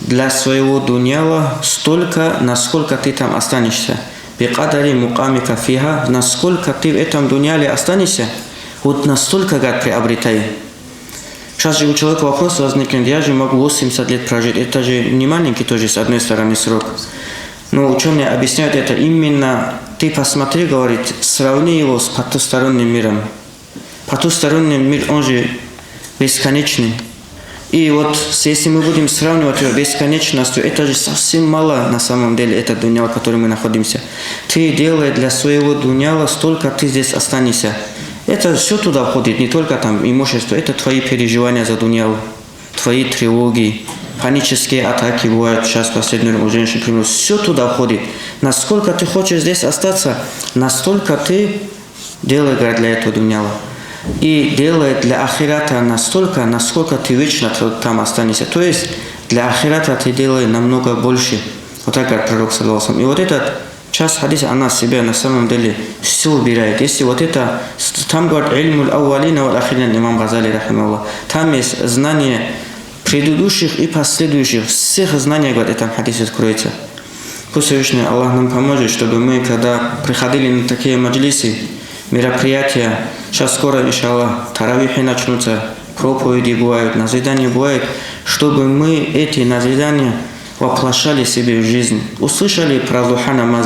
для своего дуньяла столько, насколько ты там останешься. Бикъадари мукъамика фиха, насколько ты в этом дуняле останешься, вот настолько, говорит, приобретай. Сейчас же у человека вопрос возникнет: я же могу восемьдесят лет прожить, это же не маленький тоже, с одной стороны, срок. Но ученые объясняют это именно: ты посмотри, говорит, сравни его с потусторонним миром. Потусторонний мир, он же бесконечный. И вот с- если мы будем сравнивать его бесконечностью, это же совсем мало на самом деле, эта дунья, в которой мы находимся. Ты делай для своего дуньяла столько, ты здесь останешься. Это все туда входит, не только там имущество, это твои переживания за дуньяу, твои тревоги, панические атаки бывают сейчас, последнее время у женщин, к примеру, все туда входит. Насколько ты хочешь здесь остаться, настолько ты делай, говорит, для этого дуньяла. И делай для ахирата настолько, насколько ты вечно т- там останешься. То есть для ахирата ты делай намного больше. Вот так говорит пророк, саллаллаху алейхи ва саллям. И вот этот час хадис, она в себя на самом деле все убирает. Если вот это, с- там говорит, علم الأولين والآخرين, имам Газали, рахимахуллах. Там есть знание предыдущих и последующих. Всех знаний, говорит, в этом хадисе откроется. Пусть Всевышний Аллах нам поможет, чтобы мы, когда приходили на такие маджлисы, мероприятия, сейчас скоро, иншаллах, таравихи начнутся, проповеди бывают, назидания бывают, чтобы мы эти назидания воплощали себе в жизнь. Услышали про духа намаз,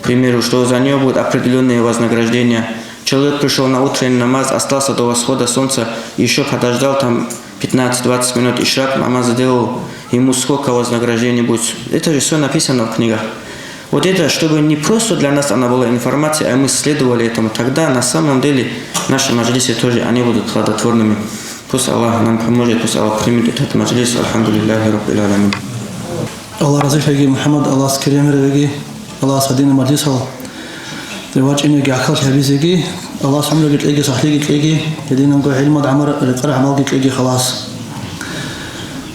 к примеру, что за нее будет определенное вознаграждение. Человек пришел на утренний намаз, остался до восхода солнца, еще подождал там пятнадцать-двадцать минут, ишрак намаз сделал, ему сколько вознаграждений будет. Это же все написано в книгах. Вот это, чтобы не просто для нас она была информация, а мы следовали этому, тогда на самом деле наши маджлисы тоже, они будут плодотворными. Пусть Аллах нам поможет, пусть Аллах примет этот маджлис. Альхамдулиллахи Раббил Аламин. Аллагь разилъаги, МухӀаммад, Аллагьас керемеревеги, Аллагьас гьадинаб мажлисал вачӀинеги гӀахьаллъи гьабизеги, Аллагьас гӀумруги кьеги, сахлъиги кьеги, гьединанго гӀилмад гӀамар рекъар гӀамалги кьеги халас.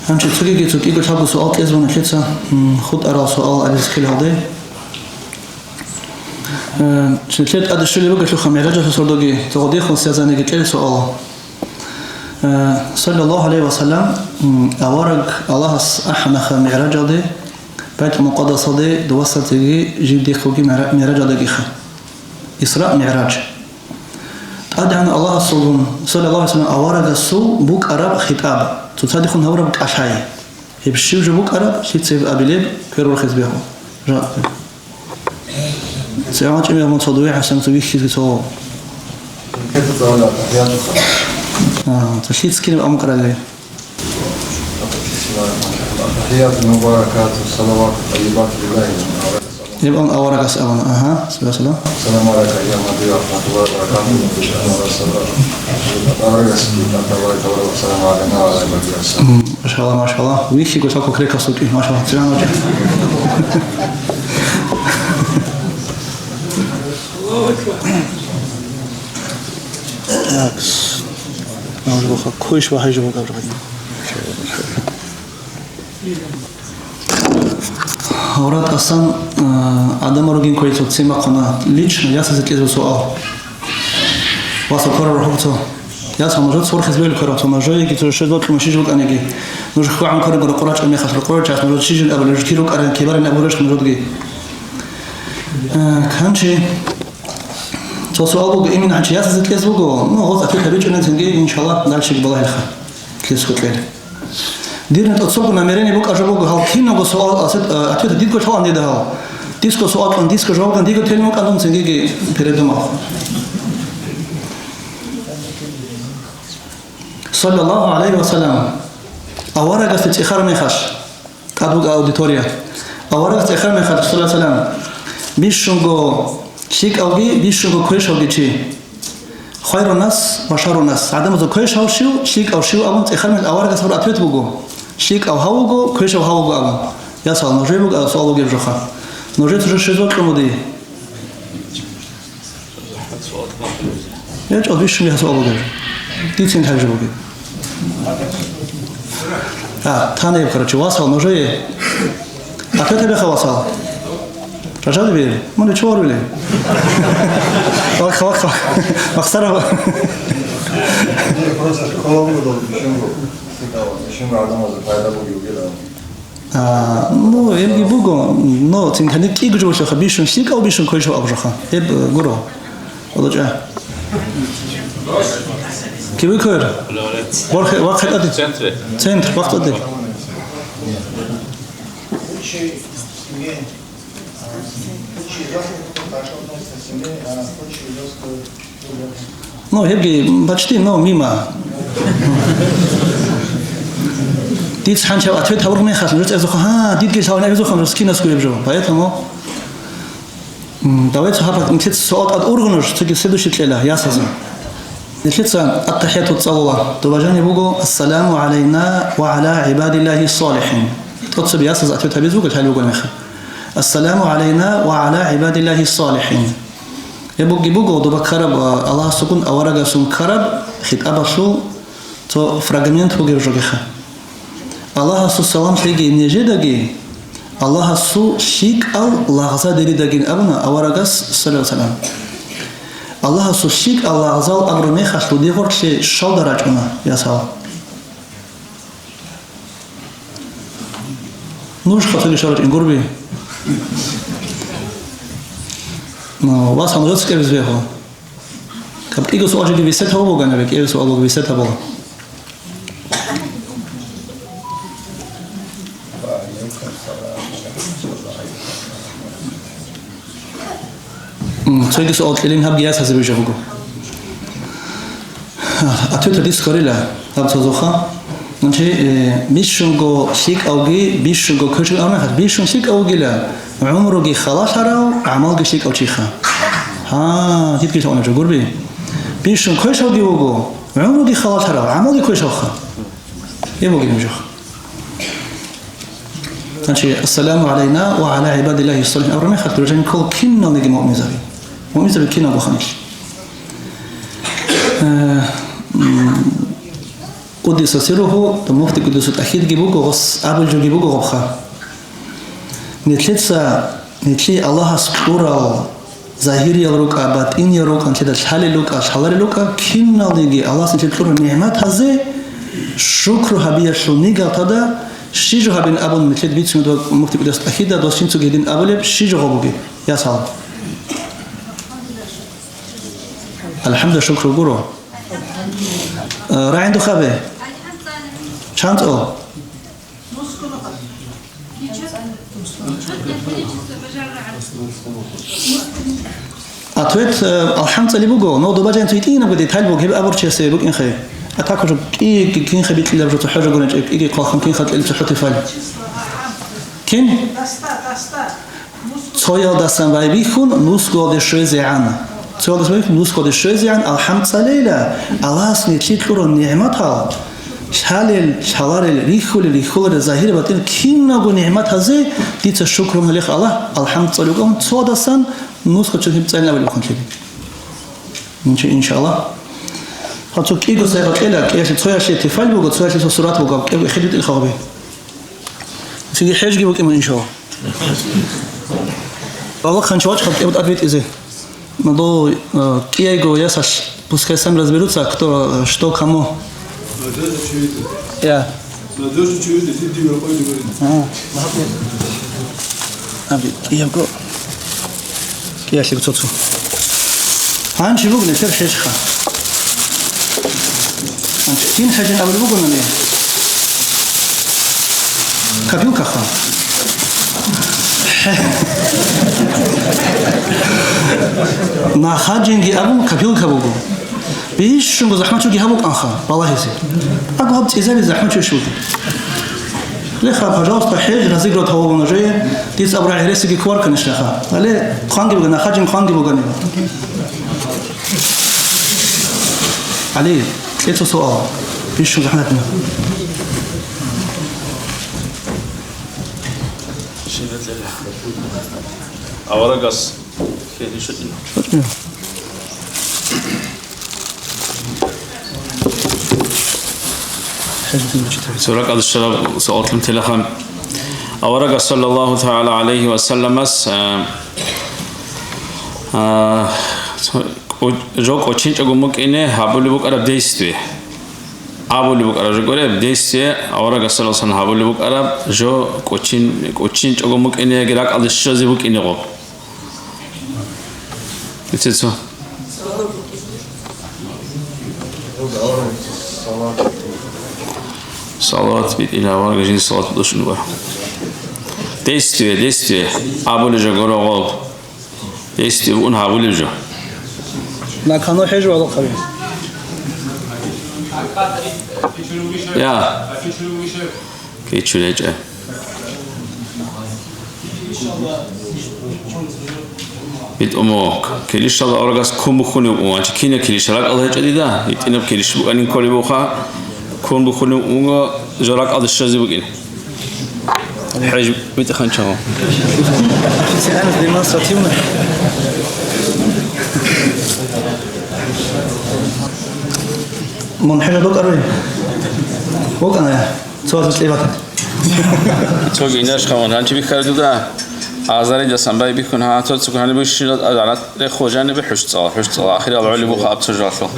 Гьанчи цогиги цо кӀиго лъабго суал кьезе буна нилъеца, м, хутӀарал суал абизе ккелалде. Э, нилъер тӀаде щвелеб бугелъулха МигӀражалъул сордоги, цо гъодихъун связанныйги кьел суал. Э, саллаллаху гӀалайхи ва саллям, м, авараг Аллагьас ахӀанаха МигӀражалде, Байтул-Мукъадасалде, дувасатиги жив дихъуги мигӀра-, МигӀражалдегиха. Исра, МигӀраж. ТӀадегӀан Аллагьасулгун, саллаллаху гӀалайхи ва саллям, аварагасул букӀараб хитӀаб, цоцадехун гьавураб кӀалъай. Гьеб щив жо букӀараб, лъица гьеб абилеб, квербахъизе бегьу. Жакъа. Цеван чӀемигъ мун цо дуе хӀасанца вихьизги цо. А, цо лъицкинаб амукърали. التحيات المباركات والصلوات الطيبات لله. Гьеб ан аварагас абуна, агьа, саллаллаху алейхи ва саллям. السلام عليك أيها النبي ورحمة الله وبركاته. السلام عليك أيها النبي. السلام عليك ورحمة الله وبركاته. السلام عليك ورحمة الله وبركاته. М, машалла, машалла. Вихьи гусаку крекасултӀи, машалла. Цеван вачӀа. Так. Нужно было кое-что хожу, как бы. Аврат Асан, э, Адама ругин квайцо цема кона. Лично ясазе кьезу суал. Васа кора рухуцо. Яса нужо цор хизбел кора, то нужо еги то шез вот мужчина жил канеги. Нуж хван кора гора кора ча меха кора час нужо чижин абу нуж киру кара кебарин абу реш нужо дги. Э, канчи. Цо суал буго, именно гьанчи ясазе кьез буго, ну, гъоз ответ гьабичӀунин цинги, иншалла, дальше балагьилха. Кьес хутӀел. Дирни тӀоцого намерение букӀа жо буго, гьал киного суал, асет-, э, ответ дидго лъалан дида гьал. Дисго суал кьун, дисго жаваб кьун, диго тел мукӀан дун цинги передумал. Саллаллаху алейхи ва саллям. Аварагасде цӀехар мехаш. ТӀад буго аудитория. Аварагас цӀехар мехалъ, саллаллаху алейхи ва саллям, бищунго лъикӀавги, бищунго квешавги чи. Хайру нас ва шарру нас. ГӀадамазул квешав щив, лъикӀав щив абун цӀехар мехалъ аварагас гьабураб ответ буго. ЛъикӀав гьав вуго, квешав гьав вуго абун. Ясал, нужее буго суал бугеб жоха. Нужеца жо щезва кьумуди. Я чӀвал бищун гьесул абуге. Дицин хӀажи бугеб. А, танеб, короче, васал, нужее. А хӀета беха васал? Ражади бери. Муни чорвили. Вах, вах, вах. Вахсара. Просто школа бугел, бищун бугел. Бищун адамазда пайда бугел, гел. А, ну, гьебги буго, но цинги кӀиго жо буго, бищун лъикӀав, бищун квешав абураб жоха. Гьеб, э, гуро. ГьалачӀа. Кивикер. Вахъе, вахъе тӀаде. Центре. Центр, вахъ тӀаде. Ну, гьебги почти, но мимо. Дица гьанчав ответ гьабураб мехалъ, нужеца гьезухъа, гьа, дидги лъалаан гьезухъа, нуж кинас гуреб жо. Поэтому, м, давайте гьаб нилъеца суал тӀад ургъун, нуж цоги следующий кьела, ясаза. Нилъеца аттахӀияту цӀалула. Доба жаниб буго: «Ассаламу гӀалайна ва гӀала гӀибадиллагьи ссалихӀин». ТӀоцебе ясаза ответ гьабизе буго, лъалеб бугеб мехалъ. «Ассаламу гӀалайна ва гӀала гӀибадиллагьи ссалихӀин». Гьеб бугеб буго, доба ккараб ва Аллагьасуккун аварагасул ккараб хитӀабалъул цо фрагмент бугеб жо гьеха. Аллагьасул салам лъеги нижедаги, Аллагьасул лъикӀал лагъзал диридагин абуна аварагас, саллаллагьу гӀалайгьи ва саллам. Аллагьасул лъикӀал лагъзал абураб мехалъ, дуде гъорлъе щалда рачӀуна, я салам. Нуж хатуги шарачӀин гурби. Ну, вас гьанжеца кӀевизе бегьу. Каб кӀиго суал жеги висетаб бугони, кӀиго суал буго висетабула. М, цоги суал кьелин гьабги ясазе бижа буго. Ответ гьадис ккарила гьаб цазухъа. Значит, э, бищунго лъикӀавги, бищунго квешав абуна, бищун лъикӀав вугила, гӀумруги халалъарав, гӀамалги лъикӀав чиха. Гьа, гьитӀги лъугьана жо гурби. Бищун квешавги вуго, гӀумруги халалъарав, гӀамалги квешавха. Гьеб бугеб жо. Значит, «Ассаламу гӀалайна ва гӀала гӀибадиллагьи ссалихӀин» абураб мехалъ, дуржани ккола киналниги муъминзаби. Муъминзаби киналго ханилъ. Э, м, Къуддиса сирругьу, муфти Къуддиса тӀахьирги буго, гъос абулжуги буго гъобха. Нилъеца, нилъи Аллагьас кьурал загьириял рукӀа, батӀиниял рукӀа, нилъеда лъалел рукӀа, лъаларел рукӀа, киналниги Аллагьас нилъее кьурал нигӀматазе шукру гьабиялъул нигалтада, щи жо гьабин абун нилъеда бицунеб муфти Къуддиса тӀахьирда, дос жинцаго гьедин абулеб, щи жо гъо бугеб, я салам? АлхӀамду, шукру гуро. Э, рагӀин духъабе? Чан цӀо? Ответ, э, алхӀам цӀали буго, но доба жаниб цо гьитӀинабго деталь буго, гьеб абурчиясе букӀинхъе. А так уже кӀи-, кӀи-, кинха бикьилаб жо цохӀо жо гурин, кӀи-, кӀиги хъвалхъун кинха кьел цохӀо тефал. Кин? Цоялдасан байбихьун нусгоялде щвезегӀан. Цоялдасан байбихьун нусгоялде щвезегӀан алхӀам цӀалейила, Аллагьас нилъее кьурал нигӀматал, лъалел, лъаларел, рихьулел, рихьуларел, загьир-батӀин киналго нигӀматазе дица шукру гьабеха, Аллагь, алхӀам цӀалев вукӀун, цоялдасан нусгоялде щвезегӀан гьеб цӀалин абулеб хъунлъи. Инша-, иншаллагь. Гьаб цо кӀиго сайгъат кьела, кӀиялъе цоялъе тефал буго, цоялъе цо сурат буго, кӀиго эхед битӀил хагъаби. Цинги хӀежги букӀима, иншаллагь. Аллагь хъанчи вачӀа кӀияб тӀад битӀизе. Мадо, э, кӀиябго ясалъ, пускай сами разберутся, кто, э, что, кому. Надежда очевидна. Я. Надежда очевидна, сиди в рукой не говори. А. Аби, кӀиябго. КӀиялъе цо-цо. Гьанже буго нилъер хӀежха. Гьанже кин хӀежин абулеб бугонани? Копилкаха. Нахаджинги абун копилка буго. Бищунго захӀмачуги гьабукъанха балагьизе. Агу гьаб цӀизаби захӀмачу щуги. Леха, пожалуйста, хӀеж, разыгрывать гьавула нужее, дица абураб гӀересиги кквар, конечно, ха. Гьале хъванги бугани, хъанги бугани. ГӀали, кье цо суал. Бищун захӀматна. Аварагас. Суракъалда щвараб суал кьун телаха. Аварагас саллаллагьу тагӀала гӀалайгьи ва салламас, а, а, жо кӀочинчӀого мукӀине гьабулеб букӀараб действие. Абулеб букӀараб жо гуреб, действие аварагас саллаллагьу гӀалайгьи ва саллам гьабулеб букӀараб жо кӀочин, кӀочинчӀого букӀине яги ракӀалде щвезе букӀинего. Ицецо. Салават битӀила аварага жинца салават бутӀущин ва. Действие, действие. Абулеб жо гурого. Гьесде бугун гьабулеб жо. Накано хӀеж валухъаби. Я. Кичу гьечӀо. БитӀумо, килищал аварагас ккун бухьунев вукӀун, гьанчи кинаб килищ ракӀалда гьечӀо дида, гьитӀинаб килищ букӀанин кколеб буха, ккун бухьунев вукӀунго, жо ракӀалде щвезе букӀин. ХӀеж битӀахъанчагъо. Официально, демонстративно. Мун хӀежа дукӀарай? ВукӀана я. Цо аза кьебатан. Цоги инаш хаван гьанчи бихьарай дуда. Азаридасан бай бихьун гьа, цо цугу гьаниб бищила азарат. Рехо жанибе хӀуш цӀала, хӀуш цӀала, ахирал гӀолеб буха абцо жаллъо.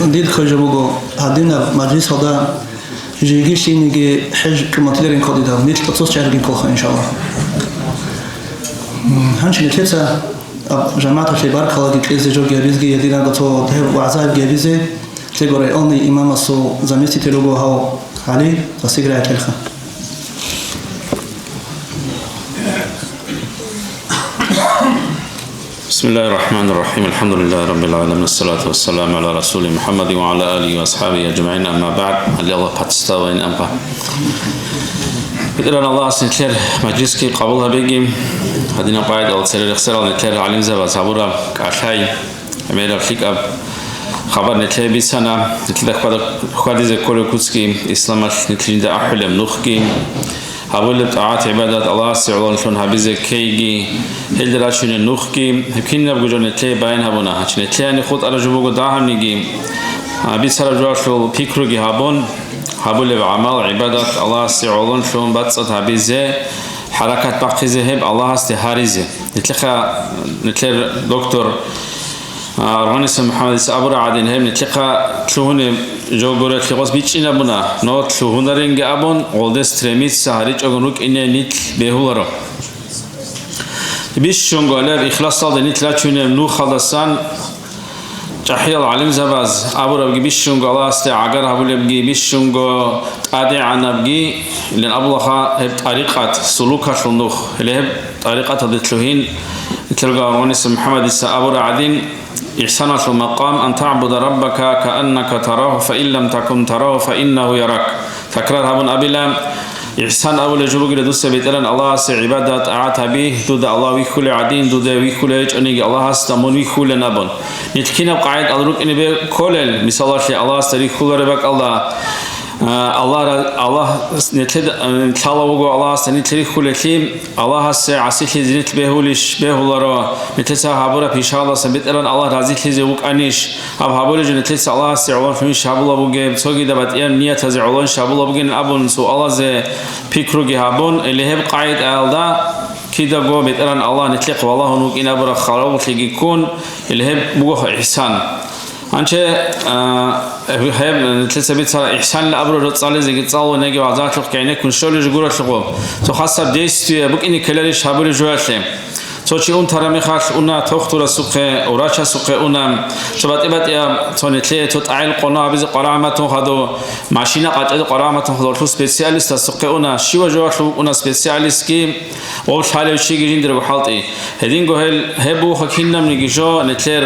Дир хъвежа буго, гьадинаб мажлисалда жиги лъиниги хӀеж кӀиматилерин кодидал, нилъ цоцӀ чаргин колха, иншаллагь. М, гьанчи нилъеца аб-, жамагӀаталъе баркалаги кьезе жоги гьабизги, гьединабго цо гьеб вагӀзаябги гьабизе, лъего районный имамасул заместитель вуго гьав ГӀали, гьасиграй телха. بسم الله الرحمن الرحيم. الحمد لله رب العالمين. الصلاة والسلام على رسول محمد وعلى آله وأصحابه أجمعين. أما بعد. Гьале Аллагь патиставайин амха. БетӀергьан Аллагьас нилъер мажлисги къабул гьабеги, гьадинаб къайдал цере рехсарал нилъер гӀалимзабаз гьабураб кӀалъай, гӀемераб лъикӀаб хабар нилъее бицана, нилъеда хьвада-, хьвадизе кколеб куцги, исламалъ нилъ жинда ахӀулеб нухги, гьабулеб тӀагӀат-гӀибадат Аллагьасе гӀололлъун гьабизе ккейги, гьелда рачунеб нухги, гьеб кинабго жо нилъее баян гьабуна. Гьанчи нилъеяни хутӀараб жо буго дагьабниги, а, бицараб жоялъул пикруги гьабун, гьабулеб гӀамал-гӀибадат Аллагьасе гӀололлъун бацӀцӀад гьабизе, хӀаракат бахъизе, гьеб Аллагьасде гьаризе. Нилъеха, нилъер доктор А, Аргъаниса МухӀаммадица абура гӀадин, гьеб нилъехъа лъугьунеб жо гурелъи гъос бичӀчӀинабуна, но лъугьунаринги абун, гъолдес стремиться гьаричӀогун рукӀине нилъ бегьуларо. Бищунго гьалеб ихласалда нилъ рачунеб нухалдасан чӀахӀиял гӀалимзабаз абурабги, бищунго Аллагьасде гӀагар гьабулебги, бищунго тӀадегӀанабги, илан абулаха гьеб тӀарикъат, сулукалъул нух, гьеле гьеб тӀарикъаталде лъугьин, нилъелго Аргъаниса МухӀаммадица абура гӀадин, ИхӀсаналъул макъам: «Ан таъбуда раббака кааннака тарагьу, фа ин лам такун тарагьу, фа иннагьу ярак». Такрар гьабун абила, ихсан абулеб жо бугила дуца БетӀергьан Аллагьасе гӀибадат, тӀагӀат гьаби, дуда Аллагь вихьулев гӀадин, дуда вихьулев гьечӀониги Аллагьасда мун вихьулин абун. Нилъ кинаб къагӀидал рукӀине бе-, кколел, мисалалъе, Аллагьасда рихьулареб бакӀалда, а, Аллагь ра-, Аллагь нилъеда, а, лъала вуго Аллагьасда нилъ рихьулелъи, Аллагьасе гӀасилъизе нилъ бегьулищ, бегьуларо, нилъеца гьабураб пишаялдасан БетӀергьан Аллагь разилъизе вукӀанищ, гьаб гьабулеб жо нилъеца Аллагьасе гӀололъунищ гьабула бугеб, цогидаб батӀияб ниятазе гӀолонищ гьабула бугин абун суалазе пикруги гьабун, или гьеб къагӀидаялда кидаго БетӀергьан Аллагь нилъехъ валагьун вукӀин абураб хвалаллъиги ккун, или гьеб буго ихсан. Гьанже, а, гьеб, гьеб, нилъеца бицара, ихсанил абураб жо цӀализеги цӀалун яги вагӀзалъухъ гӀенеккун щолеб жо гурелъул, цо хасаб действие букӀине ккеларищ гьабулеб жоялъе? Цо чи унтараб мехалъ уна тохтурасухъе, врачасухъе уна, цо батӀи-батӀияб, цо нилъее цо тӀагӀел къоно гьабизе къварагӀматун хадув, машина къачӀазе къварагӀматун хадув, гьелъул специалистасухъе уна, щивав жоялъул вукӀуна специалистги, гъов лъалев чиги жиндирго хӀалтӀи. Гьединго гьел, гьеб буха кинабниги жо, нилъер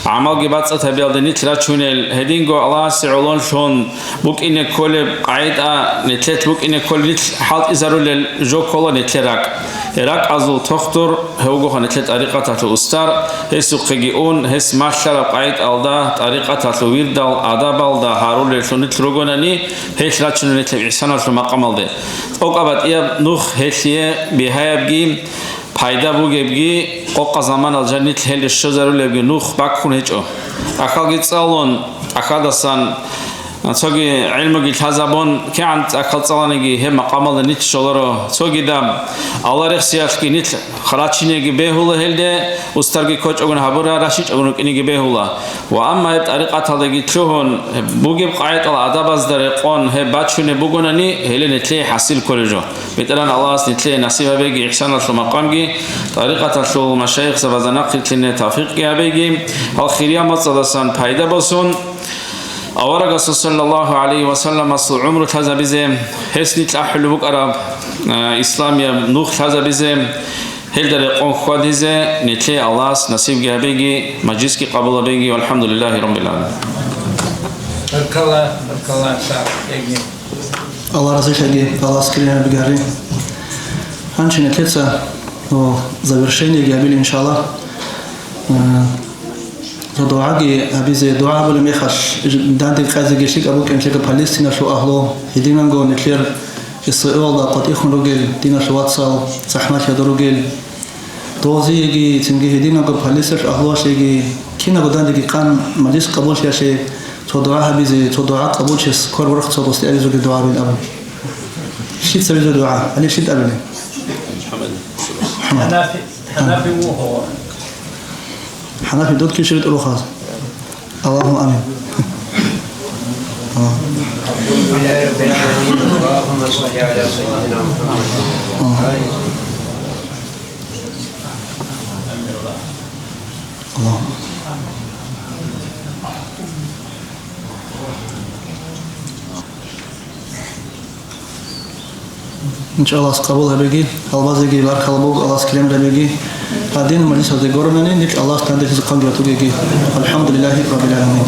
гӀамалги бацӀцӀад гьабиялде нилъ рачунел, гьединго Аллагьасе гӀолонлъун букӀине кколеб къагӀида, нилъелъ букӀине кколеб нилъ хӀалтӀизарулел жо ккола нилъер ракӀ. РакӀазул тохтур гьев вугоха нилъер тӀарикъаталъул устар, гьесухъеги ун, гьес малъараб къагӀидалда, тӀарикъаталъул вирдал, адабалда гьарулеллъун нилъ ругонани, гьелъ рачунел нилъер ихсаналъул макъамалде. ТӀокӀаб батӀияб нух гьелъие бигьаябги, пайда бугебги, къокъа заманал жаниб нилъ гьелде щвезарулебги нух баккун гьечӀо. ТӀахьалги цӀалун, тӀахьалдасан Цоги гӀилмуги лъазабун, кигӀан цӀакал цӀаланиги гьеб макъамалда нилъ щоларо. Цогидаб Аллагь рехсиялъги нилъ рачинеги бегьула гьелде, устарги ккочӀогун гьабура, ращичӀогун рукӀинеги бегьула. Ва амма гьеб тӀарикъаталдаги лъугьун, гьеб бугеб къагӀидал адабазда рекъон гьеб бачунеб бугонани, гьеле нилъее хӀасил кколеб жо. БетӀергьан Аллагьас нилъее насиб гьабеги, ихсаналъул макъамги, тӀарикъаталъул машайихзабазда нахърилълъине тавфикъги гьабеги, гьал хириял мацӀалдасан пайда босун, Аварагасул саллаллагьу гӀалайгьи ва салламасул гӀумру лъазабизе, гьес нилъ ахӀулеб букӀараб, а, исламияб нух лъазабизе, гьелда рекъон хьвадизе нилъее Аллагьас насибги гьабеги, мажлисги къабул гьабеги. ВалхӀамдулиллагьи раббил гӀаламин. Баркалла, баркалла, Аллагь разилъаги, Аллагьас кири гьабиги гьари. Гьанже нилъеца, о, завершениеги гьабилин, иншаллагь. Э, Цо дугӀаги гьабизе, дугӀа гьабулеб мехалъ, данде къайзеги лъикӀаб букӀин лъикӀаб Палестиналъул агьлу, гьединанго нилъер СВО-алда къватӀихун ругел диналъул вацал, захӀмалъиялда ругел. Дозиеги цинги гьединанго Палестиналъул агьлуялъеги кинабго дандеги къан мажлис къабуллъиялъе цо дугӀа гьабизе, цо дугӀа къабулчияс квер борхъ цо досде абизеги дугӀа гьабин абун. Лъица абизе дугӀа? Гьале лъица абилеб? ХӀамад. ХӀанафи, ХӀанафи вуго. ХӀанафи дудкин ширит урухаз. Аллагьумма амин. اللهم صل على سيدنا محمد. Аллагьумма. Иншаллагь, къабул гьабеги, гьалбазеги баркалла буго, Аллагьас кири гьабеги. Гьадин мажлисалде гуронани, нилъ Аллагьас данделъизехъанги ратугеги. ВалхӀамдулиллагьи раббил гӀаламин.